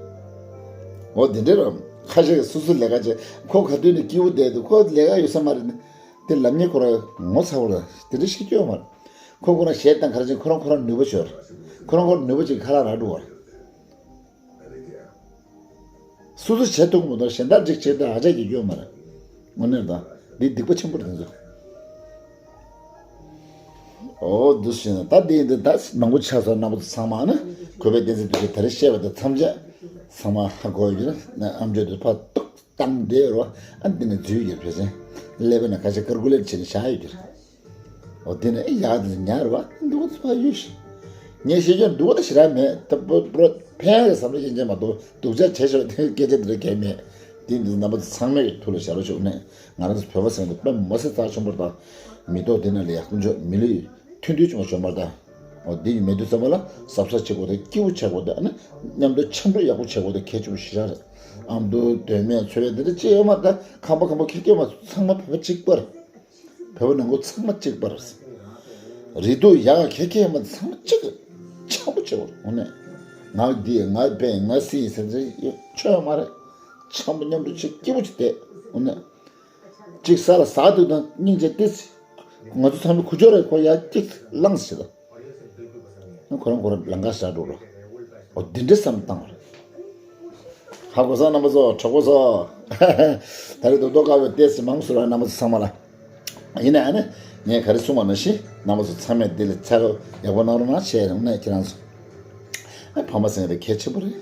འོ་དེ་འདྲས་རོ། ཁ་ཤས་སོ་སོ་ལས་ཀ་བྱེད་ཁོ་ག་དུས་ནས་སྐྱིད་པོ་བསྡད་འདུག་ཁོ་ལས་ཀ་ཡོད་ས་མ་རེད་ནི། དེ་ལབ་མཁན་ཁོ་རང་ངོ་ཚ་བོ་རེད་དེ་འདྲས་ཤེས་ཀྱི་ཡོད་མ་རེད། ཁོ་ཁོ་རང་གཞས་བཏང་ག་རེ་བྱེད་ཁོ་རང་ཁོ་རང་ནུས་པ་ཤོར། ཁོ་རང་ཁོ་རང་ནུས་པ་ཅིག་ཁ་ལག་རག་འགྲོ་བ་རེད། སོ་སོ་བྱེད་ཐུབ་མི་འདུག་གཞན་དག་ཅིག་བྱེད་དུས་ཨ་ཅག་གི་སྐྱོན་མ་རེད། དངོས་གནས་དང་འདི་སྡིག་པ་ཆེན་པོ་རེད་དེ་ཚོ། འོ་འདུག་ཟེར་ན་ད་འདི་འདི་ད་མང་པོ་ཆགས་སོང་རྣམ་པ་ཚོ་ཚང་མ་ནི་གུས་པའི་བསྟན་འཛིན་དུ་ཞིག་ད་རེས་བཤད་པ་དང་མཚམས་བཅད་ཚང་མ་ཧ་གོ་ཡོད་ན་ཨམ་ཅོག་དུ་ཕར་ཏུག་བཏང་བསྡད་རོགས་ཨ་འདི་ནས་འཛུལ་ཡོད་ཕལ་ཆེར་ཀླད་པ་ན་ཁ་ཤས་ཀར་ཀུ་ལེ་ཊི་བྱས་ནས་བཞག་ཡོད་ཀྱི་རེད། འོ་དེ་ནས་ཨེ་ཡག་དེ་ཉར་བ་འདུག་ཚོ་ཡོད་ཤི། ངས་ཤེས་ཀྱང་འདུག་ད་ཞེ་དྲག་མེད་ད་པོ་པོ་ཕན་གི་བསམ་བློ་ཤེས་ཀྱང་མ་གཏོགས་སྡུག་ཅག་བྱས་ཤོག་དེ་སྐད་ཆ་འདི་འདྲ་གལ་མེད། དེ་འདི་རྣམ་པ་ཚོ་ཚང་མས་ཐུགས་ལ་བཞག་རོགས་ཞུ་ནས་ང་རང་ཚོ་བོད་པ་ཟེར་ན་དཔེ་མ་སྲིད་རྩ་ཆེན་པོ་དང་མི་ཐོག་དེ་ན་ལ་ཡག་པོ་འཇོག་མི་ལུས་མཐུན་སྒྲིལ་བྱུང་བ་བྱུང་མ་རེད་ད། འོ་དེ་ཡིན་མེད་དུས་ཙམ་པ་ལ་གཟབ་གཟབ་བྱེད་དགོས་དེ་སྐྱིད་པོ་བྱེད་དགོས་དེ་ཨ་ནི་མཉམ་དུ་འཆམ་མཐུན་ཡག་པོ་བྱེད་དགོས་དེ་གལ་ཆེན་པོ་ཞེ་དྲག་རེད། ཨ་མདོ་དོན་མེད་ཚོ་བའི་དེ་འདྲ་ཅི་ཡོད་མ་རེད་ད་ཁམས་པ་ཁམས་པ་ཁྱེད་སྐྱོ་མ་ཚང་མ་བོད་པ་གཅིག་པ་རེད། བོད་པ་ནང་ཁུལ་ཚང་མ་གཅིག་པ་རེད། རིགས་རུས་ཡག་ག་གེ་མ་ཚང་མ་གཅིག་འཆམ་པོ་བྱེད་དགོས་འོ་ནས། ང་འདི་ང་བན་ང་སི་ཟེར་ཟེར་ཆོས་མ་རེད། འཆམ་པོ་མཉམ་དུ་གཅིག་སྐྱིད་པོ་གཅིག་བསྡད་འོ་ནས། གཅིག་ས་ལ་ཟག་དུས་དང་སྙིང་རྗེ་ཏིས། ང་ཚོ་ཚང་མས་ཁུ་ཅོ་རེ་ཁོ་ཡ་གཅིག་བླངས་ཟེར་ད། ཁོ་རང་ཁོ་རང་ལང་ཀ་བཞག་འགྲོ་རོགས། འོ་འདི་འདྲའི་བསམ་བཏང་བ་རེད། ཧ་གོ་སོང་རྣམ་པ་ཚོ། གྲོགས་པོ་ཚོ། ད་རེས་རྡོག་རྡོག་དཀར་པོའི་ལྟས་ཚེ་མང་སུ་ར་རྣམ་པ་ཚོ་ཚང་མ་ལ། ཡིན་ནའི་ཨ་ནི་ངས་ག་རེ་གསུངས་པ་ནང་བཞིན་རྣམ་པ་ཚོ་ཚང་མས་འདི་ལ་ཚ་ག་ཡག་པོ་གནང་རོགས་གནང་བྱས་རང་ནས་ཁྱེད་རང་ཚོ། ཨ་ཕ་མ་ཟེར་མཁན་དེ་གལ་ཆེན་པོ་རེད།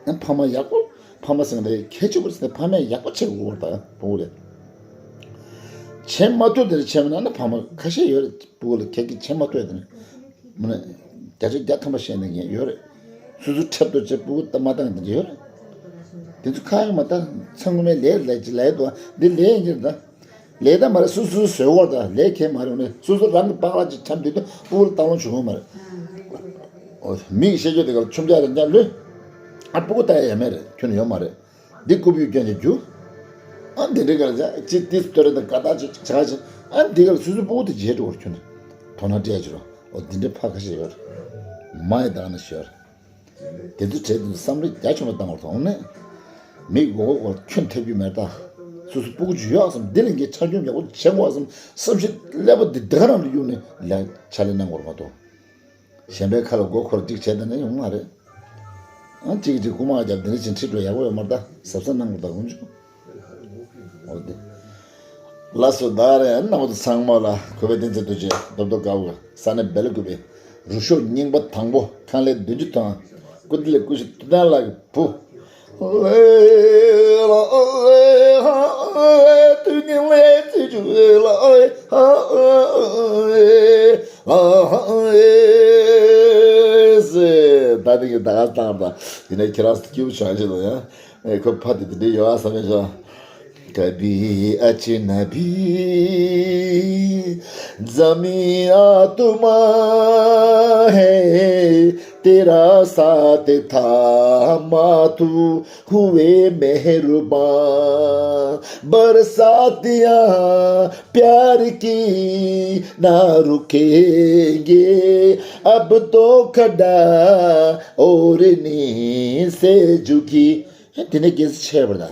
ཨ་ཕ་མ་ཡག་པོ། ཕ་མ་ཟེར་མཁན་དེ་གལ་ཆེན་པོ་རེད་ཟེར་ནས་ཕ་མས་ཡག་པོ་བྱེད་དགོས་པ་དང་བུ་རེད། བྱེད་མ་ཐུབ་དེ་རེད། བྱས་མ་ན་ཨ་ནི་ཕ་མ་ཁ་ཤས་ཡོད་རེད། བུ་ལ་གལ་གལ་བྱེད་མ་ཐུབ་དེ་རེད། མི་ན་བརྒྱ་ཆ་བརྒྱ་ཐམ་པ་བཤད་ནས་ངས་ཡོད་རེད། སོ་སོ་འཁྲབ་ཏུ་བྱེད་སྤུ་གུ་ལྟ་མ་བཏང་དེ་འདྲ་ཡོད་རེད། དེ་ཚོ་ཁ་ཡོད་མ་ད་ཚང་མས་ལས་ལས་ཀྱི་ལས་དོ་འདི་ལས་ཡིན་གྱི་རེད་ད། ལས་ད་མ་རེད། སོ་སོ་སོའི་བར་ད་ལས་ཁེལ་མ་རེད། ནས་སོ་སོ་རང་གི་པགས་ལག་ཅིག་འཁྲབ་དུས་ད་སྤུ་གུ་ལ་བཏང་ལོང་བྱུང་ཡོད་མ་རེད། འོ་མིག་བཤད་རྒྱུ་དེ་ག་ལ་ཆུམ་ཆ་རེ་འཇམ་ལོས། ཨ་སྤུ་གུ་ལྟ་ཡ་ཡ་མེད་རེད། ཁྱོན་ནས་ཡོད་མ་རེད། འདི་རྐུབ་ཡུག་སྐྱོན་གྱི་རྒྱུ། ཨ་འདི་འདྲའི་ག་ལ་ཅིག་ཏིས་སྟོད་རེ་ད་དགའ་ཐག་ཅིག་ཆག་ཅིག་ཨ་འདི་ག་ལ་སོ་སོ་སྤུ་གུ་དེ་བརྗེད་འགྲོ་བར་ཁྱོན་ནས་དོ་སྣང་སྤྲད་ཀྱི་རོགས། འོ་འདི་འདྲའི་ཕ་ཁ་ཤས་ཡོད་རེད། མ་ཡི་དག་ན་ཤོར། དེ་ཚོ་བྲལ་དུ་བསམ་བློ་རྒྱ་ཆེན་པོ་བཏང་བར་དོགས་ནས། མིག་མགོ་སྐོར་ཁྱོན་ཐེབས་རྒྱུ་མེད་ད། སོ་སོ་སྤུ་གུ་ཅིག་ཡོད་བསམ། འདི་ལས་འགན་ཆ་སྐྱོང་ཡག་པོ་བྱེད་དགོས་བསམ། བསམ་ཤེས་ཀླད་པ་འདི་འདི་ག་རང་ལ་གཡུག་ནས་ལས་ཕྱག་ལས་གནང་དགོས་མ་གཏོགས། གཞན་པའི་ཁ་ལ་མགོ་འཁོར་གཅིག་བྱས་ད་ནས་ཡོང་མ་རེད། ཨང་གཅིག་གཅིག་རྐུ་མ་རྒྱབ་འདི་འདྲ་ཅིག་ཁྲིད་འགྲོ་ཡག་པོ་ཡོད་མ་རེད་ད། གཟབ་གཟབ་གནང་དགོས་ད་ཀུན་སྤྱོད། འོ་དེ། ལགས་སོ། ད་རེས་རྣམ་པ་ཚོ་ཚང་མ་ལ་གུས་པས་བསྟན་འཛིན་རྡོ་རྗེ་རྡོབ་རྡོབ་དཀར་པོ་ས་གནས་སྦེལ་ཀོབ་པའི་རུ་ཤོག་རྙིང་པ་དང་པོ་ཁང་ལས་བདུན་ཅུ་ཐོན། སྐུ་མདུན་ལ་སྐུ་ཞབས་ཐུབ་བསྟན་ལགས་ཀྱི་བུ། ད་དེ་གི་ད་ག་སྟངས་དང་ཡིན་ན་ཁྱེད་རང་སྐྱིད་པོ་བྱུང་ཞིག་ལ་ཡང་། ཨེ་ཁོ་ཕ་དེ་དེ་འདྲའི་ཡོད་ཨ་བསམ་ཡོད་ཤག། कभी अजनबी ज़मीं आसमां है, तेरा साथ थामा तू हुए मेहरबान। बरसातियाँ प्यार की ना रुकेंगे, अब तो खड़ा और नींद से झुकी དེ་ནས་སྐད་ཆ་ཆད་པར་ད།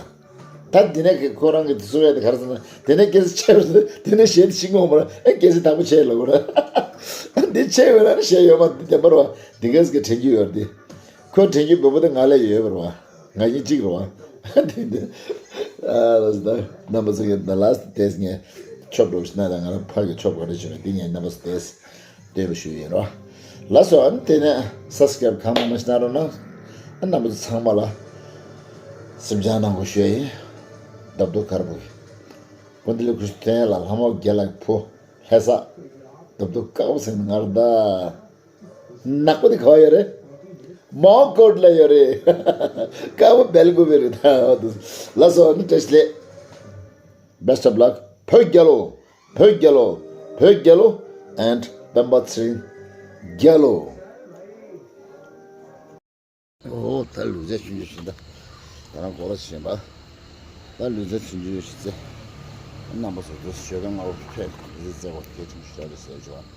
ད་དེ་ནས་ཁོ་རང་གི་བཟོ་བའི་དེ་ག་རེ་ཟེར་ན། དེ་ནས་སྐད་ཆ་ཆད་པར་ད། དེ་ནས་གཞན་དེ་ཤིང་ངོ་མར་ཨེ་སྐད་ཆ་དག་པོ་ཆད་ལ་གོ་ར། འདི་ཆད་པའི་ན་གཞན་ཡོད་མ་འདི་བདེན་པར་བ། འདི་གས་ཀྱི་དྲན་རྒྱུ་ཡོད་རེད། ཁོས་དྲན་རྒྱུ་བོད་པོ་དེ་ང་ལ་ཡོད་པར་བ། ང་གཉིས་གཅིག་རེད་བ། དེ་འདི། ཨ་ལ་ཟླ་རྣམ་པ་ཚོ་གི་ད་ལ་སྟེས་ངས་ཆོབ་འགྲོ་ཞིག་ན་ད་ང་རང་ཕ་གི་ཆོབ་ག་རེ་བྱུང་བས་འདི་ངས་རྣམ་པ་ཚོ་ལྟས། ལྟོས་པ་ཞུ་ཡིན་རོ། ལགས་སོ། ཨ་ནི་དེ་ནས་སབ་སི་ཀ་རབ་གང་མང་མང་ཞིག་གནང་རོགས་གནང་། ཨ་རྣམ་པ་ཚོ་ཚང་མ་ལ་སེམས་ཅན་ནང་གོ་ཞུ་ཡིན། རྡབ་རྡོབ་དཀར་པོ་གི་སྐུ་མདུན་ལ་སྐུ་ཞབས་ཐུབ་བསྟན་ལགས་ལྷ་མོ་རྒྱལ་ལགས་བུ་ལྷ་ས། རྡབ་རྡོབ་དཀར་པོ་ཟེར་ནི་ང་རེད་ད། ནག་པོ་དེ་ག་བ་ཡོད་རེད། མོན་གྷོ་ལ་ཡོད་རེད། དཀར་པོ་སྦེལ་ཀོབ་རེད་ད། ལགས་སོ། ཨ་ནི་བཀྲ་ཤིས་བདེ་ལེགས། Best of luck. བོད་རྒྱལ་ལོ། བོད་རྒྱལ་ལོ། བོད་རྒྱལ་ལོ། And སྤེན་པ་ཚེ་རིང་རྒྱལ་ལོ། ཨོ་ད་ལུས་རྩལ་ཆུང་ཆུང་ཞིག་ད། ད་རང་གོ་ལ་ཞེན་པ། ད་ལུས་རྩལ་ཆུང་ཆུང་ཞིག་རྩེ། རྣམ་པ་ཚོ་དུ་ཞོགས་ཀ་ང་བོ་ཕེབས་ལུས་རྩལ་རྩེ་བ་གལ་ཆུང་ཞིག་རེད་ཟེར་བྱུང་བ།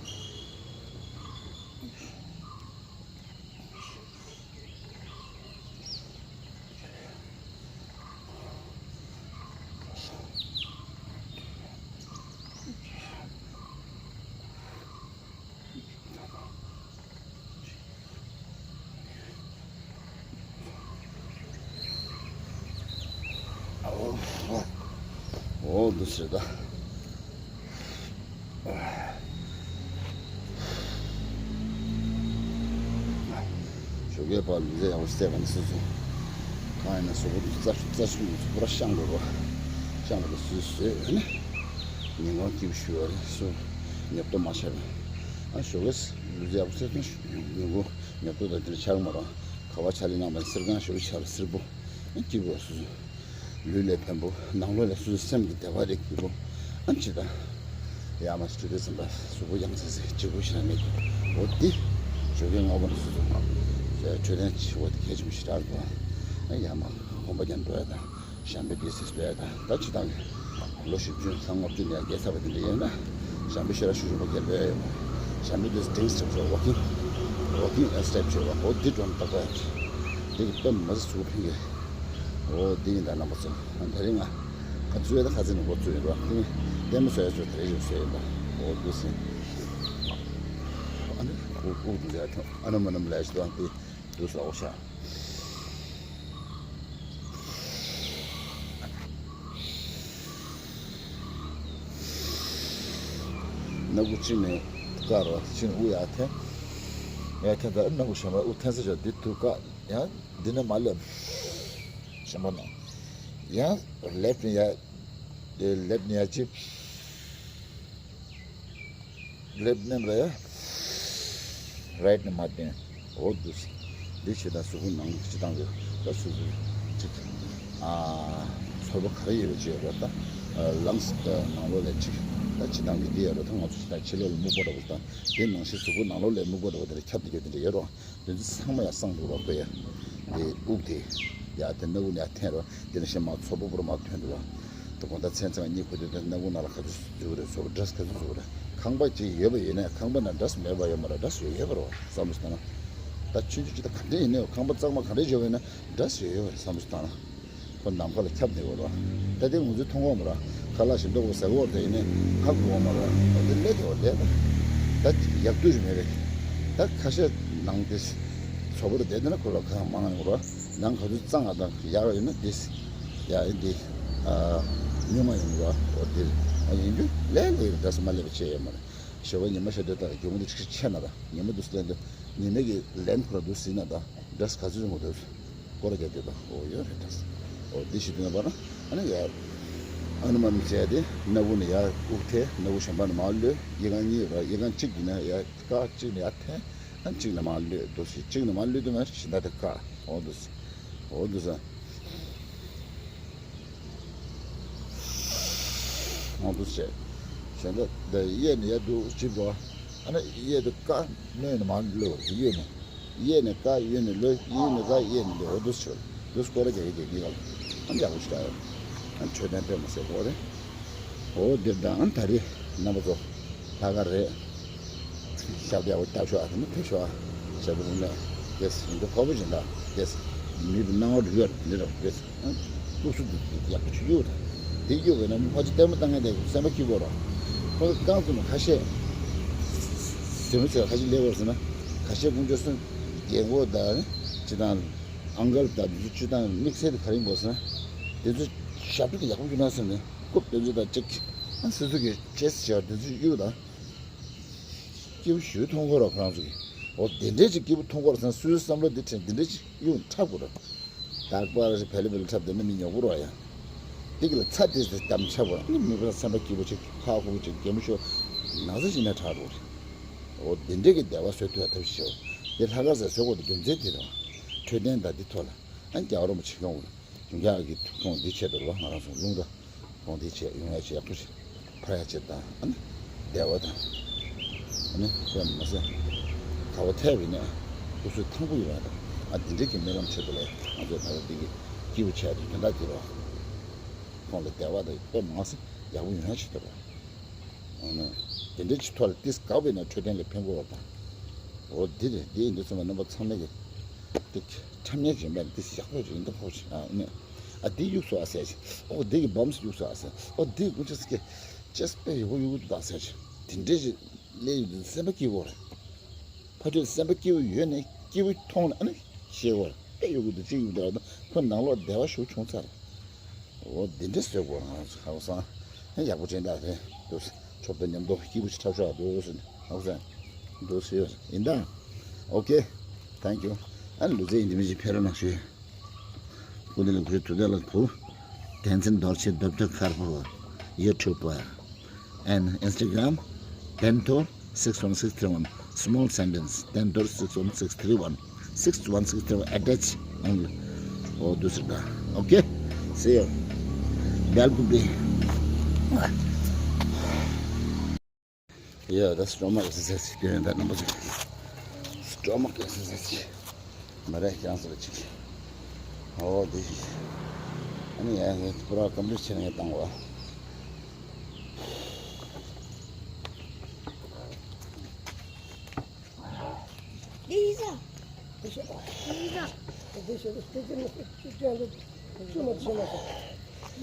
འོ་འདུག་ཟེར་ད། ཞོགས་ཀས་ཕར་ལུས་རྩལ་ཡག་པོ་རྩེས་པ་ནི་སོ་སོ། གང་ཡིན་ན་གཟུགས་པོ་རྩ་རྩ་ཆུ་ཚོད་པུ་ར་ཤང་འགྲོ་རོགས། ཤང་འགྲོ་སུས་བཟོས་ནི། ཉིན་གུང་སྐྱིད་པོ་ཞུ་བ་རེད་སུ། ཉོབ་ཏོ་མ་བྱས་པ། ཨ་ཞོགས་ཀས་ལུས་རྩལ་ཡག་པོ་རྩེས་ཏེ་ཉིན་གུང་ཉོབ་ཏོ་དང་དེར་ཆགས་མ་རོགས། ག་བ་ཆ་ལི་ནང་པ་སེར་གང་ཞོགས་ཀས་ཆ་ལ་སེར་པོ། ཨ་སྐྱིད་པོ་སུ་སུ། ལུས་ལ་ཕན་པོ་ནང་ལོགས་ལ་སོ་སོའི་སེམས་ཀྱི་བདེ་བ་རེ་སྐྱིད་པོ་ཨ་ཅི་དང་། ཡ་མ་སྤྲུལ་པའི་སེམས་པ་གཟུགས་པོ་ཡང་ཚེ་ཚེ་ལྗིད་པོ་ཞིག་ལ་མེད་ཀྱི་འོ་དེ་ཞོགས་ཀས་སྔ་པོ་ནས་སོ་སོ་འཕྲོད་བསྟེན་བྱེད་དགོས་དེ་གལ་ཆེན་པོ་ཞིག་རག་འདུག་ཨ་ཡ་མ་དགོན་པ་རྒྱག་འགྲོ་ཡ་དང་ཞམ་པའི་དུས་ཚེས་སྤེལ་ཡ་དང་ད་ཅི་དང་ལོ་བཞི་བཅུ་ལྷ་ལྔ་བཅུ་ནས་ཡང་བརྒལ་ཚར་བ་དེ་འདྲ་ཡིན་ན་ཞམ་པའི་ཤེས་རབ་ཤུགས་ཆེན་པོ་རྒྱལ་པོ་ཡ་ཡོད་མ་ཞམ་པའི་དུས་ཚེས་ཌེ་ཡི་སི་ཊེབ་ཤོག་ཝོག་ཀིང་ཝོག་ཀིང་ཨེ་སི་ཊེབ་ཤོག་འོ་དེ་འགྲོ་ན་ད་ག་ཡ་དེ་གི་དཔེ་མ་ཟད་གཟུགས་པོ་ཕན་གི་འོ་དེ་ཡིན་ད་རྣམ་པ་ཚོ་ད་རིང་ང་ ང་ཚོའི་ད་ཁ་སང་ནས་འགོ་བཙུགས་ཡིན་རོགས། ལྟད་མོ་བཟོ་ཡ་ཚོ་དེ་རིང་ཡོད་ཟེར་ཡིན་པ། འོ་འདུག་ཟིན། ཨ་ནི་འུ་འུ་འདི་ལས་ཨ་ནི་མ་ནམ་ལས་ཞིག་དང་དེ་འདུག་ཟ་འོ་ཤ། སྣ་ཁུག་གཅིག་ནས་བཀག་རོགས། གཅིག་ནས་དབུ་ཡར་འཐེན། ཡར་འཐེན། ད་སྣ་ཁུག་གཞན་པ་དབུ་འཐེན་ས་ཞོག་འདི་དུ་བཀག། ཡང་འདི་ནས་མར་སླེབས། གཞན་པ་ནས་ཡང་ལེབ་ནས་ཡར། ལེབ་ནས་ཡར་གཅིག། ལེབ་ནས་ར་ཡ། རའིཊ་ནས་མར་འཐེན། འོ་འདུག་སེ། འདི་བྱེད་དང་གཟུགས་པོ་ནང་སྤྱི་བཏང་གི་ད་སོ་སོ་གཅིག། ཨ། ཚོར་བ་ག་རེ་ཡོད་པའི་ཆེད་རོ། ད་ལངས་ནང་ལོགས་ལས་གཅིག། ད་སྤྱི་བཏང་གི་འདི་ཡོད་རོ། ད་ང་ཚོ་ད་ཕྱི་ལོགས་ལ་སྨུག་པ་འདྲ་པོ་དང་དེ་ནང་བཞིན་གཟུགས་པོ་ནང་ལོགས་ལས་སྨུག་པ་འདྲ་པོ་དེ་འདྲ་ཁྱབ་བསྡད་རྒྱུ་དེ་འདྲ་ཡོད་རོ། དེ་ཚོ་ཚང་མ་ཡང་སངས་འགྲོ་བ་ཁོ་ཡ། དེ་དབུགས་དེ་ཡ་དེ་སྣ་བུག་ནས་ཡར་འཐེན་རོ། དེ་ནས་གཞན་མ་ཚོར་བ་པོ་ར་མར་ཐོན་འགྲོ་བ། དེ་དགོང་དག་མཚན་ཚང་གཉིད་ཁུག་དུས་དེ་སྣ་བུག་ནང་ལ་ག་ཚོད་འཛུལ་གི་རེད། ཚོར་བ་འདྲ་ག་ཚོད་འཛུལ་གི་རེད། ཁང་པ་ཅིག་ཡོད་པ་ཡིན་ན་ཁང་པ་ནང་འདྲ་མེད་པ་ཡོད་མ་རེད། འདྲ་ཡོད་ཡོད་པ་རེད་བསམ་བློ་ཞིག་བཏང་ན། ད་ཆུང་ཆུང་ཅིག་ད་ག་འདྲ་ཡིན་ནའི་ཁང་པ་གཙང་མ་ག་འདྲ་བྱས་པ་ཡིན་ན་འདྲ་ཡོད་ཡོད་པ་རེད་བསམ་བློ་ཞིག་བཏང་ན། ཁོ་ནམ་མཁའ་ལ་ཁྱབ་བསྡད་ཡོད་རེད། ད་དེ་ང་ཚོས་མཐོང་གི་མ་རེད། ཁ་ལག་ཞིམ་མདོག་པོ་ཟ་གི་ཡོད་རེད། དེ་ཡིན་ནའི་ཧ་གོ་གི་མ་རེད། འོ་དེ་ལས་དེ་འོ་ལས་ད་ད་ཡག་སྡུག་ཞིག་མེད་པས། ད་ཁ་ཤས་ནང་དེ་ཚོ་བོར་བསྡད་དེ་ན་ཁོ་ལ་གང་མང་ཡོང་རེད། ནང་ག་ཚོད་གཙང་བ་དང་ཡག་ཡོད་ན་དེ་ཡག་ཡིན། དེ་ཉུང་མ་ཡོང་རེད། འོ་དེ་ཡིན་རྒྱུ་ལས་ལས་འདྲ་ས་མ་ལས་པ་བྱས་ཡོད་མ་རེད། ཞོགས་པ་ཉི་མ་ཤར་དུས་ད་རྒྱུ་མ་དེ་ཆེ་ན་ད་ཉི་མ་དུས་ལེན་དུས་ཉི་མ་གི་ལན་ཁོ་ར་དུས་ཟིན་ན་ད་འདྲ་ས་ག་ཚོད་ཡོང་དུས། སྐོར་རྒྱག་རྒྱུ་དང་འོ་ཡོད་རེད་ད། འོ་འདི་ཞིག་དུས་ན་པ་ན་ཨ་ནི་ཡ། ཨ་ནི་མ་ནི་བྱས་ཏེ་སྣ་བུག་ནས་ཡར་དབུགས་འཐེན། སྣ་བུག་གཞན་པ་ནས་མར་གློད། དབྱེ་གང་གཉིས་ཡོད་ར། དབྱེ་གང་གཅིག་འདི་ན་ཡར་བཀག་གཅིག་ནས་ཡར་འཐེན། ཨ་ནི་གཅིག་ནས་མར་གློད། འདུག་སེ་གཅིག་ནས་མར་གློད་དུས་ན་གཞན་དག་དེ་བཀག་འོ་འདུག་སེ། འོ་འདུག་སེ། འོ་འདུག་སེ། གཞན་དག་དེ་གཡས་ནས་ཡར་འདུག་གཅིག་འགྲོ། ཨ་ནི་གཡས་དེ་བཀག་གཡོན་ནས་མར་གློད། གཡོན་ནས། གཡས་ནས་བཀག་གཡོན་ནས་གློད། གཡོན་ནས་བཀག་གཡས་ནས་གློད། འོ་འདུག་སེ་བྱོས། འདུག་སེ་སྐོར་ར་རྒྱག་གི་རྒྱག་གི་ཡོད། ཨ་ནི་ཡག་པོ་ཞིག་རག་ཡོད། ཨ་ནི་འཕྲོད་བསྟེན་དཔེ་མ་སྲིད་པོ་རེད། འོ་འདིར་དང་ཨ་ནི་ད་རེས་རྣམ་པ་ཚོ་ལྷག་དཀར་རེད། ཞབས་ཡག་པོ་བརྒྱབ་ཤོག་ཨ། དེ་ནི་ཕེབས་ཤོག་ཨ། ཞབས་པོ་རུང་ནས་དེས་ཡིན་དུ་ཕོ་བོ་སྦྱིན་བདག་དེས་མི་བུ་སྣང་བ་རུ་ཡོད་འདི་ར་དེས། སློབ་གསོ་འདི་ཡག་པོ་ཅིག་གཡུག་དང་། དེ་གཡུག་བས་ན་མི་ཕལ་ཆེར་ལྟད་མོ་ལྟ་མཁན་དེ་སེམས་པ་སྐྱིད་པོ་རོ། ཁོ་ཚོ་རྐང་བཙུགས་ནས་ཁ་ཤས་ཟེར་མི་ཚོས་ཁ་ཤས་ལས་བོར་ཟེར་ན། ཁ་ཤས་དཀོན་མཆོག་གསུམ་རྒྱལ་མགོ་དང་སྤྱི་དང་ཨང་གལ་དང་འདི་ཚོ་སྤྱི་དང་དམིགས་བསལ་དེ་ག་རེ་ཡིན་པ་ཟེར་ན། དེ་ཚོ་ཞབས་ཏོག་དེ་ཡག་པོ་གྱོན་ན་ཟེར་ནས་རྐུབ་དེ་ཚོ་དང་གཅིག་ཨ་སོ་སོ་གི་ཅེས་བྱས་པ་དེ་ཚོ་གཡུག་དང་། སྐྱིད་པོ་ཞུ་མཐོང་གོ་ར་ཁོ་རང་ཚོ་གི། འོ་དེ་འདྲས་ཅིག་སྐྱིད་པོ་མཐོང་གོ་ར་ཚང་སུའི་བསམ་བློ་འདི་དྲན་འདི་འདྲས་ཅིག་གཡུག་འཁྲབ་དགོས་ར། ད་པར་བལ་བལ་འཁྲབ་དེ་ནི་མི་ཉོ་གོ་ར་ཡ། འདི་གི་ལ་ཚ་དེ་དེ་དམ་འཁྲབ་དགོས་ར། ནི་མི་པ་སེམས་པ་སྐྱིད་པོ་ཅིག་ཧ་ཧུ་ཅིག་གད་མོ་ཤོར་ན་ཚ་ཞིག་ན་ཁྲག་རུ་རེད། འོ་དེ་འདྲས་ཀྱི་བདེ་བ་བཟོ་ཐུབ་ཡ་ཐབས་ཤེས་བྱོས། དེ་ལྷག་དཀར་ཟེར་བཟོ་དགོས་དེ་རྒྱུ་མཚན་དེ་རེད་བ། འཕྲོད་བསྟེན་དང་འདི་ཐོག་ལ་ཨ་རྒྱ་རོ་མ་ཆེ་ཁྱོང་གི་རྒྱུན་འཁྱག་གི་ཐུགས་ཁོང་འདི་ཆེད་དུ་ལོ་ང་རང་ཚོ་རླུང་རྟ། གོང་དེ་བྱས་ཡོང་ཡ་བྱས་ཡག་པོ་བྱས། འཕར་ཡ་བྱས་དང་ཨ་ནི། བདེ་བ་དང་། ཨ་ནི་དཔེ་མ་ཟད། ག་བ་ཐེབས་ཡིན་ནས། སོ་སོའི་ཐང་པོ་ཡོང་ཡ་དང་། ཨ་འདི་འདྲའི་གི་སྨོན་ལམ་ཆེད་དུ་ལས་ང་ཚོ་ད་ལྟ་འདི་གི་སྐྱིད་པོ་བྱས་ཏེ་དོན་དག་འདི་རོ། ཁོང་ལ་བདེ་བ་དང་དཔེ་མ་ཟད་ཡག་པོ་ཡོང་ཡ་ཆེད་དུ་རོ། ཨ་ནི། དེ་འདྲའི་ཆེད་ཐོག་ལ་ཏིས་དགའ་བས་ན་འཕྲོད་བསྟེན་ལ་ཕན་གོ་བ་དང་། འོ་འདི་རེད། འདི་ཡིན་དུས་ཚང་མ་རྣམ་པ་ཚང་མས་ཀྱི། འཁྲབ་ཉན་བྱེད་པ་འདི་ཡག་པོ་རེད། འདི་ཕོག་ཅིག་ཨ་ནི། ཨ་འདི་གཡུགས་སོ་ཨ་ཟེར་ཅིག་ཨོ་འདི་གི་བམ་སི་གཡུགས་སོ་ཨ་ཟེར། ཨོ་འདི་གི་ཀུན་ཆ་སི་ཀེ། ཅེས་པའི་ཡོ་གུ་ཡོ་གུ་དུ་ད་ཟེར་ཅིག་དེ་འདྲས་ཅིག་ལས་ཡོད་དུ་སེམས་པ་སྐྱིད་པོ་རེད། ཕ་ཆོས་སེམས་པ་སྐྱིད་པོ་ཡོད་ནས་སྐྱིད་པོ་མཐོང་ན་ཨ་ནི་ཤེས་པ་རེད། དཔེ་ཡོ་གུ་དུ་ཅིག་ཡོད་དུ་ཁོ་ནང་ལོགས་བདེ་བ་ཞུགས་བྱུང་ཚར། འོ་འདི་འདྲས་བཟོས་དགོས་ང་ཚོ་ཧ་གོ་སོང་། ཡག་པོ་ཅན་དག་རེད་འདུག་ཆོབ་ཏུ་མཉམ་དུ་སྐྱིད་པོ་ཞིག་འཁྲབ་ཤོག་འདུག་ཟེར་ནས་ཧ་གོ་སོང་། འདུག་ཟེར་ཡོད་ཡིན་ད། ཨོ་ཀེ། ཐེང་ཀྱུ། ཨ་ནི་ལུས་རྩལ་ཡིན་འདི་མི་ཞིག་ཕེ་ར་ནག་ཞུ། ཀུ་ནི་ལ་ཁུ་ཐུ་དེ་ལ་ཕུ། བསྟན་འཛིན་རྡོ་རྗེ་རྡོ་རྗེ་མཁར་པོ། ཡུ་ཊུབ་པ། and Instagram། བན་ཐོ་six one six three one། Small sentence བན་ཐོ་six one six three one། Six one six three one attach only. Oh, this is the. Okay. See you. Bell could be. Yeah, that's stomach exercise. Doing that number. Stomach exercise. མ་རེད་ཀྱང་སོ་ཅིག་ཨོ་དེ་ཨ་ནི་ཡ་ངས་པུ་ར་ཀམ་པི་ལིཊ་བྱས་ནས་བཏང་བ། Lisa. Lisa. Lisa. ད་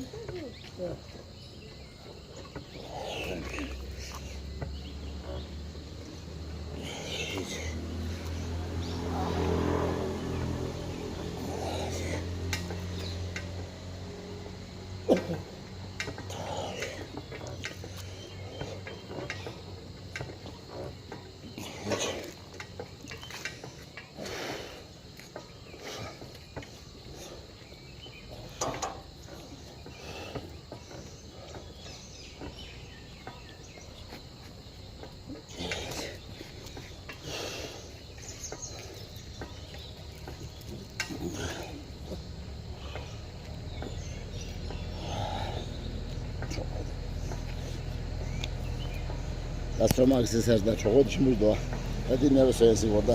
སོ་མ་གི་སི་སར་ད་གྲོགས་པོ་ཆེན་པོ་འདུག་ད་དེ་ནས་བཟོས་ཟིག་བར་ད།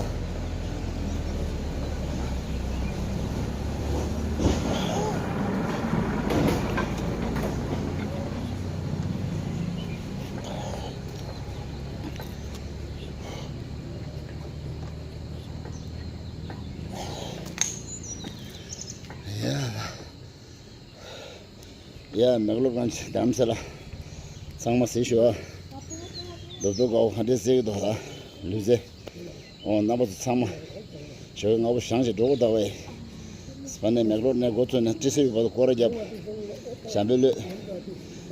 ཡ། ཡ། མེག་ལོར་གང་ཅི་དམ་ས་ལ་ཚང་མ་གཟིགས་ཞུ་ཨ། རྡོབ་རྡོབ་དཀར་པོ་ག་འདྲས་གཟིགས་འདུག་ད་ལུས་རྩལ། ཨོ་རྣམ་པ་ཚོ་ཚང་མ་ཞོགས་ཀྱི་སྔ་པོ་ཞང་ཞིག་འགྲོ་གི་འདུག་བས། ས་ནས་མེག་ལོར་ནས་འགོ་ཚུགས་ནས་ཏི་སི་ཡུ་བར་དུ་སྐོར་ར་བརྒྱབ། ཞམ་པོའི་ལུས།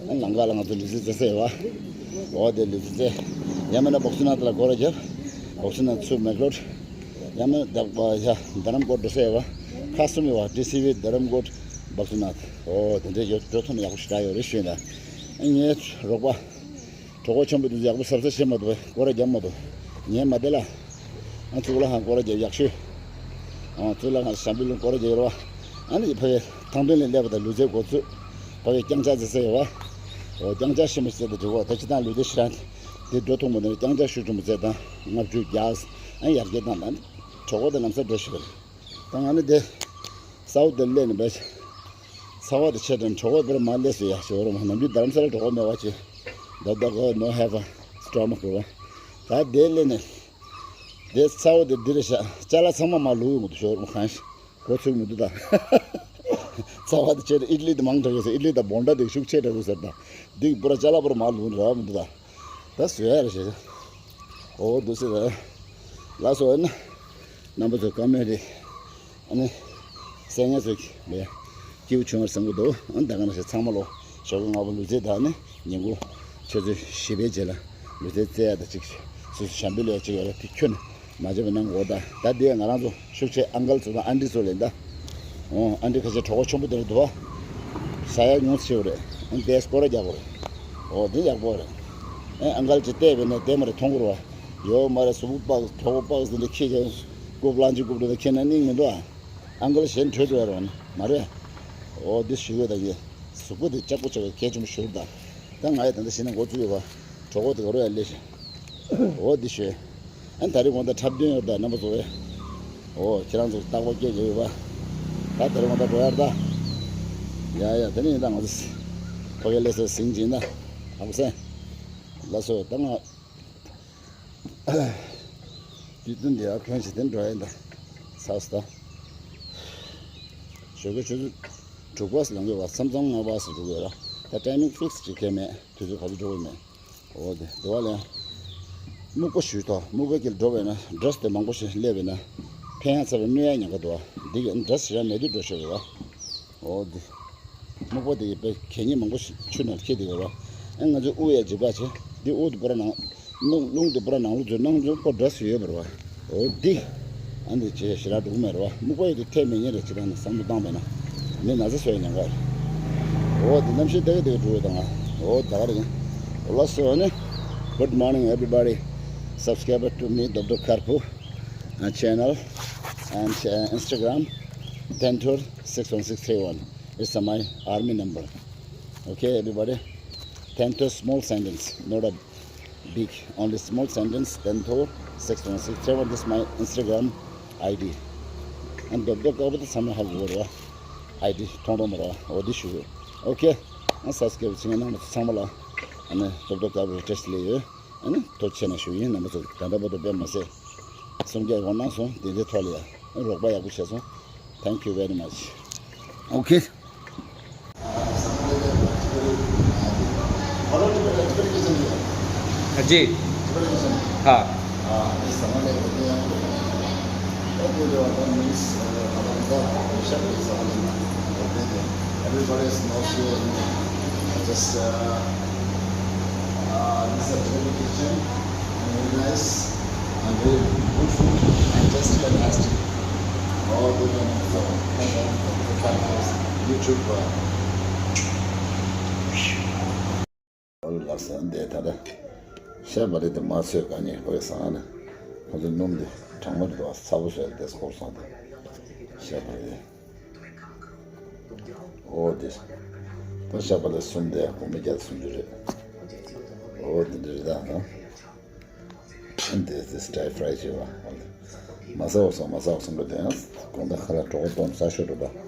ཨ་ལམ་ཁ་ལ་ང་ཚོ་ལུས་རྩལ་རྩེ་ས་ཡོད་བ། འོ་དེ་ལུས་རྩལ་རྩེ། ཡང་མིན་ན་སྦོག་སི་ནག་ལ་སྐོར་ར་བརྒྱབ། སྦོག་སི་ནག་ཚུར་མེག་ལོར། ཡང་མིན་ན་ཡ་རྡ་རམ་ཀོཊ་འགྲོ་ས་ཡོད་བ། ཁག་གསུམ་ཡོད་བ། ཏི་སི་ཡུ། རྡ་རམ་ཀོཊ། སྦོག་སི་ནག། འོ་དེ་འདྲའི་ཡོད། འགྲོ་ཐུབ་ན་ཡག་པོ་ཞེ་དྲག་ཡོད་རེད་ཞུས་ན། ཨ་ངའི་རོགས་པ། གྲོགས་པོ་ཆེན་པོ་དེ་ཚོ་ཡག་པོ་གཟབ་གཟབ་བྱེད་མ་ཐུབ་པས་སྐོར་ར་བརྒྱབ་མ་ཐུབ། ངས་མ་བདེ་ལ། ཨ་གཙུག་ལག་ཁང་སྐོར་ར་བརྒྱབ་ཡག་ཤོས། ཨ་གཙུག་ལག་ཁང་ཞམ་པོའི་ལུང་སྐོར་ར་བརྒྱབ་ཡོད་རེད་བ། ཨ་ནི་ཕ་གིའི་ཐང་སྟོང་ལ་སླེབས་པ་དང་ལུས་རྩལ་འགོ་བཙུགས། ཕ་གིའི་རྐྱང་ཕྱག་རྩེ་ས་ཡོད་བ། འོ་རྐྱང་ཕྱག་ཤི་མ་རྩེ་དང་འགྲིག་གོ་ད་ཅི་ཐང་ལུས་རྩལ་ཤི་རང་། དེ་འགྲོ་ཐུབ་མ་ཐུབ་རྐྱང་ཕྱག་ཤུགས་ཆེན་པོ་རྩེ་དང་ལྔ་བཅུ་བརྒྱག་ཨ་ཡར་རྒྱས་བཏང་དང་གྲོགས་པོ་དང་ལམ་སང་འགྲོ་ཤི་བ་རེད། ད་ང་ནི་དེ་ས་འོག་དེར་སླེབས་ནས་བས། ཚ་བ་དེ་ཆེ་དྲགས་གྲོགས་པོ་དཔེར་མ་སླེབས་སུ་ཡ་ཞོར་མ་ནམ་རྒྱུན་རྡ་རམ་ས་ལ་གྲོགས་པོ་མེད་པ་ཅི། ད་ལྟ་གོ་no have a stomach རེད་བ། ད་དེ་སླེབས་ནས། དེ་ཚ་བ་དེ་འདི་རེད་ཤག་ཅ་ལག་ཚང་མ་མར་བླུགས་ཡོང་གི་འདུག་ཞོར་མ་གང་ཞིག་གོ་ཚུགས་མི་འདུག་ད། ཚ་བ་དེ་ཆེ་དྲགས་ཨིད་ལི་དེ་མང་དྲགས་ཡོད་ཟེར། ཨིད་ལི་དང་བོང་ཁྲ་དེ་ཤུགས་ཆེ་དྲགས་ཡོད་ཟེར་ད། འདི་པུ་ར་ཅ་ལག་པུ་ར་མར་བླུགས་ནས་རག་མི་འདུག་ད། ད་བཟོས་ཡ་རེད་ཞེས། འོ་འདུག་སེ་རེད། ལགས་སོ་ཨ་ནི། རྣམ་པ་ཚོ་བཀའ་མོལ་རེད། ཨ་ནི། གསན་མཁན་ཚོས་ལས། སྐྱིད་པོ་བྱུང་བར་བསམ་གྱི་འདུག་ཨ་ནི་ད་ག་ནང་བཞིན་ཚང་མ་ལོ་ཞོགས་ཀྱི་སྔ་པོ་ལུས་རྩལ་དང་ནི་ཉིན་གུང་ཆུ་ཚོད་བཞི་པའི་རྗེས་ལ་ལུས་རྩལ་རྩེ་ཡ་དང་གཅིག་སོ་སོ་ཞམ་པོའི་ལས་གཅིག་ཡོད་ར་དེ་ཁྱོན་ནས་མ་བརྗེད་པ་གནང་དགོས། ད་ད་དེ་ང་རང་ཚོ་ཤུགས་ཆེ་ཨང་ཀལ་ཚོ་དང་ཨན་ཏི་ཚོ་ལས་ད། ཨོ་ཨན་ཏི་ཁ་ཤས་གྲོགས་པོ་ཆེན་པོ་དེ་རེད་འདུག་བ། ཟ་ཡ་ཉུང་ཆེ་བ་རེད། ཨན་ཏིས་སྐོར་ར་རྒྱག་དགོས་རེད། ཨོ་དེ་ཡག་པོ་རེད། ཨེ་ཨང་ཀལ་ཅིག་བལྟས་པས་ན་དེ་མ་རེད་མཐོང་གི་རེད་བ། ཡོད་མ་རེད་གཟུགས་པོ་པགས་གྲོགས་པོ་པགས་འདི་འདྲ་ཁྱེད་ཀྱང་རྐུབ་ལང་ཅིག་རྐུབ་འདྲ་ཁྱེད་ན་སྙིང་མི་འདུག་ཨ། ཨང་ཀལ་གཞན་བྲོས་འགྲོ་ཡ་རོགས་ནི་མ་རེད། འོ་འདི་ཞུ་གི་ད་ངས་གཟུགས་པོ་དེ་ལྕགས་པོ་ཆགས་པའི་གལ་ཆེན་པོ་ཞུ་རེད་ད། ད་ང་ཡི་ད་ལྟ་ཤི་ན་འགོ་བཙུགས་ཡོད་པ། གྲོགས་པོ་དེ་ག་རོ་ཡ་ལས་ཤི། འོ་འདི་ཞུ། ཨ་ད་རེས་དགོང་དག་འཁྲབ་སྟོན་ཡོད་ད་རྣམ་པ་ཚོ་བས། འོ་ཁྱེད་རང་ཚོ་རྟག་པར་སྐད་རྒྱག་ཡོད་པ། ད་ད་རེས་དགོང་དག་འགྲོ་ཡ་རེད་ད། ཡ་ཡ་དེ་ནས་ཡིན་ད་ང་ཚོ་ཕ་གི་ལས་སེ་ཟིང་ཅིག་ཡིན་ད། ཨ་ཁུ་སེ། ལགས་སོ་ད་ང་། དུས་ཚོད་འདི་ཡར་ཐོན་བྱས་དེ་འགྲོ་ཡིན་ད། ཚར་སོང་ད། ཞོགས་ཀའི་ཆུ་ཚོད་དྲུག་པ་ཙམ་ལངས་ཡོད་པ་མཚམས་མཚམས་ལྔ་པ་ཙམ་འགྲོ་གི་ཡོད་ར། ད་ཊའི་མིང་ཕིག་སི་ཅིག་ཁེལ་མེད་དུས་ཚོད་ག་ཚོད་འགྲོ་གི་མེད། འོ་དེ་དེ་བ་ལས། སྨུག་པ་ཞུས་ཐོག་སྨུག་པའི་དཀྱིལ་འགྲོ་བས་ན་འབྲས་དེ་མང་པོ་ཞིག་སླེབས་པས་ན། ཕན་ཡང་ཚ་བའི་གནོད་ཡང་ཉེན་ཁ་འདུག་བ། འདི་གི་འབྲས་ཞེ་དྲག་མེད་དུས་འགྲོ་ཤོར་བ། འོ་འདི། སྨུག་པ་དེ་ཡི་པའི་གད་སྙིགས་མང་པོ་ཞིག་ཆུ་ནང་འཁྱེར་བསྡད་ཡོད་རེད་བ། ཨ་ང་ཚོའི་དབུ་ཡ་འཇིབ་པ་བྱས། འདི་དབུ་དེ་པུ་ར་ནང་། རླུང་རླུང་དེ་པུ་ར་ནང་ལོགས་ཚུད་ནང་ཚུད་ཁོ་འདྲ་སུ་ཡོད་པ་རེད་བ། འོ་འདི། ཨ་འདི་བྱས་ཞེ་དྲག་འགྲོ་གི་མེད་རེད་བ། སྨུག་པ་ཡོད་དེ་ཐེབས་མེད་ཉེན་རེད་ཅེས་ན་བསམ་བློ་བཏང་བས་ན། ནི་ན་ཚ་སོས་ཉེན་ཁ་རེད། འོ་འདི་གནམ་གཤིས་དེ་ག་དེ་ག་འགྲོ་ཡོད་ད་ང་། འོ་ད་ག་རེད། འོ་ལགས་སོ་ཨ་ནི། Good morning everybody. Subscribe to me, Doktor Karpu, uh, channel and uh, Instagram, ten two six one six three one. It's uh, my army number. Okay, everybody. Ten two small sentence, not a big, only small sentence, ten two six one six three one. This is my Instagram I D. And Doktor Karpu the Samuel Hagura I D. Tondo Mara, or this you. Okay. And subscribe to the channel. ཨ་ནི་རྡོག་རྡོག་དཀར་པོའི་བཀྲ་ཤིས་བདེ་ལེགས་ཡོད། ཨ་ནི་ཐུགས་རྗེ་ཆེ་གནང་ཞུ་ཡིན། རྣམ་པ་ཚོ་ད་ལྟ་བར་དུ་དཔེ་མ་ཟད། གསུང་རྒྱ་ཡོང་གནང་སོང་། དེ་འདྲའི་ཐོག་ལ་ཡ། རོགས་པ་ཡག་པོ་བྱས་སོང་། Thank you very much. Okay. जी। हाँ। हाँ, इस समय में होते हैं। वो पूरे वाला means, अ, हमारे साथ हमेशा के साथ होते हैं। Everybody knows you and just, uh, uh, this is a very kitchen and very nice and very good food and just fantastic. All the, uh, YouTube, uh, ལགས་སོ། འདི་ད་ལྟ་ཤ་བག་ལེབ་དེ་མ་ཚོས་ག་ནས་ཧོས་སང་ན། ཁོ་ཚོ་སྣུམ་དེ་གྲང་མོ་རེད་འདུག་ཚ་པོ་བཟོས་ཏེ་སྐོར་སོང་དེ། ཤ་བག་ལེབ། འོ་དེ། ད་ཤ་བག་ལེབ་གསུམ་དེ་སྒོར་མོ་བརྒྱ་དང་སུམ་ཅུ་རེད། འོ་དེ་འདྲ་རེད་ད། འདི་དེ་stir fry བྱས་པ། མ་ཟ་འོ་སོང་མ་ཟ་འོ་སོང་འགྲོ་དེ་ཡང་དགོང་དག་ཁ་ལག་གྲོགས་པོ་སྟོན་ས་ཤོར་འགྲོ་ད།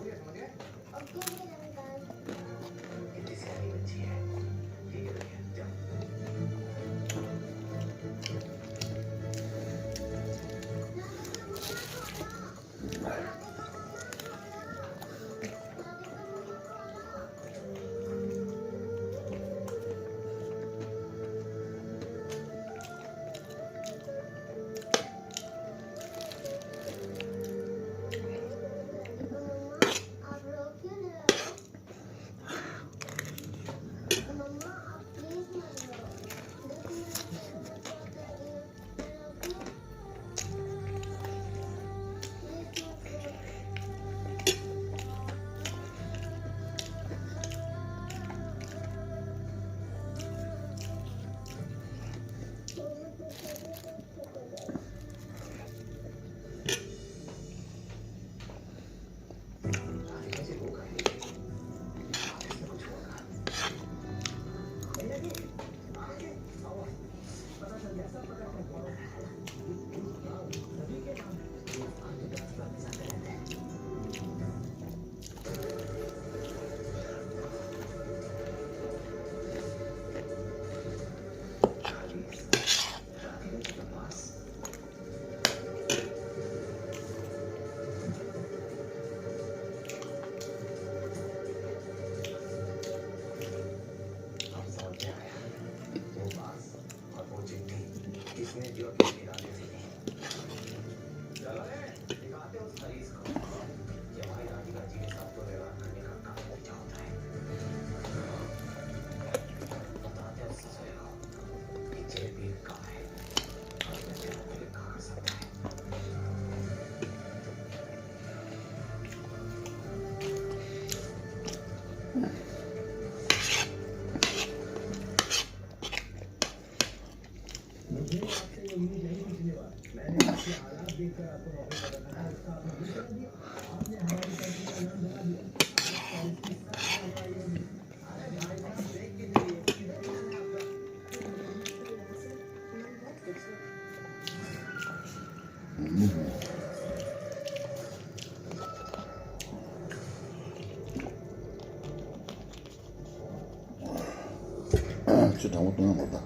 ཆུ་གྲང་མོ་བཏུང་ཡོང་བ་དང་།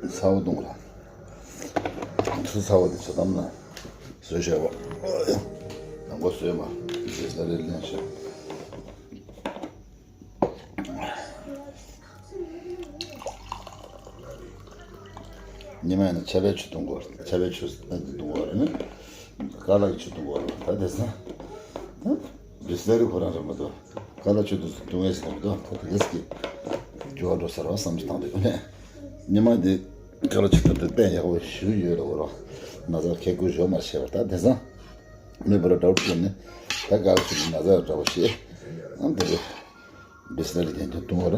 ཚ་བོ་བཏུང་ར། ཆུ་ཚ་བོ་དེ་ཆུ་དམ་ན་བཟོས་བཞག་པ། ནང་པ་བཟོས་མ། ཇི་ལྟར་རེད་ལེན་ཤག་ཉི་མ་ཡིན་ན་ཆར་པའི་ཆུ་བཏུང་དགོས། ཆར་པའི་ཆུ་བཏུང་དགོས་རེད་ན། ཀ་ལ་གི་ཆུ་བཏུང་དགོས་རེད། ད་དེ་ས་ད་བི་སི་ལ་རི་ཁོ་རང་རེད་མ་གཏོགས། ཀ་ལ་ཆུ་བཏུང་བཏུང་ཡས་ཟེར་མ་གཏོགས། ད་དེ་གས་ཀྱི་རྒྱུ་བ་འགྲོ་ཟེར་བ་བསམ་བློ་བཏང་དུས་ནས། ཉི་མ་འདི་ཀ་ལ་ཆུ་བཏུང་དུས་དཔེ་ཡག་པོ་ཞུ་ཡོད་རེད་འོ་ར། ན་ཚ་ཁེ་ཀུ་ཞོ་མ་བྱས་པར་ད་དེ་ས། མི་བུ་ར་འདྲ་བོ་ཁྱོད་ནི་ད་ག་ལ་ཆུ་ནི་ན་ཚ་འདྲ་བོ་ཞེས་ཨང་དེ་རེད། བི་སི་ལ་རི་རྒྱན་ཆ་བཏུང་བ་ར།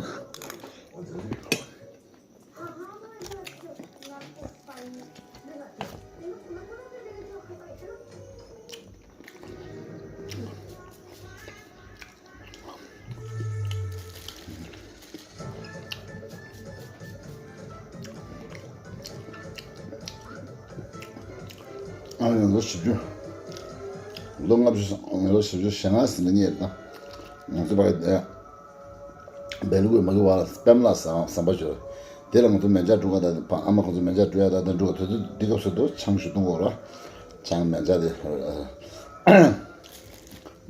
ཨ་ནི་ལོ་བཞི་བཅུ། ལོ་ལྔ་བཅུ་སོང་། ལོ་བཞི་བཅུ་ཞེ་ལྔ་ཟིན་པ་གཉིས་རེད་ད། ང་ཚོ་ཕ་གི་བལ་ལུགས་མ་གི་བ་ལ་པེམ་ལ་ཟམ་ཟམ་པ་བྱོས། དེ་ལ་ང་ཚོ་མེ་ཇ་འབྲུ་ག་ད་ཕ་ཨ་མ་ཁོང་ཚོ་མེ་ཇ་འབྲུ་ཡ་ད་ད་འབྲུ་ག་དུས་དུས་འདི་སྐབས་སུ་དུ་ཆང་ཞུ་གཏོང་གོ་ར། ཆང་མེ་ཇ་དེ།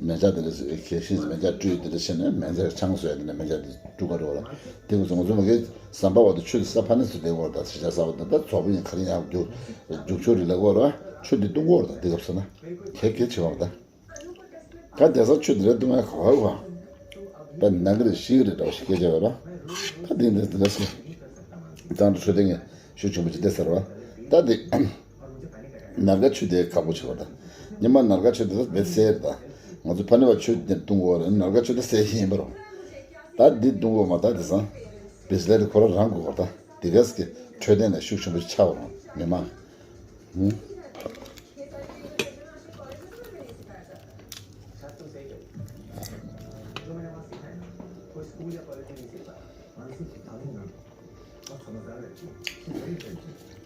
མེ་ལྕགས་དེ་འདྲ་གལ་སྲིད་མེ་ལྕགས་སྤྲུལ་དེ་འདྲ་བྱས་ནས་མེ་ལྕགས་ཆང་བཟོས་དེ་འདྲ་མེ་ལྕགས་དེ་སྤྲུལ་ག་འགྲོ་བ་ལ། དེ་ཚོ་ང་ཚོ་མ་གི་ཟམ་པ་བ་དང་ཆུ་དེ་ས་ཕ་ནས་སུ་བསྡད་འོར་དང་ཤི་ཆ་ས་བ་དང་ད་ཚོགས་པ་ཡིན་ག་རེ་ཡང་རྒྱུག་རྒྱུག་ཆུ་རི་ལ་འོར་བ་ཆུ་དེ་བཏུང་འོར་དང་དེ་སྐབས་སུ་ན་གལ་གལ་ཆེ་བ་མ་ད། ད་དེ་ས་ཆུ་དེ་རེ་བཏུང་ཡ་ག་བ་བ། ད་ནང་གི་རེ་ཤི་གི་རེ་འདྲ་བ་ཞིག་སྐད་ཆ་བ་ར། ད་དེ་འདྲ་དེ་འདྲ་སོ། གཙང་དུ་ཆུ་དེ་ངས་ཤུགས་ཆེན་པོ་ཅིག་བལྟས་ཟེར་བ། ད་དེ། ནར་ག་ཆུ་དེ་ཁག་པོ་ཆེ་བ་དང་། ཉི་མ་ནར་ག་ཆུ་དེ་ཚོ་བེད་སེར་དང་། ང་ཚོ་ཕ་ནི་བ་ཆུ་དེ་བཏུང་གོ་རེད་ནར་ག་ཆུ་དེ་སེར་ཡིན་པ་རུང་། ད་འདི་བཏུང་གོ་མ་ད་དེ་སང་། བེད་སེར་དེ་ཁོ་རང་རང་གོ་བ་དང་དེ་གས་ཀྱི་འཕྲོད་བསྟེན་ལ་ཤུགས་ཆེན་པོ་ཆགས་པ་རུང་མི་མང་། ཧུམ།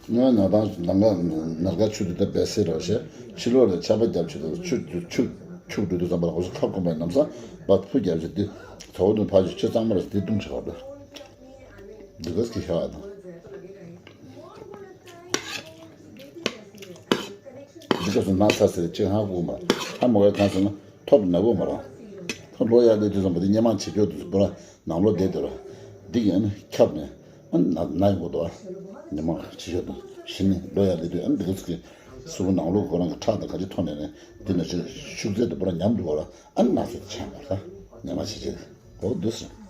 ང་ན་དང་ནམ་མཁའ་ནར་ག་ཆུ་དེ་ད་བེད་སེར་རོ་ཞེས་ཕྱི་ལོགས་ལ་ཆར་པ་བརྒྱབ་ཆུ་དང་ཆུ་ཆུ་ཆུ་འགྲོ་དུས་ཙམ་པ་ལ་ཁོ་ཚོ་ཁབ་སྐོམ་པའི་ལམ་སང་བ་ཕུ་བརྒྱབ་ཆུ་དེ་ཚོགས་འདུ་ཕ་ཆུ་ཆུ་གཙང་མ་ར་དེ་བཏུང་ཆགས་པ་འདི་གས་ཀྱི་ཤ་བ་དང་འདི་གས་སུ་ན་ཚ་ཟེར་ཅིག་ཧ་གོ་མ་ཧ་མ་གོ་ཡ་གང་ཟེར་ན། ཐོབ་ན་གོ་མ་རང་། ཐོབ་ལོ་ཡག་ལས་དུས་ཙམ་པ་དེ་སྙན་མ་བྱེད་ཀྱོག་དུས་པོ་ར་ནང་ལོ་བསྡད་དུ་ར། འདི་ཡང་ནི་ཁྱབ་ནས་ཨ་ན་ན་ཡོང་གོ་དོ། སྙན་མ་བྱེད་ཀྱོག་དུ་ཤི་ནི་ལོ་ཡག་ལས་དུས་ཨ་འདི་ག་ཚུགས་ཀྱི་སུ་བོ་ནང་ལོ་ཁོ་རང་གི་ཁྲག་དང་ག་ཅི་ཐོན་ནས་ནི་འདི་ན་ཅི་ཤུགས་ཚད་དུ་པོ་ར་ཉམས་འདུག་གོ་ར་ཨ་ན་ཚེ་ཆེན་པ་ར་སྙན་མ་བྱེད་ཀྱོག་གོ་འདུག་སོང་།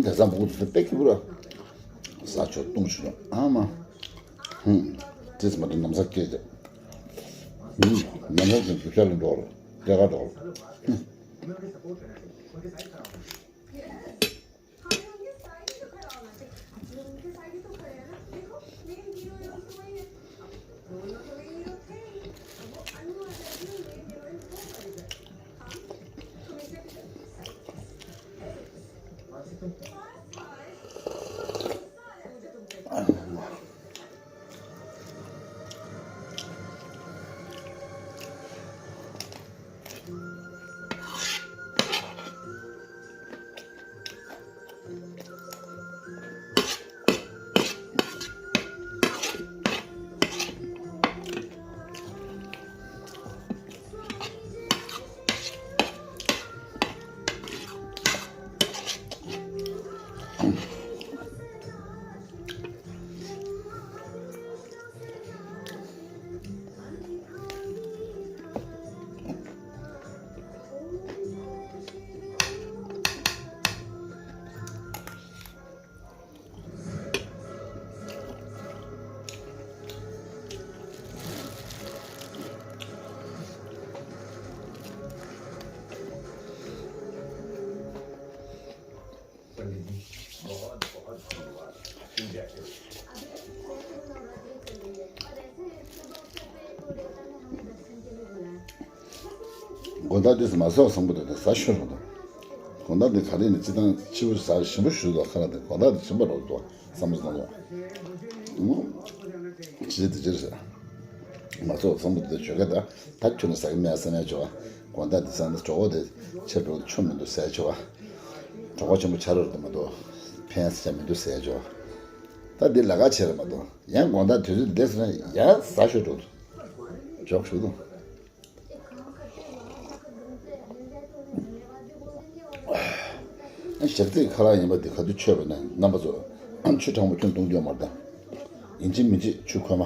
དེ་ཚང་བུ་ཚོ་པེ་ཁི་བུ་ར་ཟ་ཆོག་བཏུང་ཆོག་ཨ་མ། ཧུམ། དེ་ཚང་མ་དེ་ནམ་ཟ་སྐད་ཀྱི་ཧུམ། ནམ་ཟ་ཀྱི་རྒྱུ་ཆ་ལ་འགྲོ་རོ་སྐད་ཁ་འགྲོ་རོ། དགོང་དག་དུས་སུ་མ་ཟོག་བཟང་པོ་དེ་དག་ཟ་ཤོར་རོ་དང་། དགོང་དག་འདི་ག་རེ་ནི་སྤྱི་བཏང་ཕྱི་པོ་ཟ་ཞིམ་པོ་ཞུ་དོ་ཁ་ལ་དེ་དགོང་དག་འདི་ཞིམ་པོ་རོ་དོ་བསམ་བློ་བཏང་དོ། ཅི་དེ་ཅི་རེད། མ་ཟོག་བཟང་པོ་དེ་ཇོ་ག་ད་ད་ཁྱོད་ནི་ཟ་གི་མེད་ཟ་ནས་ཇོ་བ་དགོང་དག་འདི་ཟ་ནི་གྲོགས་པོ་དེ་ཆེ་འགྲོ་ཆོ་མི་འདུག་ཟས་ཇོ་བ་གྲོགས་པོ་ཆེན་པོ་ཆ་རོ་དེ་མ་གཏོགས་ཕན་ཟ་མི་འདུག་ཟས་ཇོ་བ་ད་འདི་ལ་ཁ་ཆེ་རེད་མ་གཏོགས་ཡང་དགོང་དག་དུས་ཚོད་འདི་ཟ་ན་ཡང་ཟ་ཤོར་འགྲོ་འཇོག་ཞུ་དང་། ཞག་ཚིགས་ཁ་ལག་ཡིན་པ་འདི་ག་དུས་མཆོད་པ་ན་རྣམ་པ་ཚོ་ཆུ་གྲང་མོ་ཁྱོན་གཏོང་རྒྱུ་མ་རེད་ད། ཡིན་གཅིག་མིན་གཅིག་ཆུ་ཁོལ་མ།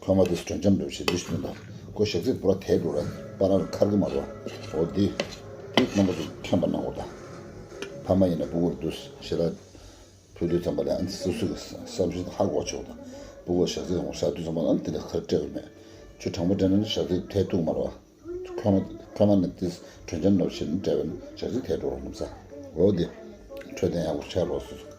ཁོལ་མ་འདི་དྲོད་འཇམ་འགྲོ་བྱེད་འདི་ཞིག་འདུག་ད། ཁོ་ཞག་ཚིགས་པོ་ར་དལ་འགྲོ་ར་པ་ར་ཁར་གི་མ་རོ། འོ་འདི། འདི་རྣམ་པ་ཚོ་མཁྱེན་པ་གནང་འོ་ད། ཕ་མ་ཡིན་ན་སྤུ་གུར་འདུ་ཞེ་ལ། ཕུལ་དུས་ཙམ་པ་ལ་ཨ་ནི་སོ་སོ་གི་བསམ་ཤེས་ཧ་གོ་ཆོག་དང་། སྤུ་གུ་ཞག་ཚིགས་ཡོང་བཞག་དུས་ཙམ་པ་ཨ་ནི་དེ་ལ་ཁ་སྤྲད་པ་མེད། ཆུ་གྲང་མོ་སྤྲད་ན་ནི་ཞག་ཚིགས་དལ་ཐུག་མ་རེད་བ། ཁོལ་མ་ཁོལ་མ་ནི་དེ་དྲོད་འཇམ་ནོར་ཞིག་ནི་སྤྲད་པ་ནི་ཞག་ཚིགས་དལ་འགྲོ་རོགས་གནང་ས། འོ་དེ། འཕྲོད་བསྟེན་ཡག་པོ་བྱས་རོགས་སོ་སོ།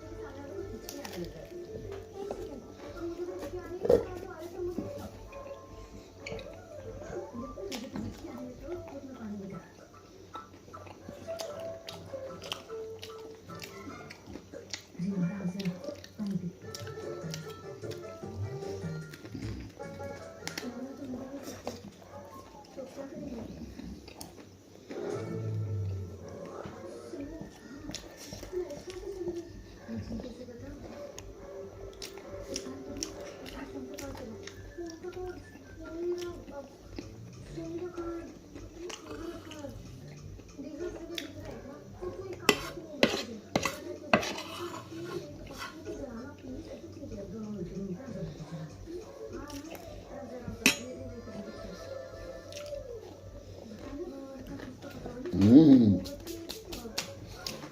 ཨུམ།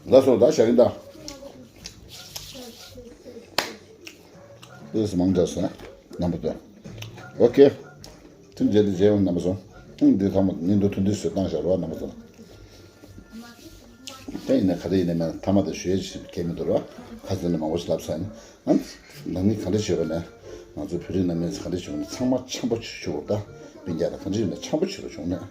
ལགས་སོ། ད་བཞག་གིན་ད། ཏོག་ཙམ་མང་དྲགས་སོང་། རྣམ་པ་ཚོ། ཨོ་ཁེ། ཐུགས་རྗེ་ཆེ། རྗེ་ཡོང་རྣམ་པ་ཚོ། ཨང་འདི་ཐ་མ་ཉིན་དུ་ཐུང་ཐུང་ཞིག་བཏང་བཞག་རོགས། རྣམ་པ་ཚོ། དེ་ཡིན་ན་ག་རེ་ཡིན་ནའི་མ་ཐ་མ་དེ་ཞུ་ཡས་ཀྱི་གལ་མི་འདུག་རོགས། ཁ་སང་ནས་མང་པོ་ཞིག་ལབ་ཚར་ཡིན། ཨང་། ནང་མི་ག་འདྲ་བྱེད་པ་ནས། ང་ཚོ་བོད་རིགས་ནང་མི་ག་འདྲ་བྱེད་པ་ནས། ཚང་མ་འཆམ་པོ་བྱེད་ཤོག་ད། སྤུན་ཀྱག་དང་ག་འདྲ་ཡིན་ན་འཆམ་པོ་བྱེད་རོགས་བྱུང་ན།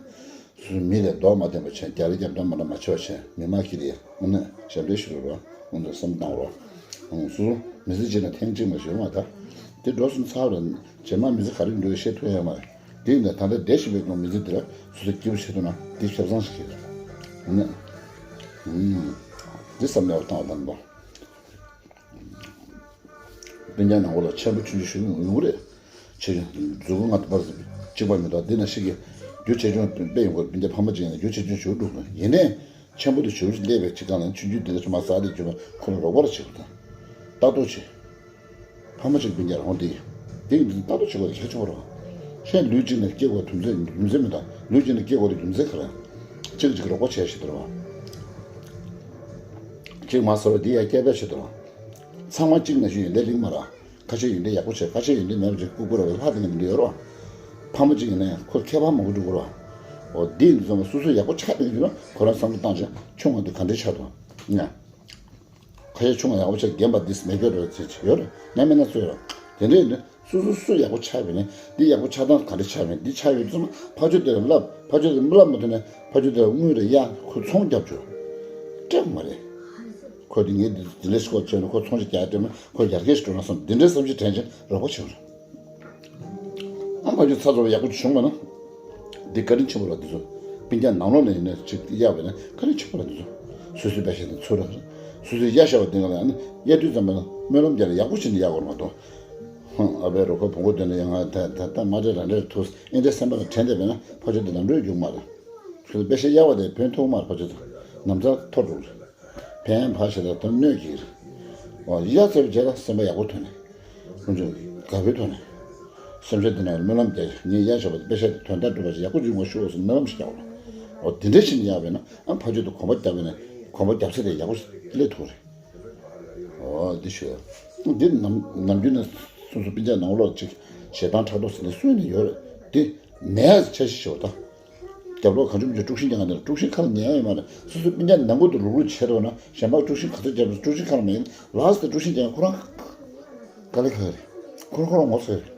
སོ་སོའི་མི་ལ་མདོག་མ་བསྟན་པ་བྱས། རྒྱ་རེ་རྒྱབ་འགྲམ་མ་འགྲམ་མ་བྱེད་པ་བྱས། མི་མང་གིས་རེད། དངོས་གནས་ཞབས་འདྲེན་ཞུ་རོགས། དངོས་གནས་བསམ་བཏང་རོགས། ཨང་། སོ་སོ་མི་ཚེ་གཅིག་ན་ཐེངས་གཅིག་མ་ཞུ་མ་ད། དེ་འགྲོ་སོང་ཚར་རེད། རྗེས་མ་མི་ཚེ་ག་རེ་འགྲོ་ཡོད་ཤེས་ཐུབ་ཡོད་མ་རེད། དེ་ཡིན་ན་ད་ལྟ་བསྡད་བཞིན་པའི་ངང་མི་ཚེ་འདི་ལ་སོ་སོ་སྐྱིད་པོ་བྱེད་ཐུབ་ན་དེ་ཆ་ཚང་ཞིག་རེད། དངོས་གནས། ཨང་། དེ་བསམ་ཡག་པོ་བཏང་བ་དང་པོ། སྤུན་ཀྱག་ནང་ལོགས་ལ་འཆམ་པོ་ཆུང་ཆུང་ཞིག་ཡོང་གི་རེད། ཆེ་ཆུང་མཛུབ་གུ་ལྔ་བར་གཅིག་པ་མི་འདུག་འདི་ན་ཞིག་གིས་རྒྱུ་ཆེ་ཆུང་དཔེ་ཡོང་གི་རེད། སྤུན་ཀྱག་ཕ་མ་གཅིག་ཡིན་ན་རྒྱུ་ཆེ་ཆུང་ཞིག་འདུག་ཡིན་ནའི་འཆམ་པོ་དེ་ཞིག་སླེབས་པའི་ཆེད་གང་ལ་ཆུང་ཆུང་དེ་འདྲ་ཞིག་མ་ཟ་དེ་རྒྱུ་མ་ཁོ་ལ་རོགས་པ་ར་བྱེད་དགོས་དང་། ལྟ་རྟོག་བྱེད། ཕ་མ་གཅིག་སྤུན་ཀྱག་རང་དེ་ཡིན། དེ་ཡིན་དུས་ལྟ་རྟོག་བྱེད་དགོས་ཁྱད་ཆོས་པོ་རེད། ཁྱེད་ལུས་གཅིག་ནས་སྐྱེ་དགོས་རྒྱུ་མཚན། རྒྱུ་མཚན་མི་འདུག་ལུས་གཅིག་ནས་སྐྱེ་དགོས་རྒྱུ་མཚན་ག་རེ། གཅིག་གཅིག་རོགས་པ་བྱས་ཤིག་འདུག་ར་བ། གཅིག་མ་ཟ་བས་དེ་ཡ་སྐྱེ་བས་ཤིག་འདུག་ར་བ། ཚང་མ་གཅིག་ནང་བཞིན་ཡོན་ཏན་ལེགས་མ་ར། ཁ་ཤས་ཡོན་ཏན་ཡག་པོ་བྱས། ཁ་ཤས་ཡོན་ཏན་མེད་པ་ཅིག་ལྐུགས་པ་ར་བ། ལྷ་དེ་ངན་འདི་ཡོད་ར་བ། ཕ་མ་གཅིག་ཡིན་ན་ཡང་ཁོ་ཁྱད་པར་མང་པོ་འགྲོ་གི་ར་བ། འོ་འདི་ཡིན་དུས་ཙམ་པ་སོ་སོ་ཡག་པོ་ཆགས་བསྡད་ཀྱི་ན་ཁོ་རང་བསམ་བློ་བཏང་བྱས་ཆུང་བ་འདི་ག་འདྲས་ཆགས་འདུག་ང་། ཁ་ཡ་ཆུང་བ་ཡག་པོ་ཆགས། རྒན་པ་འདི་མེད་སྐྱོ་རེད་ཅེས་ཡོད་རེད། ང་མེད་ན་ཚོད་རེད། དེ་འདྲས་ནི་སོ་སོ་སོ་ཡག་པོ་ཆགས་པས་ནི་འདི་ཡག་པོ་ཆགས་སྟངས་ག་འདྲས་ཆགས་པས། འདི་ཆགས་ཡོད་ཙམ་ཕ་ཆོས་དེ་ལ་བསླབ། ཕ་ཆོས་དེ་བསླབ་མ་ཐུབ་ན་ཕ་ཆོས་དེ་ལ་དངུལ་རེ་གཡར་ཁོ་ཚོང་རྒྱབ་ཆོག་སྤྲད་མ་རེད། ཁོ་དེ་ངས་འདི་འདི་འདྲས་ཤིག་ཁོ་བྱས་ནས་ཁོ་ཚོང་ཅིག་རྒྱག་སྤྲད་ན་ཁོ་ཡར་རྒྱས་ཤིག་འགྲོ་ན་བསམ། འདི་འདྲའི་བསམ་གཞིག་དྲན་བྱས་རོགས་པ་བྱེད་རོགས། ཨ་མ་ཁྱོད་ཚ་ཚ་བ་ཡག་པོ་ཅིག་བྱུང་བ་ན། འདི་བཀའ་དྲིན་ཆེན་པོ་ར། འདི་ཚོ་སྤུན་ཀྱག་ནང་ལོགས་ནས་ཡིན་ན་ཅིག་གཡར་བས་ན་བཀའ་དྲིན་ཆེན་པོ་ར། འདི་ཚོ་སོ་སོའི་པེ་ཤ་དེ་ཚུར་ར། སོ་སོའི་གཡར་བཞག་པ་དེ་ང་ལ་ཨ་ནི་གཡར་དུས་ཙམ་པ་ན་སྨོན་ལམ་རྒྱག་ལ་ཡག་པོ་བྱས་ནས་གཡར་དགོས་མ་གཏོགས། ཧང་། ཨ་ཕའི་རོགས་པ་བོང་གུ་དེ་ནས་ཡང་ང་ད་ད་ད་མ་འདྲེ་ར་འདྲེ་ཐུག་ཨེ་འདྲེ་སེམས་པ་ལ་དྲན་བསྡད་པས་ན་ཕ་ཆོས་དེ་ལམ་འགྲོ་རྒྱུ་མ་རེད། ཁྱོད་ཚོ་པེ་ཤ་གཡར་བ་དེ་ཕན་ཐོགས་མ་རེད། ཕ་ཆོས་དེ་ན་ཚ་ཐོར་འགྲོ་རེད། ཕན་ཕ་ཞེ་དྲག་དོན་གནོད་ཀྱི་རེད། འོ་གཡར་ཚར་བའི་རྗེས་ལ་སེམས་པ་ཡག་པོ་ཐོན་ནས། ཀུན་སྤྱོད་དགའ་པོའི་ཐོག་ནས། སེམས་ཅན་དེ་ནང་ལ་སྨོན་ལམ་རྒྱག་ངས་གཡར་བཞག་པ་དེ་པེ་ཤ་དེ་དོན་དག་སྒྲུབ་པ་ཞིག་ཡག་པོ་འཇུག་མ་ཤོག་ཟེར་སྨོན་ལམ་ཞིག་རྒྱག་དགོས་རེད། འོ་དེ་འདྲ་བྱས་ནས་གཡར་བས་ན་ཨ་ཕ་ཆོས་དེ་གོམ་པ་བརྒྱབ་པས་ན་གོམ་པ་བརྒྱབ་ཚད་དེ་ཡག་པོ་སླེབས་ཐུབ་རེད། འོ་འདི་ཞུ་ཡ། འདི་ནམ་ནམ་རྒྱུན་ནས་སོ་སོ་སྤུན་ཀྱག་ནང་ལོགས་ཅིག་ཞེ་སྡང་ཕྲག་དོག་ཟེར་ནས་སུས་ནས་ཡོད་རེད། འདི་མེད་ཡ་འཆར་གཞི་ཞིག་ཡོད་ད། རྒྱབ་ལོགས་གང་བྱུང་མི་འདུག་དཀྲུག་ཤིང་རྒྱག་མཁན་དེ་ལ་དཀྲུག་ཤིང་ཁ་ལ་ཉན་ཡ་ཡོད་མ་རེད། སོ་སོའི་སྤུན་ཀྱག་ནང་ཁུལ་དུ་རུག་རུག་བྱས་འགྲོ་ན་གཞན་པ་དཀྲུག་ཤིང་ག་ཚོད་བརྒྱབ་རུང་དཀྲུག་ཤིང་ཁ་ལ་མ་ཉན། ལགས་སོ། དཀྲུག་ཤིང་རྒྱག་མཁན་ཁོ་རང་དཀའ་ལས་ཁག་རེད། ཁོ་རང་ཁོ་རང་ངོ་ཚ་རེད།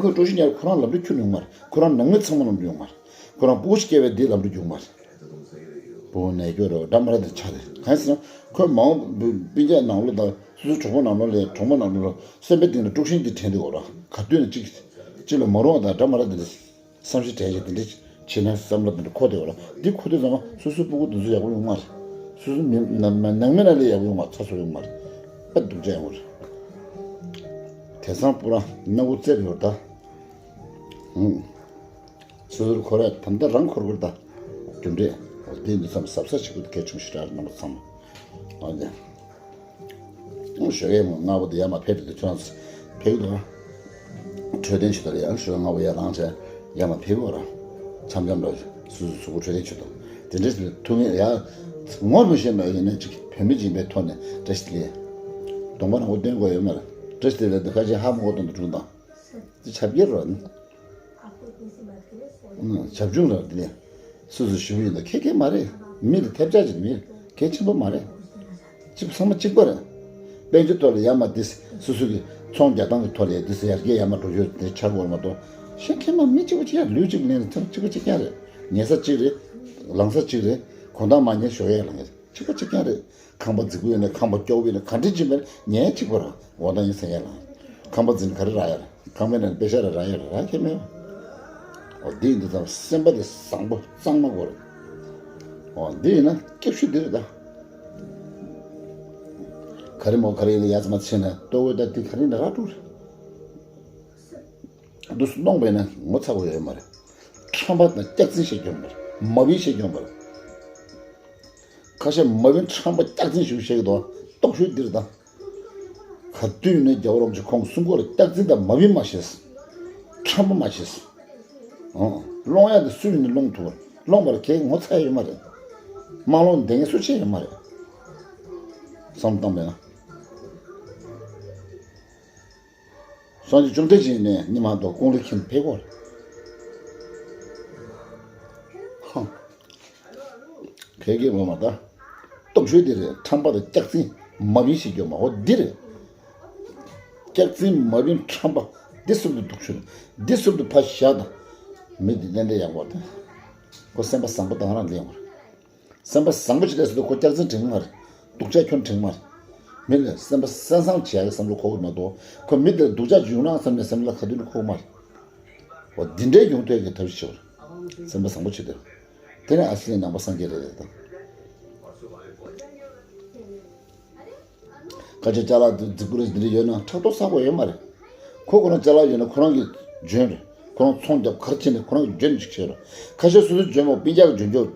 ཁོས་དཀྲུག་ཤིང་རྒྱག་ཁོ་རང་ལམ་འགྲོ་འཁྱུར་ཡོང་མ་རེད། ཁོ་རང་ནང་མི་ཚང་མ་ལམ་འགྲོ་ཡོང་མ་རེད། ཁོ་རང་སྤུ་གུ་ཞིག་སྐྱེ་བའི་དེ་ལམ་འགྲོ་རྒྱུག་མ་རེད། སྤུ་གུ་ནས་སྐྱོ་རེད་བ། འདྲ་མ་ར་དེ་ཆགས་རེད། གང་ཡིན་ཟེར་ན་ཁོས་མ་འོངས་སྤུན་ཀྱག་ནང་ལོགས་དང་སོ་སོའི་གྲོགས་པོ་ནང་ལོགས་ལས་གྲོགས་མོ་ནང་ལོགས་ལ་སེམས་པའི་གཏིང་ལ་དཀྲུག་ཤིང་དེ་དྲན་འདུག་བ་ར། ག་དུས་ནས་གཅིག་གཅིག་ལ་མ་རུང་བ་དང་འདྲ་མ་ར་དེ་འདྲ་བསམ་གཞིག་དྲན་བྱས་དེ་འདྲ་བྱེད་ན་བསམ་བློ་དེ་འདྲ་འཁོར་བསྡད་བ་ར། འདི་འཁོར་དུས་ཙམ་པ་སོ་སོའི་སྤུ་གུ་དེ་ཚོ་ཡག་པོ་ཡོང་མ་རེད། སོ་སོའི་མི་ནང་ནང་མི་ནང་ལས་ཡག་པོ་ཡོང་མ་རེད། ཚ་ཚོ་ཡོང་མ་རེད། དཔེ་སྡུག་ཅག་ཡོང་བ་རེད། དེང་སང་སྤུ་ར་སྣ་བུག་རྩེར་ཡོད་ད། ཧུང་། སོ་སོར་འཁོར་ཡ་ད་ལྟ་རང་འཁོར་དགོས་ད། རྒྱུ་འབྲས། འོ་དེ་འདི་ཙམ་གཟབ་གཟབ་བྱེད་དགོས། གལ་ཆེན་པོ་ཞེ་དྲག་རེད། རྣམ་པ་ཚང་མ། འོ་དེ། ཞོགས་ཡས་མོ་སྔ་པོ་དེ་ཡར་མར་ཕེབས་དུས་ཁྱོད་རང་ཕེབས་འདུག་འཕྲོད་བསྟེན་བྱེད་དོ་ཡང་ཞོགས་སྔ་པོ་ཡར་ལངས་བྱས་ཡར་མར་ཕེབས་འོ་ར། འཆམ་འཆམ་ར། སོ་སོ་གཟུགས་པོ་འཕྲོད་བསྟེན་བྱེད་དོ། དེ་འདྲས་ཐུག་ངེས་ཡ། ངོ་མི་ཤེས་ན་ཡིན་ན་ཅིག་བོད་མི་ཡིན་པའི་ཐོག་ནས་བཀྲ་ཤིས་བདེ་ལེགས། གདོང་པ་རང་པོ་སྟོན་དགོས་ཡོད་མ་རེད། བཀྲ་ཤིས་བདེ་ལེགས་འདི་ཁ་ཆེ་ཧ་མ་གོ་དོན་དུ་བསྒྲུབས་དང་། འདི་ཆབ་རྒྱལ་རོ་ནི། ཨ། བྱབ་ཆུང་ར་འདི་ནས། སོ་སོ་ཞུ་གི་ཡིན་ད། ཁེ་ཁེ་མ་རེད། མི་ལ་ཐེབས་ཆག་ཅིག་མི་གལ་ཆེན་པོ་མ་རེད། གཅིག་པ་ཚང་མ་གཅིག་པ་རེད། དཔལ་འབྱོར་ཐོག་ལ་ཡར་མར་འདི་སོ་སོ་གི་ཚོང་རྒྱག་སྟངས་ཀྱི་ཐོག་ལ་འདི་ཡར་རྒྱས་ཡར་མར་འགྲོ་རྒྱུ་དེ་ཆགས་དགོས་མ་གཏོགས། གཞན་ཁེ་མ་མི་གཅིག་པ་གཅིག་ཡར་ལུས་གཅིག་ལེན་ཐེངས་གཅིག་པ་གཅིག་རྐྱང་རེད། ཉལ་ས་གཅིག་རེད། ལངས་ས་གཅིག་རེད། དགོང་དག་མ་ཉལ་ཞོགས་ཡར་ལངས་ཡ་གཅིག་པ་གཅིག་རྐྱང་རེད། ཁང་པ་རྫིག་པོ་ཡོད་ན་ཁང་པ་སྐྱོ་པོ་ཡོད་ན་ག་འདྲ་ཅིག་མེད་ན་ཉལ་གཅིག་པ་རང་འོ་ད་ཡིན་ཟེར་ཡ་ལ། ཁང་པ་རྫིག་ན་ག་རེ་རག་ཡ་རེད། ཁང་པའི་ནང་པེ་ཤ་རེ་རག་ཡ་རེད། རག་གི་མེད། འོ་འདི་ཡིན་དུས་ཙམ་སེམས་པ་དེ་བཟང་པོ་གཙང་མ་དགོས་རེད། འོ་འདི་ཡིན་ན་སྐྱབས་ཤུགས་འདི་རེད་ད། ག་རེ་མོ་ག་རེ་ཡིན་ན་ཡ་ཚ་མ་ཆེ་ན་ལྟོ་གོས་ད་འདི་ག་རེ་ཡིན་ན་རག་འགྲོ་རེད། འདུག་སེ་གནོང་བས་ན་ངོ་ཚ་བོ་ཡོད་མ་རེད། ཁྲམ་པ་དང་སྐྱག་རྫུན་བཤད་རྒྱུ་མ་རེད། མ་བིན་བཤད་རྒྱུ་མ་རེད། ཁ་ཤས་མ་བིན་ཁྲམ་པ་སྐྱག་རྫུན་ཞིག་བཤད་ཀྱི་འདུག་རྟོག་ཞིབ་འདིར་དང་། ག་དུས་ནས་རྒྱལ་བ་རིན་པོ་ཆེ་ཁོང་གསུང་སྐོར་ལ་སྐྱག་རྫུན་དང་མ་བིན་མ་བཤད། ཁྲམ་པ་མ་བཤད། ཨང་། སློང་ཡག་དེ་སུ་ཡིན་ནའི་སློང་ཐུབ་པ་རེད། སློང་བར་གའི་ངོ་ཚ་ཡ་ཡོད་མ་རེད། མ་སློང་བདེན་ངེས་སུ་ཆེ་ཡོད་མ་རེད། བསམ་བློ་བཏང་པས་ན། སངས་རྒྱས་བཅོམ་ལྡན་འདས་ནས་ཉི་མ་དང་ཀུན་ལེགས་མཁྱེན་ཕེབས་གོ། ཧང་། ཁྱེད་ཀྱིས་ངོ་མ་ད། སྟོབས་ཤུགས་འདི་རེད། ཁྲམ་པ་དང་སྐྱག་རྫུན་མ་བིན་ཞིག་སྐྱོ་མ་ཧོ་འདི་རེད། སྐྱག་རྫུན་མ་བིན་ཁྲམ་པ་འདི་ཟུར་དུ་འདུག་ཤོད། འདི་ཟུར་དུ་ཕ་བཞག་དང་། མི་འདི་གནས་འདྲེན་ཡག་པོ་དང་། ཁོ་སེམས་པ་བཟང་པོ་དང་རང་ལེན་བར། སེམས་པ་བཟང་པོ་ཞིག་ལས་སུ་ཁོ་སྐྱག་རྫུན་དྲན་མ་རེད། སྡུག་ཅག་ཁྱོན་དྲན་མ་རེད། མི་ལ་སེམས་པ་སེམས་བཟང་བྱེད་ཡག་བསམ་བློ་འཁོར་གི་མ་གཏོགས་ཁོ་མི་དེར་སྡུག་ཅག་ཅིག་ཡོང་ན་བསམ་ནས་སེམས་ལ་ཁ་ཐུག་ནས་འཁོར་གི་མ་རེད། འོ་འདི་འདྲའི་ཡོང་ཐོས་ཀྱི་ཐབས་ཤེས་བྱེད་པར་སེམས་པ་བཟང་པོ་བྱེད་དོ། དེ་ནས་ཨ་སི་ནི་ནང་པ་སངས་རྒྱས་རེད་རེད་དང་། ཁ་ཆེ་ཅ་ལག་འདི་རྫིག་པོ་རེད་འདི་འདྲ་ཡོད་ན་ཕྲག་དོག་ཟ་དགོས་ཡོད་མ་རེད། ཁོ་ཁོ་རང་ཅ་ལག་ཡོད་ན་ཁོ་རང་གི་འཇོན་རེད། ཁོ་རང་ཚོང་རྒྱབ་གར་ཕྱིན་ནས་ཁོ་རང་གི་འཇོན་ཅིག་བྱེད་རོགས། ཁ་ཤས་སོ་སོའི་འཇོན་མོ་སྤུན་ཀྱག་གི་འཇོན་ཅོག་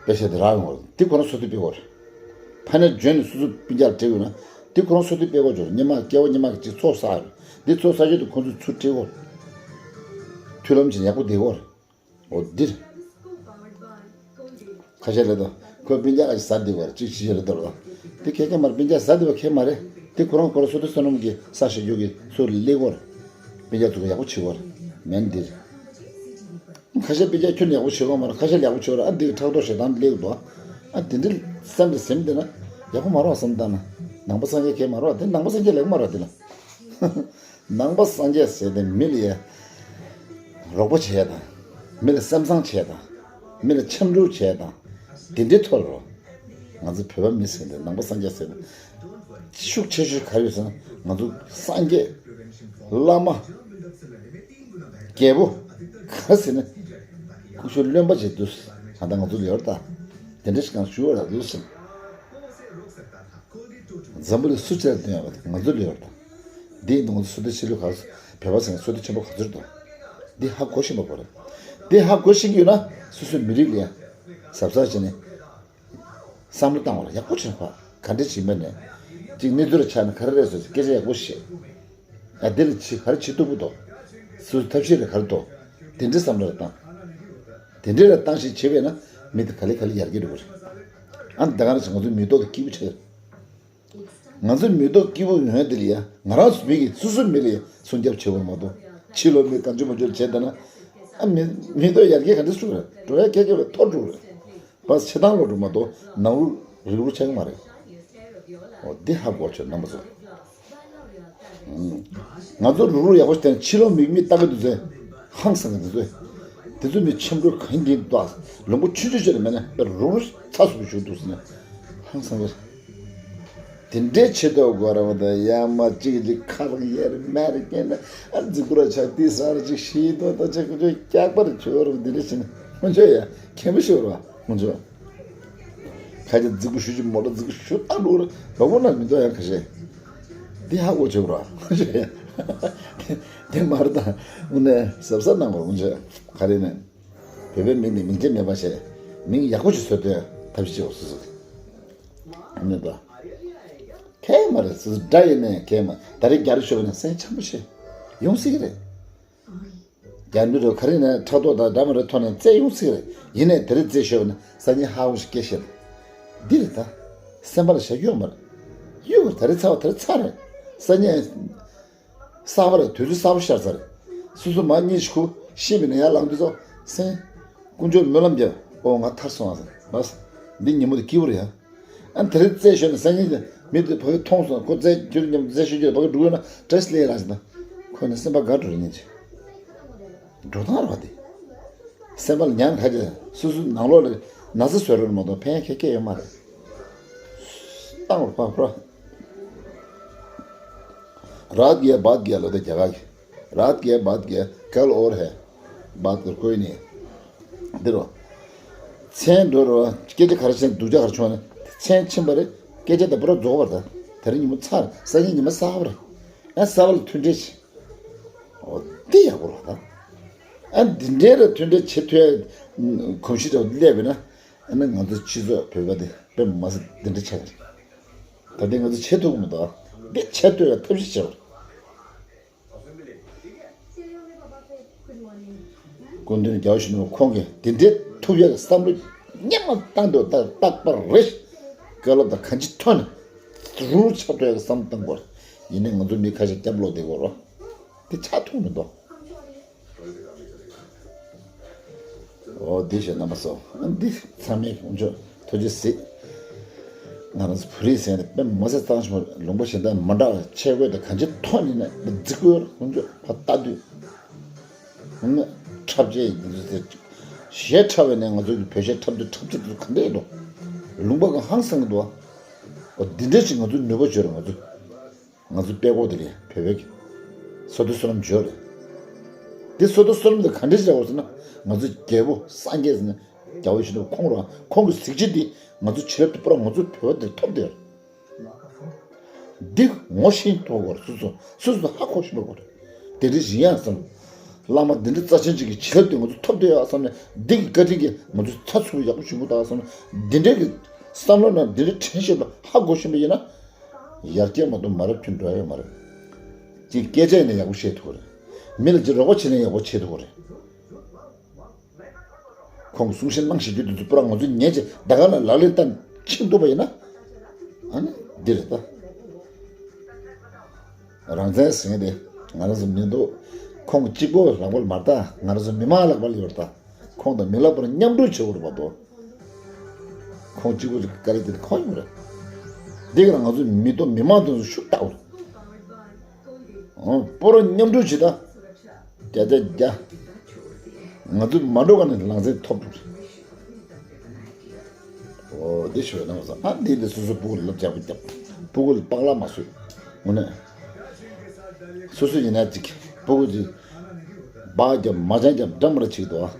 པེ་ཤ་དེ་རག་ཡོང་བ་རེད། འདི་ཁོ་རང་སོ་སོས་སྤེལ་དགོས་རེད། ཕ་ནས་འཇོན་ནས་སོ་སོའི་སྤུན་ཀྱག་ལ་སྤྲད་དགོས་ན་འདི་ཁོ་རང་སོ་སོས་སྤེལ་དགོས་ཅོག་རེད། སྙེ་མ་སྐྱེ་བོ་སྙེ་མ་གི་ཅིག་ཚོགས་བསགས་རེད། འདི་ཚོགས་བསགས་རྒྱུ་དེ་ཁོ་ཚོས་ཚུར་སྤྲད་དགོས་རེད། མཐུན་ལམ་བྱས་ནས་ཡག་པོ་བསྡད་དགོས་རེད། འོ་འདིར། ཁ་ཤས་ལ་དང་ཁོས་སྤུན་ཀྱག་ག་ཞིག་ཟ་བསྡད་པར་གཅིག་ཤི་ཤི་རེད་དོ་ར། དེ་ཁེ་ཁེ་མར་སྤུན་ཀྱག་ཟ་བསྡད་པ་ཁེ་མ་རེད། དེ་ཁོ་རང་ཁོ་ར་སོ་ཏི་སོ་ནམ་གྱི་ས་ཞིག་རྒྱུག་གི་སོ་ལི་ལེ་གོར། སྤུན་ཀྱག་ཚོ་གི་ཡག་པོ་བྱེད་གོར། མེན་འདིར། ཁ་ཤས་སྤུན་ཀྱག་ཁྱོད་ཡག་པོ་བྱེད་གོ་མ་ར། ཁ་ཤས་ལ་ཡག་པོ་བྱེད་ར། ཨ་འདི་གི་ཕྲག་དོག་ཞེ་སྡང་ལེ་གི་འདུག་ཨ་འདི་འདྲི་སེམས་ཀྱི་སེམས་འདི་ན་ཡག་པོ་མ་རོགས་བསམ་བཏང་ན། ནང་པ་སངས་རྒྱས་ཁེ་མ་རོགས་དེ་ནང་པ་སངས་རྒྱས་ལེགས་མ་རོགས་དེ་ན། ནང་པ་སངས་རྒྱས་ཟེར་ཏེ་མི་ལ་ཡ་རོགས་པ་བྱས་དང་། མི་ལ་སེམས་བཟང་བྱས་དང་། མི་ལ་འཆམ་རོགས་བྱས་དང་། དེ་འདྲའི་ཐོག་རོ། ང་ཚོ་བོད་པ་མི་ཟེར་ཏེ་ནང་པ་སངས་རྒྱས་ཟེར་ཏེ་ཤུགས་ཆེ་ཤོས་ག་རེ་ཡོད་ཟེར་ན། ང་ཚོ་སངས་རྒྱས། བླ་མ། རྒྱལ་པོ། ག་ཟེར་ན། སྐུ་ཞབས་བློན་པོ་བྱེད་དུས་ད་ལྟ་ང་ཚོ་ལ་ཡོད་ད། དེ་འདྲ་ཞིག་གང་ཞུ་བ་རག་འདུག་ཟེར། འཛམ་བུ་གླིང་སུ་ཆ་སྟོན་ཡོད་པ་ང་ཚོ་ལ་ཡོད་དང་། འདི་ཡིན་དུས་ང་ཚོ་བསོད་བདེ་ཆོས་ལུགས་ག་བོད་པ་ཚང་བསོད་བདེ་ཆེན་པོ་ག་ཚོད་དང་། འདི་ཧ་གོ་ཤེས་པ་དགོས་རེད། འདི་ཧ་གོ་ཤེས་ཀྱི་ཡོད་ན་སོ་སོའི་མི་རིགས་ལ་ཡང་གཟབ་གཟབ་བྱས་ནས་བསམ་བློ་བཏང་བ་ལ་ཡག་པོ་བྱས་པ་ག་འདྲ་བྱེད་མིན་ནས་ཅིག་གནས་ཚུལ་ཆགས་ན་ག་རེ་རེད་ཟེར་སྐད་ཆ་ཡག་པོ་བཤད། ཡ་འདི་ལ་ཅི་ག་རེ་བྱེད་ཐུབ་ཀྱི་འདུག་སོ་སོའི་ཐབས་ཤེས་ལ་ག་རེ་འདུག་དེ་འདྲའི་བསམ་བློ་ལ་བཏང་། དེ་འདྲའི་ལ་བཏང་ཞིག་བྱེད་པས་ན་མི་དེ་ག་ལེ་ག་ལེ་ཡར་རྒྱས་འགྲོ་གི་རེད། ཨ་ནི་ད་ག་རེ་བྱེད་ང་ཚོའི་མི་ཐོག་དེ་སྐྱིད་པོ་ཆགས། ང་ཚོའི་མི་ཐོག་སྐྱིད་པོ་ཡོང་ཡ་དེ་ལ་ཡ་ང་རང་ཚོ་མི་གི་སོ་སོའི་མི་ལ་ཡ་སྲུང་སྐྱོབ་བྱེད་དགོས་མ་གཏོགས་ཕྱི་ལོགས་མི་གང་བྱུང་མང་བྱུང་བྱས་བསྡད་ན། ཨ་མི་མི་ཐོག་ཡར་རྒྱས་ག་འདྲ་སུ་རེད་འགྲོ་ཡ་ཁྱེད་ཁྱེད་ལ་ཐོར་འགྲོ་རེད། བ་ཆེ་ཐང་ལོ་འགྲོ་མ་གཏོགས་ནང་ལུགས་རིགས་རུ་ཆགས་ཀྱི་མ་རེད། འོ་འདི་ཧ་གོ་ཆོག་རྣམ་པ་ཚོ། ང་ཚོ་རུག་རུག་ཡག་པོ་ཞིག་བསྟན་ཕྱི་ལོགས་མིག་མིག་ལྟ་གི་འདུག་ཚེ། ཧང་སང་གི་འདུག་ཚེ། དེ་ཚོ་མི་ཆེན་པོ་གང་གིན་འདུག་ལུང་པ་ཆུང་ཆུང་ཅིག་ལ་མེད་ན་རུག་རུག་ཚ་སུ་བཞུགས་འདུག་ཟེར་ན། ཧང་སང་གི། དེ་འདྲའི་ཆེ་ཐོག་གོ་ར་བ་དང་ཡ་མ་གཅིག་གཅིག་ཁ་རག་ཡེ་རེ་མེ་རེ་སྐྱེས་ན་ཨ་རྫི་ཀུ་ར་ཆགས་ཏི་ས་ར་ཅིག་ཤི་དོ་དོ་ཆགས་ཀུ་ཅོ་སྐྱག་པར་ཆོ་རུ་འདི་འདྲ་ཕྱིན་ཧུན་ཆོ་ཡ་མཁན་པོ་ཤོར་བ་ཧུན་ཆོ། ཁ་ཆེ་རྫིག་པོ་ཞུ་ཅི་མོ་ལ་རྫིག་པོ་ཞུ་ཏང་འགྲོ་ར་བ་བོ་ན་མི་འདོད་ཡང་ཁ་ཤས། འདི་ཧ་གོ་ཆོ་ར་ཧུན་ཆོ་ཡ། དེ་མར་དང་ཨུ་ནས་ཟབ་ཟབ་གནང་བ་ཧུན་ཆོ་ཡ་ག་རེ་ནས། བོད་པའི་མིང་འདི་མིང་ཆེན་མེད་པ་བྱས། མིང་ཡག་པོ་ཞིག་བཟོ་དོན་ཐབས་ཤེས་བྱེད་དགོས་སོ་སོ། མེད་པ། ཁས་མ་རེད་སོ་སོ་དགྲ་ཡིན་ནས་ཁས་མ་ད་རེས་རྒྱ་རུ་ཤོར་ན་སེམས་འཆམ་པོ་བྱེད། ཡོང་སྲིད་ཀྱི་རེད། རྒྱ་མི་རུ་ག་རེ་ནས་ཕྲག་དོག་དང་འདྲ་མི་འདྲ་ཐོག་ནས་རྩེད་ཡོང་སྲིད་ཀྱི་རེད། ཡིན་ནས་དེ་རིང་རྩེད་ཤོར་ན་སང་ཉིན་ཧ་གོ་ཞིག་སྐད་བཤད། འདི་རེད་ད། སེམས་པ་ལ་བྱ་རྒྱུ་ཡོད་མ་རེད། གཡུག་གི་ད་རེས་ཚར་བ་ད་རེས་ཚར་རེད། སང་ཉིན། གསར་པ་རེད། དུས་ཚོད་གསར་པ་ཤར་ཚར་རེད། སོ་སོ་མ་གཉིས་ཤིག་ཁུ་ཤི་བའི་ནང་ཡར་ལངས་དུས་ཚོ་སེང་། དཀོན་མཆོག་སྨོན་ལམ་རྒྱབ། ཨོ་ང་ཐར་སོང་ཨ་ཟེར། མ་ཟེར། འདི་ཉིན་མོ་དེ་སྐྱིད་པོ་རེད་ཡ། ཨ་དེ་རིང་རྩེད་ཤོར་ནས་སང་ཉིན་དེ་མི་དེ་ཕ་གི་མཐོང་སོང་ཁོ་རྩེད་ཁྱོད་མཉམ་རྩེད་ཤོར་ཁྱོད་ཕ་གི་འགྲོ་དགོས་ན་བཀྲ་ཤིས་ལེགས་ར་ཟེར་ན། ཁོ་ནི་སེམས་པ་དགའ་འགྲོ་རེད་སྙིང་རྗེ། འགྲོ་སྟངས་རོགས་དེ། སེམས་པ་ལ་ཉར་ཁ་རྒྱ་སོ་སོའི་ནང་ལོགས་ལ་ན་ཚ་བཟོས་རོགས་མ་གཏོགས་ཕན་ཁེ་སྐྱེ་ཡོད་མ་རེད། བཏང་རོགས་པ་པ། रात गया बात गया ལབ་ད་རྒྱ་གར་གྱི། रात गया बात गया कल और है बात कर कोई नहीं འདི་རོ། མཚན་འགྲོ་རོ་སྐད་ཆ་ག་རེ་བྱས་སྡུག་ཅག་ག་རེ་བྱུང་ན་མཚན་ཕྱིན་པ་རེད། སྐད་ཆ་དང་པོ་ར་རྫོགས་པ་རེད་ད། དེ་རིང་ཉི་མ་ཚར་སང་ཉིན་ཉི་མ་གསར་པ་རེད། ཨ་གསར་པ་ལ་མཐུན་འབྲེལ་བྱེད། འོ་འདི་ཡག་པོ་རེད་ད། ཨ་འདི་འདྲའི་ར་མཐུན་འབྲེལ་བྱེད་ཐུབ་ཡ་གོམས་གཤིས་འདྲ་བོ་སླེབས་པས་ན་ཨ་ནི་ང་ཚོ་སྤྱི་ཚོགས་བོད་པ་འདི་དཔེ་མ་སྲིད་འདི་འདྲ་ཆགས་ཀྱི་རེད། ད་འདི་ང་ཚོ་བྱེད་ཐུབ་ཀྱི་མི་འདུག་འདི་བྱེད་ཐུབ་ཡ་ཐབས་ཤེས་བྱེད་པ་རེད། སྐུ་མདུན་རྒྱལ་བ་ཡིད་བཞིན་ནོར་བུ་ཁོང་གིས་འདི་འདྲའི་ཐུབ་ཡག་བསམ་བློ་སྙན་མ་བཏང་འདུག་ད་རྟག་པར་རེ་བཀའ་སློབ་དང་གང་ཅི་ཐོན་ནས་རུ་ཆགས་འགྲོ་ཡག་བསམ་བཏང་དགོས། ཡིན་ནའི་ང་ཚོ་མི་ཁ་ཤས་རྒྱབ་ལོག་བསྡད་དགོས་རོ། དེ་ཆགས་ཐུབ་མི་འདུག་འོ་འདི་བྱས་རྣམ་པ་ཚོ། འདི་ཚང་མས་ཁོང་ཚོས་ཐུགས་རྗེ་གཟིགས། ང་རང་ཚོ་བོད་རིགས་ཟེར་ནས་དཔེ་མི་སྲིད་གཙང་ཆེན་པོ། ལུང་པ་གཞན་དག་མ་འདྲ་བ་ཆས་གོས་དང་གང་ཅི་ཐོག་ནས་ནས་འདི་རྫིག་པོ་ཁོང་ཚོས་ཕར་ལྟ་དུས། ཧུམ། འཁྲབ་ཆས་འདི་ཚོ་ཟེར། གཞས་འཁྲབ་པ་ནས་ང་ཚོ་གི་བོད་གཞས་འཁྲབ་དུས་འཁྲབ་ཆས་འདི་ཚོ་ག་འདྲ་ཡིན་འདུག་ལུང་པ་གང་ཧང་སང་གི་འདུག་འོ་འདི་འདྲ་ཞིག་ང་ཚོ་ནུས་པ་བྱོས་རེད། ང་ཚོ། ང་ཚོ་དཔྲལ་ཀོག་དེ་རེད། བོད་པའི་གི་བསོད་བདེ་བསོད་ནམས་བརྗོད་རེད། དེ་བསོད་བདེ་བསོད་ནམས་དེ་ག་འདྲས་བྱ་བ་ཟེར་ན། ང་ཚོ་རྒྱལ་པོ་སངས་རྒྱས་ཟེར་ན་རྒྱལ་བ་ཡིད་བཞིན་ནོར་བུ་ཁོང་རང་ཁོང་གི་གཟི་བརྗིད་དེ་ང་ཚོ་བྱིན་རླབས་དེ་པུ་ར་ང་ཚོ་བོད་པ་དེར་ཐོབ་བསྡད་རེད། འདི་ངོ་ཤེས་ཐུབ་དགོས་རེད། སོ་སོ་སོ་སོ་ཧ་གོ་ཤེས་དགོས་རེད། དེ་འདྲས་ཡིན་ཡང་བསམ། བླ་མ་འདི་འདྲའི་རྩ་ཆེན་ཅིག་གི་བྱིན་རླབས་དེ་ང་ཚོ་ཐོབ་བསྡད་ཡོད་བསམ་ནས། འདི་གི་བཀའ་དྲིན་གྱིས་ང་ཚོ་ཚ་ཚུགས་ཡག་པོ་བྱུང་གི་འདུག་བསམ་ནས། འདི་འདྲའི་གི་བསམ་བློ་ནང་འདི་འདྲའི་དྲན་ཤེས་པ་ཧ་གོ་ཤེས་པ་ཡིན་ན། ཡར་རྒྱས་མ་གཏོགས་མར་ཁྱོན་འགྲོ་ཡ་ཡོད་མ་རེད། ཅིག་སྐད་ཆ་ཡིན་ན་ཡག་པོ་བཤད་ཐུབ་ཀྱི་རེད། མི་ལ་ཅིག་རོགས་པ་བྱེད་ན་ཡག་པོ་བྱེད་ཐུབ་ཀྱི་རེད། ཁོང་གི་གསུང་བཤད་གནང་བཞིན་རྒྱུ་དེ་ཚོ་པུ་ར་ང་ཚོ་ཉན་བྱས་ད་ག་ལ་ལག་ལེན་བསྟར་ཕྱིན་ཐུབ་པ་ཡིན་ན། ཨ་ནི་འདི་རེད་ད། རང་བཙན་ཟེར་མཁན་དེ་ང་རང་ཚོ་མི་འདུག་ཁོང་གཅིག་པོ་ལག་པ་ལ་མ་རེད་ད། ང་རང་ཚོ་མི་མང་ལག་པ་ལ་ཡོད་རེད་ད། ཁོང་དང་མི་ལག་པར་མཉམ་རུབ་བྱེད་དགོས་རེད་པ་དོ། ཁོང་གཅིག་པུ་ཅིག་དཀའ་ལས་དེ་ཁོ་ཡོང་རེད། འདི་ག་ང་ཚོ་མི་དོ་མི་མང་དོན་ཚོ་ཤུགས་དྲག་རེད། ཨོ། པོ་ར་མཉམ་འགྲོ་བྱེད་ད། རྒྱ་རྒྱ་རྒྱ། ང་ཚོ་མ་འགྲོ་ག་ནས་ལང་ཚན་ཐོབ་འགྲོ་རེད། ཨོ་འདི་ཞུ་ན་བསམ། ཨ་འདི་ལས་སོ་སོ་སྤུ་གུ་ལ་ལབ་རྒྱག་པ་རྒྱབ། སྤུ་གུ་ལ་པགས་ལ་མ་བཟོས། དངོས་གནས། སོ་སོ་ཡིན་ན་ཅིག་སྤུ་གུ་ཅིག་སྦག་རྒྱབ་མ་ཅང་རྒྱབ་འདྲ་མ་ར་བྱེད་ཀྱི་འདུག་ཨ།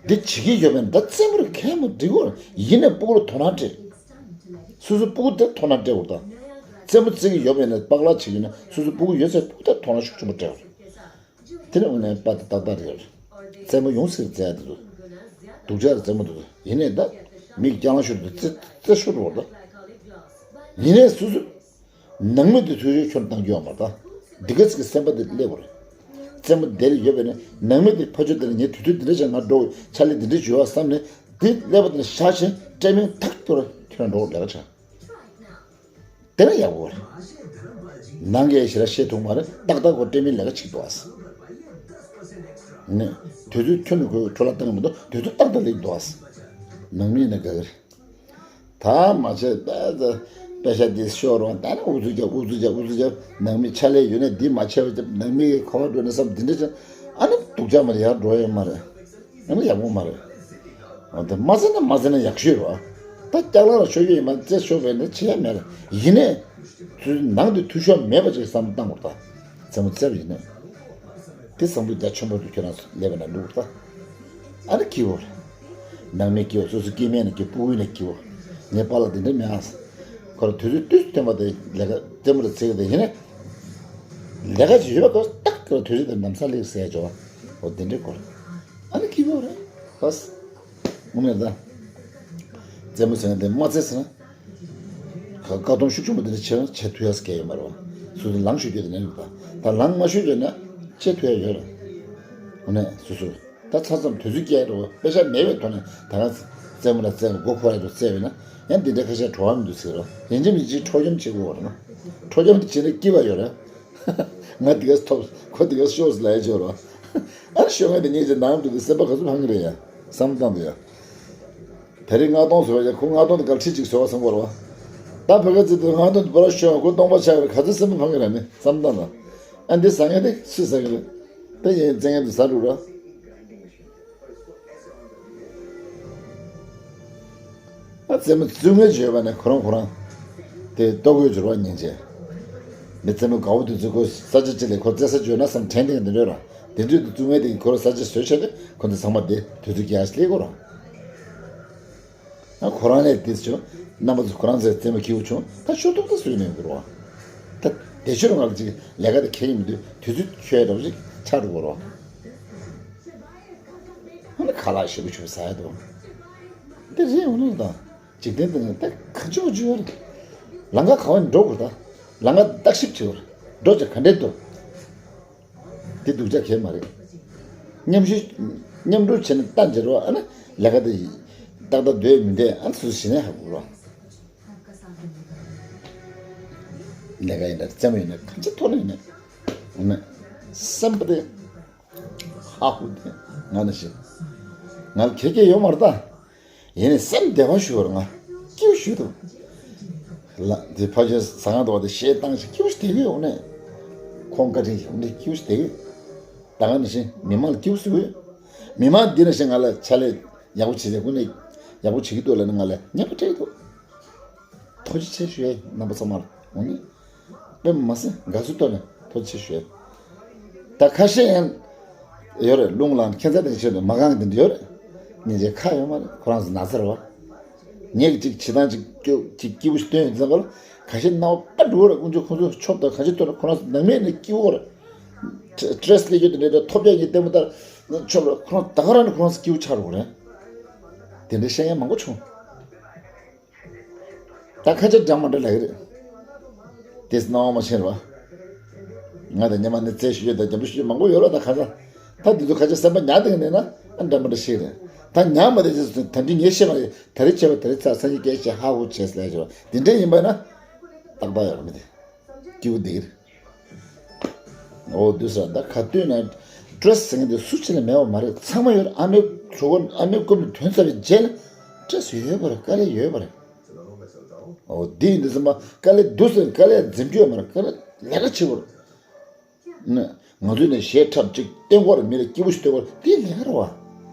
འདི་བྱེད་ཀྱི་ཡོད་པས་ན་ད་རྩེད་མོར་གས་མོ་འགྲིག་གོ། ཡིན་ནས་སྤུ་གུར་དོ་སྣང་སྤྲད། སོ་སོ་སྤུ་གུ་དེར་དོ་སྣང་སྤྲད་དགོས་ད། རྩེད་མོ་རྩེ་གི་ཡོད་པས་ན་པགས་ལག་བྱེད་ཀྱི་ན་སོ་སོ་སྤུ་གུ་ཡོད་ཚད་སྤུ་གུ་དེར་དོ་སྣང་ཤུགས་ཆེན་པོ་སྤྲད་དགོས། དེ་ནས་དངོས་གནས་དཔའ་དེ་ཏག་ཏག་རེད། རྩེད་མོ་ཡོང་སྲིད་རྩེ་ཡ་དེ་ཚོ། སྡུག་ཅག་རེད་རྩེད་མོ་དེ་ཚོ། ཡིན་ནས་ད་མིག་རྐྱང་ཤོར་དུ་རྩེ་རྩེ་ཤོར་བར་ད། ཡིན་ནས་སོ་སོ། ནང་མི་དེ་ཚོས་ཁྱོད་བཏང་རྒྱུ་ཡོད་མ་རེད་ད། འདི་ག་ཚིག་གི་སེམས་པ་དེ་སླེབས་པ་རེད། རྩེད་མོ་དེ་ལ་ཡོད་པས་ན་ནང་མི་དེ་ཕ་ཆོས་དེ་ལ་ངས་དུས་ཚོད་འདི་འདྲ་ཅིག་ང་འགྲོ་ཕྱག་ལས་འདི་འདྲ་བྱོས་བ་བསམ་ནས་དེ་སླེབས་པ་དེ་ལ་བཞག་བྱས་སྤྲད་མིན་ཐག་གཅོད་ར་ཁྱོད་འགྲོ་ལས་ཀ་བྱ། དེ་ན་ཡག་པོ་རེད། ནང་གི་ཞེ་དྲག་བཤད་ཐུབ་མ་རེད། ཏག་ཏག་གོ་སྤྲད་མིན་ལས་ཀ་བྱེད་འདུག་ཨ། ནས་དུས་ཚོད་ཁྱོད་ནས་ཁོའི་འཕྲོ་བརླག་བཏང་གི་མི་འདུག་དུས་ཚོད་ཏག་ཏག་ལེགས་འདུག་ཨ། ནང་མི་ཡིན་ན་དགའ་གི་རེད། ད་མ་བྱས་པས་ད་པེ་ཤ་འདི་ཤོར་རོགས། ད་ནི་ཨུ་ཚུགས་རྒྱབ་ཨུ་ཚུགས་རྒྱབ་ཨུ་ཚུགས་རྒྱབ། ནང་མི་ཕྱག་ལས་ཡོད་ན་འདི་མ་བྱས་པ་རྒྱབ། ནང་མི་གི་ཁ་བ་འགྲོ་ན་བསམ་འདི་འདྲ་ཅན། ཨ་ནི་སྡུག་ཅག་མ་རེད། ཡར་འགྲོ་ཡོད་མ་རེད། ཨ་ནི་ཡག་པོ་མ་རེད། འོ་ད་མ་ཟེར་ན་མ་ཟེར་ན་ཡག་ཤོས་རེད་བ། ད་སྐྱག་ལང་ལ་ཤོར་གྱི་ཡིན་མ་རྩེ་ཤོར་བས་ནི་བྱེད་ཡ་མེད་རེད། ཡིན་ནས་ཚུར་ནང་དུ་འཐུས་ཤོར་མེད་པ་ཅིག་བསམ་བློ་བཏང་དགོས་ད། རྩེད་མོ་རྩེ་བ་ཡིན་ནས། དེ་བསམ་བློ་རྒྱ་ཆེན་པོ་འདུག་ཁྱོད་རང་ཚོ་སླེབས་པ་ན་ལུག་ད། ཨ་ནི་སྐྱིད་པོ་རེད། ནང་མི་སྐྱིད་པོ། སོ་སོ་སྐྱིད་མེད་ན་སྐྱིད། སྤུ་གུ་ཡིན་ན་སྐྱིད་པོ། ངའི་པཱ་ལགས་འདི་འདྲ་མེད་ཨ། ཁོ་རང་དུས་ཚོད་ཏུས་ཐོན་པ་དེ་ལས་ཀ་རྩེད་མོ་རེ་རྩེ་གི་དེ་ཡིན་ན། ལས་ཀ་ཅིག་ཡོད་པ་ཁོ་ཏག་ཏག་དུས་ཚོད་དེ་ནམ་སང་སླེབས་ཟེར་ཡ་འཇོག་པ། འོ་འདི་འདྲའི་སྐོར། ཨ་ནི་སྐྱིད་པོ་རེད། ལགས། དངོས་གནས་ད། རྩེད་མོ་ཟེར་ན་དེ་མ་རྩེ་ཟེར་ན། ཁ་བཀག་སྡོམ་ཤུགས་ཆེན་པོ་དེ་འདྲ་བྱས་ན་བྱེད་ཐུབ་ཡ་ཟེར་མཁན་ཡོད་མ་རེད་བ། སོ་སོ་ལངས་ཤོད་རྒྱུ་དེ་འདྲ་ཡོད་པ། ད་ལངས་མ་ཤོད་རྒྱུ་ན་བྱེད་ཐུབ་ཡ་ཡོད་རེད། དངོས་གནས་སོ་སོ། ད་ཆ་ཚང་དུས་ཚོད་བསྐྱལ་འགྲོ་བ། པེ་ཤ་མེད་པའི་ཐོག་ནས་ད་ག་རྩེད་མོ་ལ་རྩེ་མགོ་འཁོར་ཡ་འགྲོ་རྩེ་བས་ན། ཡང་འདི་འདྲ་ཁ་ཤས་བྲོ་བ་མི་འདུག་ཟེར་རོ། ཡིན་གཅིག་མིན་གཅིག་འཕྲོག་བཅོམ་བྱེད་དགོས་པ་རེད་ན། འཕྲོག་བཅོམ་དེ་བྱེད་ན་སྐྱིད་པ་ཡོད་རེད། ང་འདི་ག་ཐོབ་ཁོ་འདི་ག་ཤོར་ཟེར་ལབ་ཡ་ཅིག་ཡོད་རེད་བ། ཨ་ནི་ཤོར་ང་དེ་ངས་ཀྱི་ནང་དུ་དེ་སེམས་པ་ག་ཚོད་ཕངས་ཀྱི་རེད་ཡ། བསམ་བློ་བཏང་དུས་ཡ། དེ་རིང་ལྔ་སྟོང་བཟོས་པ་ཡ། ཁོ་ལྔ་སྟོང་དེ་ག་ཁྲི་གཅིག་བཟོས་པ་བསམ་དགོས་རེད་བ། ད་བོད་སྐད་ཚིག་དེ་ལྔ་སྟོང་དེ་བོད་ར་ཤོར་ཁོ་སྟོང་པ་ཆགས་རེད། ག་ཚོད་སེམས་པ་ཕངས་ཀྱི་རེད་ནི་བསམ་བློ་བཏང་དང་། ཨ་འདི་ཟ་མཁན་དེ་སུས་ཟ་གི་རེད། ད་ཡིན་རྩེད་མཁན་དེ་ཟ་འགྲོ་ར། ཨ་རྩེད་མོ་བཙུགས་མཁན་བརྗོད་པ་ནས་ཁོ་རང་ཁོ་རང་དེ་ལྟོ་གོས་འབྱོར་བ་སྙིང་རྗེ། མི་རྩེད་མོ་དགའ་བོ་དེ་ཚོས་ཁོ་ས་ཆ་གཅིག་ལ་ཁོ་རྩེ་ས་བརྗོད་ན་བསམ་དྲན་དེ་འདི་འདྲ་ར། དེ་དུས་དུ་བཙུགས་མཁན་དེ་གིས་ཁོ་རང་ས་ཆ་བཟོས་བྱས་ཏེ་ཁོ་ཚོ་ཚང་མ་དེ་དུས་ཚོད་ཀྱི་ཨ་ཤི་ལེ་གོ་ར། ཨ་ཁོ་རང་ལས་དེ་བྱུང་རྣམ་པ་ཚོ་ཁོ་རང་ཚོའི་རྩེད་མོ་སྐྱིད་པོ་བྱུང་། ད་ཤོ་ཐོག་ད་བཟོས་ནས་ཡོང་གི་ར། ད་དེ་ཕྱིར་ང་ལ་ཅིག་ལས་ཀ་དེ་ཁེལ་ཡིན་མི་འདུག་དུས་ཚོད་ཆོད་འདྲ་བོ་ཅིག་ཆགས་འགྲོ་གོ་ར། ཨ་ནི་ཁ་ལག་ཞེ་པོ་ཞེ་པོ་ཟ་ཡ་འདུག་དེ་རེད་འོ་ན་ད། འཇིག་རྟེན་འདི་ན་ད་ག་ཅི་བ་ཅི་ཡོད་རེད། ལམ་ཁ་ག་བ་ནས་འགྲོ་དགོས་ད། ལམ་ཁ་བརྟག་ཞིབ་བྱེད་དགོས་རེད། འགྲོ་བྱ་ག་འདྲས་འདུག་དེ་སྡུག་ཅག་གས་མ་རེད། མཉམ་ཞུགས་མཉམ་སྒྲུབ་བྱས་ནས་ལྟ་འཇལ་བ། ཨ་ནི་ལས་ཀ་དེ་ཏག་ཏག་སྡོད་མི་འདོད། ཨ་ནི་སུ་ཞིག་ནས་ཧ་གོ་རོགས། ལས་ཀ་ཡིན་ན་རྩེད་མོ་ཡིན་ན་གང་ཅི་ཐོག་ནས་ཡིན་ན། ཨ་ནི་སེམས་པ་དེ་ཧ་གོ་དེ་ང་ནི་ཞིག་ང་ལ་གལ་གལ་ཡོད་མ་རེད་ད། ཡིན་ནའི་སེམས་བདེ་བ་ཞུ་བར་ང་སྐྱིད་པོ་ཞུ་ཐུབ། ལ་དེ་ཕ་ཆེན་ཟ་ཁང་དུ་བ་དེ་གཞས་བཏང་ཞིག་སྐྱིད་པོ་ཞིག་བསྡད་ཀྱི་ཡོད་ནས། ཁོང་བཀའ་དྲིན་ཞིག་འདི་སྐྱིད་པོ་ཞིག་བསྡད་ཀྱི་ཡོད། ད་ག་ནང་བཞིན་མི་མང་ལ་སྐྱིད་པོ་ཞིག་ཡོད། མི་མང་འདི་ནང་བཞིན་ང་ལ་ཕྱག་ལས་ཡག་པོ་བྱེད་ཀྱི་ཀུན་ནས་ཡག་པོ་བྱེད་ཀྱི་འདུག་ལབ་ན་ང་ལ་སྙན་པ་སྤྲད་ཀྱི་འདུག། ཐུགས་རྗེ་ཆེ་ཞུ་ཡས་རྣམ་པ་ཚང་མར་འོ་ནི། དཔེ་མ་སྲིད་དགའ་བསུ་ཐོག་ནས་ཐུགས་རྗེ་ཆེ་ཞུ་ཡས། ད་ཁ་ཤས་ཡང་ཡོད་རེད། རླུང་ལངས་ཁྱད་མཚར་དེ་ཆེད་དུ་མ་གང་གི་འདི་ཡོད་རེད། སྙིང་རྗེ་ཁ་ཡོད་མ་རེད། ཁོ་རང་ཚོ་ན་ཚ་རེད་བ། ངས་ཅིག་བྱེད་སྟངས་ཅིག་སྐྱོ་ཅིག་སྐྱིད་པོ་ཞིག་སྟོན་ཡོད་ཙང་ཁ་ཤས་རྣ་བ་པ་འགྲོ་རེད། དཀོན་མཆོག་ཁོང་ཚོ་ཆོབ་དང་གང་ཅི་ཐོག་ནས་ཁོ་རང་ཚོ་ནང་མིའི་ནས་སྐྱིད་པོ་རེད། སི་ཊེ་རེ་སི་སླེབས་རྒྱུ་དེ་འདྲའི་ཐོབ་རྒྱག་གི་ལྟད་མོ་ལྟར་ཆོབ་རེད། ཁོ་རང་ད་ག་རང་ནས་ཁོ་རང་ཚོ་སྐྱིད་པོ་ཆགས་འགྲོ་གི་རེད། དེ་འདྲའི་བཤད་མཁན་མང་པོ་བྱུང་། ད་ཁ་ཆེ་འདྲ་མ་འདྲ་ལབ་ཀྱི་རེད། དེ་སྣང་བ་མ་ཤེས་རེད་བ། ང་དང་སྙེ་མ་ནི་རྩེད་ཞུ་རྒྱུ་དང་རྒྱབ་ལོགས་ཞུ་རྒྱུ་མང་པོ་ཡོད་རེད། ད་ཁ་ཚ་ད་འདི་ཚོ་ཁ་ཆེ་སེམས་པ་ཉར་བསྡད་ཀྱི་མེད་ན་ཨ་འདྲ་མ་འདྲ་ཤེས་རེད། ད་ཉར་མ་བསྡད་ཅེས་ད་འདི་ངས་བཤད་པ་རེད། ད་རེས་བྱས་པ་ད་རེས་ཚར་སང་ཉིན་སྐད་ཆ་ཧ་གོ་བྱས་ཟེར་ལབ་ཀྱི་རེད་བ། དེ་འདྲ་ཡིན་པ་ན་ཏག་ཏག་ཡོད་རེད། མི་དེ་སྐྱིད་པོ་བསྡད་ཀྱི་རེད། འོ་དུས་ས་ད་ག་དུས་ན་སི་ཊེ་རེ་སི་ཟེར་མཁན་དེ་སུ་གཅིག་ལ་མེད་པ་མ་རེད། ཚང་མ་ཡོད་རེད། ཨ་མའི་གྲོད་ཁོག་ཨ་མའི་རྐུབ་ནས་ཐོན་ཚར་བའི་རྗེས་ལ་སི་ཊེ་རེ་སི་ཡོད་པ་རེད། དཀའ་ལས་ཡོད་པ་རེད། འོ་དེ་ཡིན་དུས་ཙམ་པ་དཀའ་ལས་འདུག་ཟེར་དཀའ་ལས་འཛེམ་རྒྱུ་ཡོད་མ་རེད། དཀའ་ལས་ལས་ཀ་བྱེད་དགོས་རེད། ནི་ང་ཚོས་ནི་གཞས་འཁྲབ་ཅིག་བསྟན་དགོས་རེད། མི་ལ་སྐྱིད་པོ་ཞིག་སྟོན་དགོས་རེད། དེ་ལས་ཀ་རེད་བ།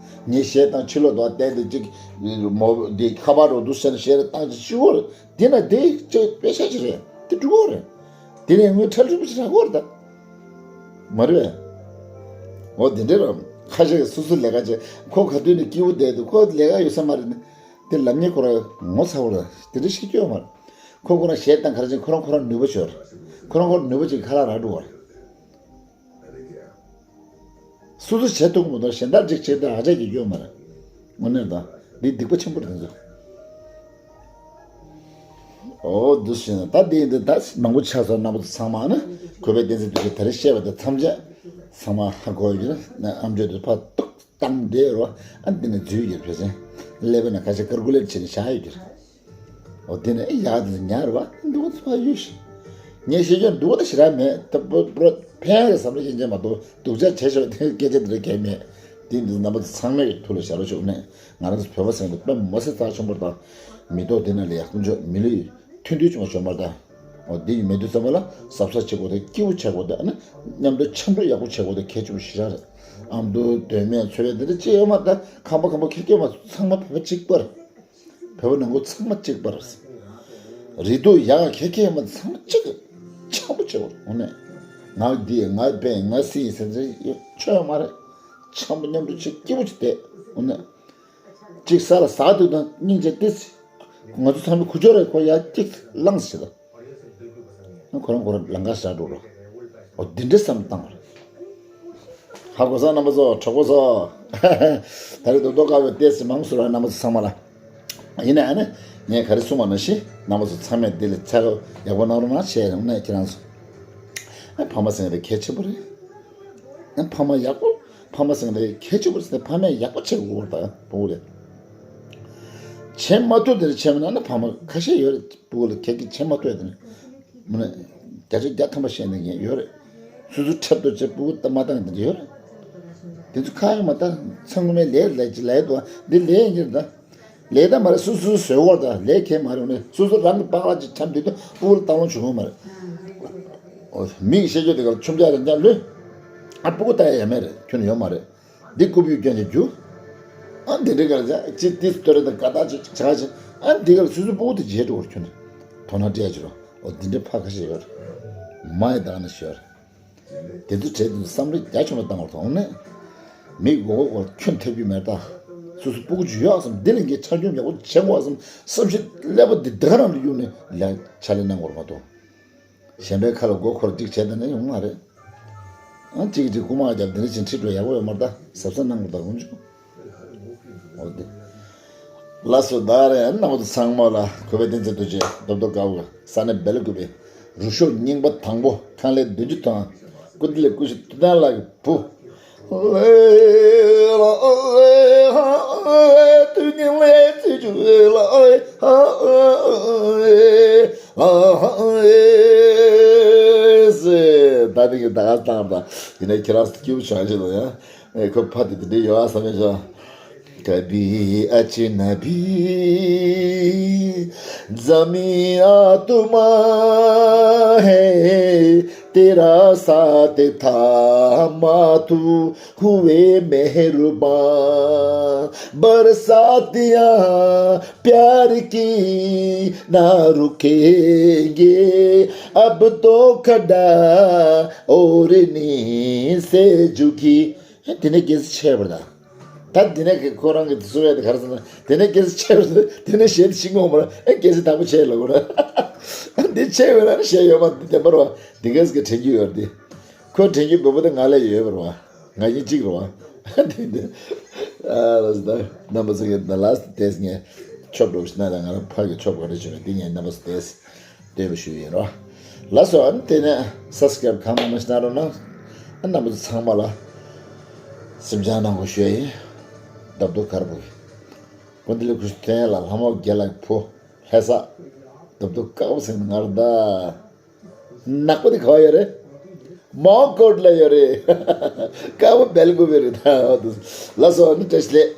ངས་གཞས་བཏང་ཕྱི་ལོགས་དུ་བ་བསྟན་ཏེ་ཅིག་མོ་འདི་ཁ་པར་རོ་འདུག་ཟེར་ན་གཞས་རེ་བཏང་ཅིག་ཞུ་དགོས་རེད། དེ་ན་དེ་ཅིག་དཔེ་ཆ་ཅིག་རེད། དེ་འགྲིག་གོ་རེད། དེ་ནས་ངོས་ཁྲལ་རིན་པོ་ཆེ་རག་གོ་རེད་ད། མ་རེད་པས། འོ་དེ་འདྲ་ར་ཁ་ཤས་ཀྱིས་སོ་སོའི་ལས་ཀ་བྱེད། ཁོ་ག་དུས་ནས་སྐྱིད་པོ་བསྡད་འདུག། ཁོ་ལས་ཀ་ཡོད་ས་མ་རེད། དེ་ལབ་མཁན་ཁོ་རང་ངོ་ཚ་བོ་རེད། དེ་འདྲ་བཤད་རྒྱུ་ཡོད་མ་རེད། ཁོ་ཁོ་རང་གཞས་བཏང་ག་རེ་བྱེད། ཁོ་རང་ཁོ་རང་ནུས་པ་ཡོད་རེད། ཁོ་རང་ཁོ་རང་ནུས་པ་ཅིག་ཁ་ལག་རག་འགྲོ་བ་རེད། སོ་སོ་བྱེད་ཐུབ་ཀྱི་མི་འདུག། གཞན་དག་ཅིག་བྱེད་དུས་ཨ་ཅག་གིས་སྐྱོན་མ་རེད། དངོས་གནས་དང་འདི་སྡིག་པ་ཆེན་པོ་རེད་དེ་ཚོ། འོ་འདུག་ཟེར་ན་ད་འདི་འདི་ད་མང་པོ་ཆགས་སོང་། རྣམ་པ་ཚོ་ཚང་མ་ནི་གུས་པས་བསྟན་འཛིན་རྡོ་རྗེས་ད་རེས་བཤད་པ་དེ་ཐམས་ཅད་ཚང་མ་ཧ་གོ་ཡོད་ཀྱི་རེད། ན་ཨམ་ཅོག་དེ་ཕར་ཏོག་བཏང་བསྡད་རོ། ཨ་འདི་ནས་འཛུལ་ཡོད་ཕལ་ཆེར་ཀླད་པའི་ནང་ཁ་ཤས་ཀར་ཀུ་ལེ་ཊི་བྱས་ནས་བཞག་ཡོད་ཀྱི་རེད། འོ་དེ་ནས་ཨེ་ཡག་དེ་ཉར་བ་འདུག་ཚོ་ཡོད་ཤི། ངས་ཤེས་ཀྱང་འདུག་ད་ཞེ་དྲག་མེད། ད་པོ་པོ་ཕན་གྱི་བསམ་བློ་ཤེས་ཀྱང་མ་གཏོགས་སྡུག་ཅག་བྱས་ཆོག་དེ་སྐད་ཆ་འདི་འདྲ་གལ་མེད། དེ་འདི་རྣམ་པ་ཚོ་ཚང་མས་ཐུགས་ལ་བཞག་རོགས་ཞུ་ནས། ང་རང་ཚོ་བོད་པ་ཟེར་ན་དཔེ་མི་སྲིད་རྩ་ཆེན་པོ་དང་། མི་ཐོག་འདི་ནང་ལ་ཡག་པོ་འཇོག་མི་ལུས་མཐུན་སྒྲིལ་བྱུང་བ་བྱུང་བར་དང་། འོ་འདི་ཡིན་མེད་དུས་ཙམ་པ་ལ་གཟབ་གཟབ་བྱེད་དགོས་དང་སྐྱིད་པོ་བྱེད་དགོས་དང་། ཨ་ནི་མཉམ་དུ་འཆམ་མགྲོན་ཡག་པོ་བྱེད་དགོས་དང་གལ་ཆེན་པོ་ཞེ་དྲག་རེད། ཨ་མདོ་སྟོད་སྨད་ཚོ་བའི་འདི་འདྲ་ཅི་ཡོད་མ་རེད། ད་ཁམས་པ་ཁམས་པ་ཁྱེད་ཁྱེད་མ་ཚང་མ་བོད་པ་གཅིག་པ་རེད། བོད་པ་ནང་ཁུལ་ཚང་མ་གཅིག་པ་རེད། རིགས་རུས་ཡག་ག་གེ་མ་ཚང་མ་གཅིག་འཆམ་པོ་བྱེད་དགོས། འོ་ནས་ང་འདི་ང་པན་ང་སི་ཟེར་ཟེར་ཆོ་ཡོད་མ་རེད། འཆམ་པོ་མཉམ་དུ་གཅིག་སྐྱིད་པོ་གཅིག་བསྡད། འོ་ནས་གཅིག་ས་ལ་ཟག་དུས་དང་སྙིང་རྗེ་ཏིས། ང་ཚོ་ཚང་མའི་ཁུ་ཅོ་རེད། ཁོ་ཡ་གཅིག་བླངས་ཟེར་ད། ཁོ་རང་ཁོ་རང་ལང་ཀ་བཞག་འགྲོ་རོགས། འོ་འདི་འདྲའི་བསམ་བཏང་བ་རེད། ཧ་གོ་སོང་རྣམ་པ་ཚོ། གྲོགས་པོ་ཚོ། ད་རེས་རྡོག་རྡོག་དཀར་པོའི་ལྟས་ཟིན་མང་སུ་ར་རྣམ་པ་ཚོ་ཚང་མ་ལ། ཡིན་ནའི་ཨ་ནི་ངས་ག་རེ་གསུངས་པ་ནང་བཞིན་རྣམ་པ་ཚོ་ཚང་མས་འདི་ལ་ཚ་ག་ཡག་པོ་གནང་རོགས་གནང་བྱས་ཡོང་ནས་ཁྱེད་རང་ཚོ། ཨ་ཕ་མ་ཟེར་མཁན་དེ་གལ་ཆེན་པོ་རེད། ཨ་ཕ་མ་ཡག་པོ་ཕ་མ་ཟེར་མཁན་དེ་གལ་ཆེན་པོ་རེད། ཕ་མས་ཡག་པོ་བྱེད་དགོས་པ་དང་བུ་རེད། བྱེད་མ་ཐུབ་དེ་རེད། བྱས་མ་ན་ན་ཕ་མ་ཁ་ཤས་ཡོད་རེད། བུ་ལ་གལ་གྱི་བྱེད་མ་ཐུབ་དེ་རེད། མི་ན་བརྒྱ་ཆ་བརྒྱ་ཐམ་པ་བཤད་ནས་ངས་ཡོད་རེད། སོ་སོ་འཁྲབ་ཏུ་བྱེད་སྤུ་གུ་ལྟ་མ་བཏང་དེ་འདྲ་ཡོད་རེད། དེ་ཚོ་ཁ་ཡོད་མ་ད་ཚང་མས་ལས་ལས་ཀྱི་ལས་དོ་འདི་ལས་ཡིན་གྱི་རེད་ད། ལས་ད་མ་རེད། སོ་སོ་བཟོས་བར་ད་ལས་ཁེལ་མ་རེད། ནས་སོ་སོ་རང་གི་པགས་ལག་ཅིག་འཁྱམ་དུས་ད་སྤུ་གུ་ལ་བཏང་ལོང་བྱུང་ཡོད་མ་རེད། འོ་མིག་ཤེས་རྒྱུ་དེ་ག་ལ་ཆུམ་ཆ་རེ་འཇམ་ལོས། ཨ་སྤུ་གུ་ལྟ་ཡ་ཡ་མེད་རེད། ཁྱོན་ནས་ཡོད་མ་རེད། འདི་རྐུབ་ཡུག་སྐྱོན་གྱི་རྒྱུ། ཨ་འདི་འདྲའི་ག་ལ་ཅིག་ཏིས་སྟོད་རེ་དང་དགའ་ཐག་ཅིག་ཅིག་ཆགས་ཅིག། ཨ་འདི་ག་ལ་སོ་སོ་སྤུ་གུ་དེ་བརྗེད་འགྲོ་བར་ཁྱོན་ནས་དོ་སྣང་སྤྲད་ཡ་ཅིག་རོ། འོ་འདི་འདྲའི་ཕ་ཁ་ཤས་ཡོད་རེད། མ་ཡི་དག་ནས་ཤོར། དེ་ཚོ་བྲལ་དུས་བསམ་བློ་རྒྱ་ཆུང་བ་བཏང་བར་དོང་ནས། མིའི་མགོ་སྐོར་ཁྱོན་ཐེབས་རྒྱུ་མེད་ད། སོ་སོ་སྤུ་གུ་ཅིག་ཡོད་བསམ་འདི་ལས་འགན་ཆ་སྐྱོང་ཡག་པོ་བྱེད་དགོས་བསམ་བསམ་ཤེས་ཀླད་པ་འདི་འདི་ག་རང་ལ་གཡུག་ནས་ལས་ཕྱག་ལས་གནང་དགོས་རེད་མ་གཏོགས། གཞན་པའི་ཁ་ལ་མགོ་འཁོར་ཅིག་བྱས་ད་ནས་ཡོང་མ་རེད། ཨང་གཅིག་གིས་གཅིག་རྐུ་མ་རྒྱབ་འདི་འདྲ་བྱས་ཁྲིད་འགྲོ་ཡག་པོ་ཡོད་མ་རེད་ད། གཟབ་གཟབ་གནང་དགོས་ད་ཀུན་སྤྱོད། འོ་དེ། ལགས་སོ་ད་རེད། རྣམ་པ་ཚོ་ཚང་མ་ལ་གུས་པས་བསྟན་འཛིན་རྡོ་རྗེ་རྡོབ་རྡོབ་དཀར་པོ་ས་གནས་སྦེལ་ཀོབ་པའི་རུ་ཤོག་རྙིང་པ་དང་པོ་ཁང་ལས་བདུན་ཅུ་ཐོན་སྐུ་མདུན་ལས་སྐུ་ཞབས་ཐུབ་བསྟན་ལགས་ཀྱི་བུ། ད་ནི་གི་ད་ག་སྟངས་པ་ཡིན་ན་ཁྱེད་རང་སྐྱིད་པོ་བྱུང་ཞིག་ལ་ཡང་ཁོ་ཕ་དེ་དེ་འདྲའི་ཡོད་ཨ་བསམ་ཡོད་ཤག कभी अजनबी ज़मीं आसमां है, तेरा साथ थामा तू हुए मेहरबान। बरसातियाँ प्यार की ना रुकेंगे, अब तो खड़ा और नींद से झुकी དེ་ནས་སྐད་ཆ་ཆད་པར་ད། ད་དེ་ནས་ཁོ་རང་གི་དེ་སུ་བས་དེ་ག་རེ་ཟེར་ན། དེ་ནས་སྐད་ཆ་ཆད་པར་ད། དེ་ནས་གཞས་དེ་ཤི་འོང་བར་ཨེ་སྐད་ཆ་དག་པོ་ཆད་ལ་བར། འདི་ཆད་བས་ན་གཞས་ཡོད་མ་འདི་བདེན་པར་བ། འདི་གས་ཀྱི་དྲན་རྒྱུ་ཡོད་འདི། ཁོ་དྲན་རྒྱུ་བོད་པོ་དེ་ང་ལས་ཡོད་པར་བ། ང་གཉིས་གཅིག་རེད་བ། འདི་འདི། ཨ་ལ་ཟེར་ད། རྣམ་པ་ཚོ་གི་ད་ལ་སི་ཏེས་ངས་ཆོབ་འགྲོ་ཞིག་ན་ད་ང་རང་ཕ་གི་ཆོབ་ག་རེ་བྱུང་བས་འདི་ངས་རྣམ་པ་ཚོ་ཏེས། སྟོན་པ་ཞུ་ཡིན་རོ། ལགས་སོ། ཨ་ནི་དེ་ནས་སབ་སི་ཀ་རབ་གང་མང་མང་ཞིག་གནང་རོགས་གནང་། ཨ་རྣམ་པ་ཚོ་ཚང་མ་ལ་སེམས་ཅན་ནང་གོ་ཞུ་ཡ་ཡིན། རྡབ་རྡོ་དཀར་པོ་གི་ཀུན་ཏི་ལི་ཁུ་ཤུ་ཐན་ལ་ལྷ་མོ་རྒྱལ་ལ་ཕོ་ལྷ་ས། རྡབ་རྡོ་དཀར་པོ་ཟེར་ང་ར་ད། ནག་པོ་དེ་ག་བ་ཡོད་རེད། མོན་གྷོ་ལ་ཡོད་རེད། དཀར་པོ་སྦེལ་ཀོབ་ཡོད་རེད་ད། ལགས་སོ། ཨ་ནི་བཀྲ་ཤིས་བདེ་ལེགས།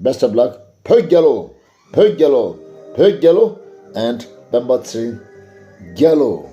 Best of luck. བོད་རྒྱལ་ལོ། བོད་རྒྱལ་ལོ། བོད་རྒྱལ་ལོ། And སྤེན་པ་ཚེ་རིང་རྒྱལ་ལོ།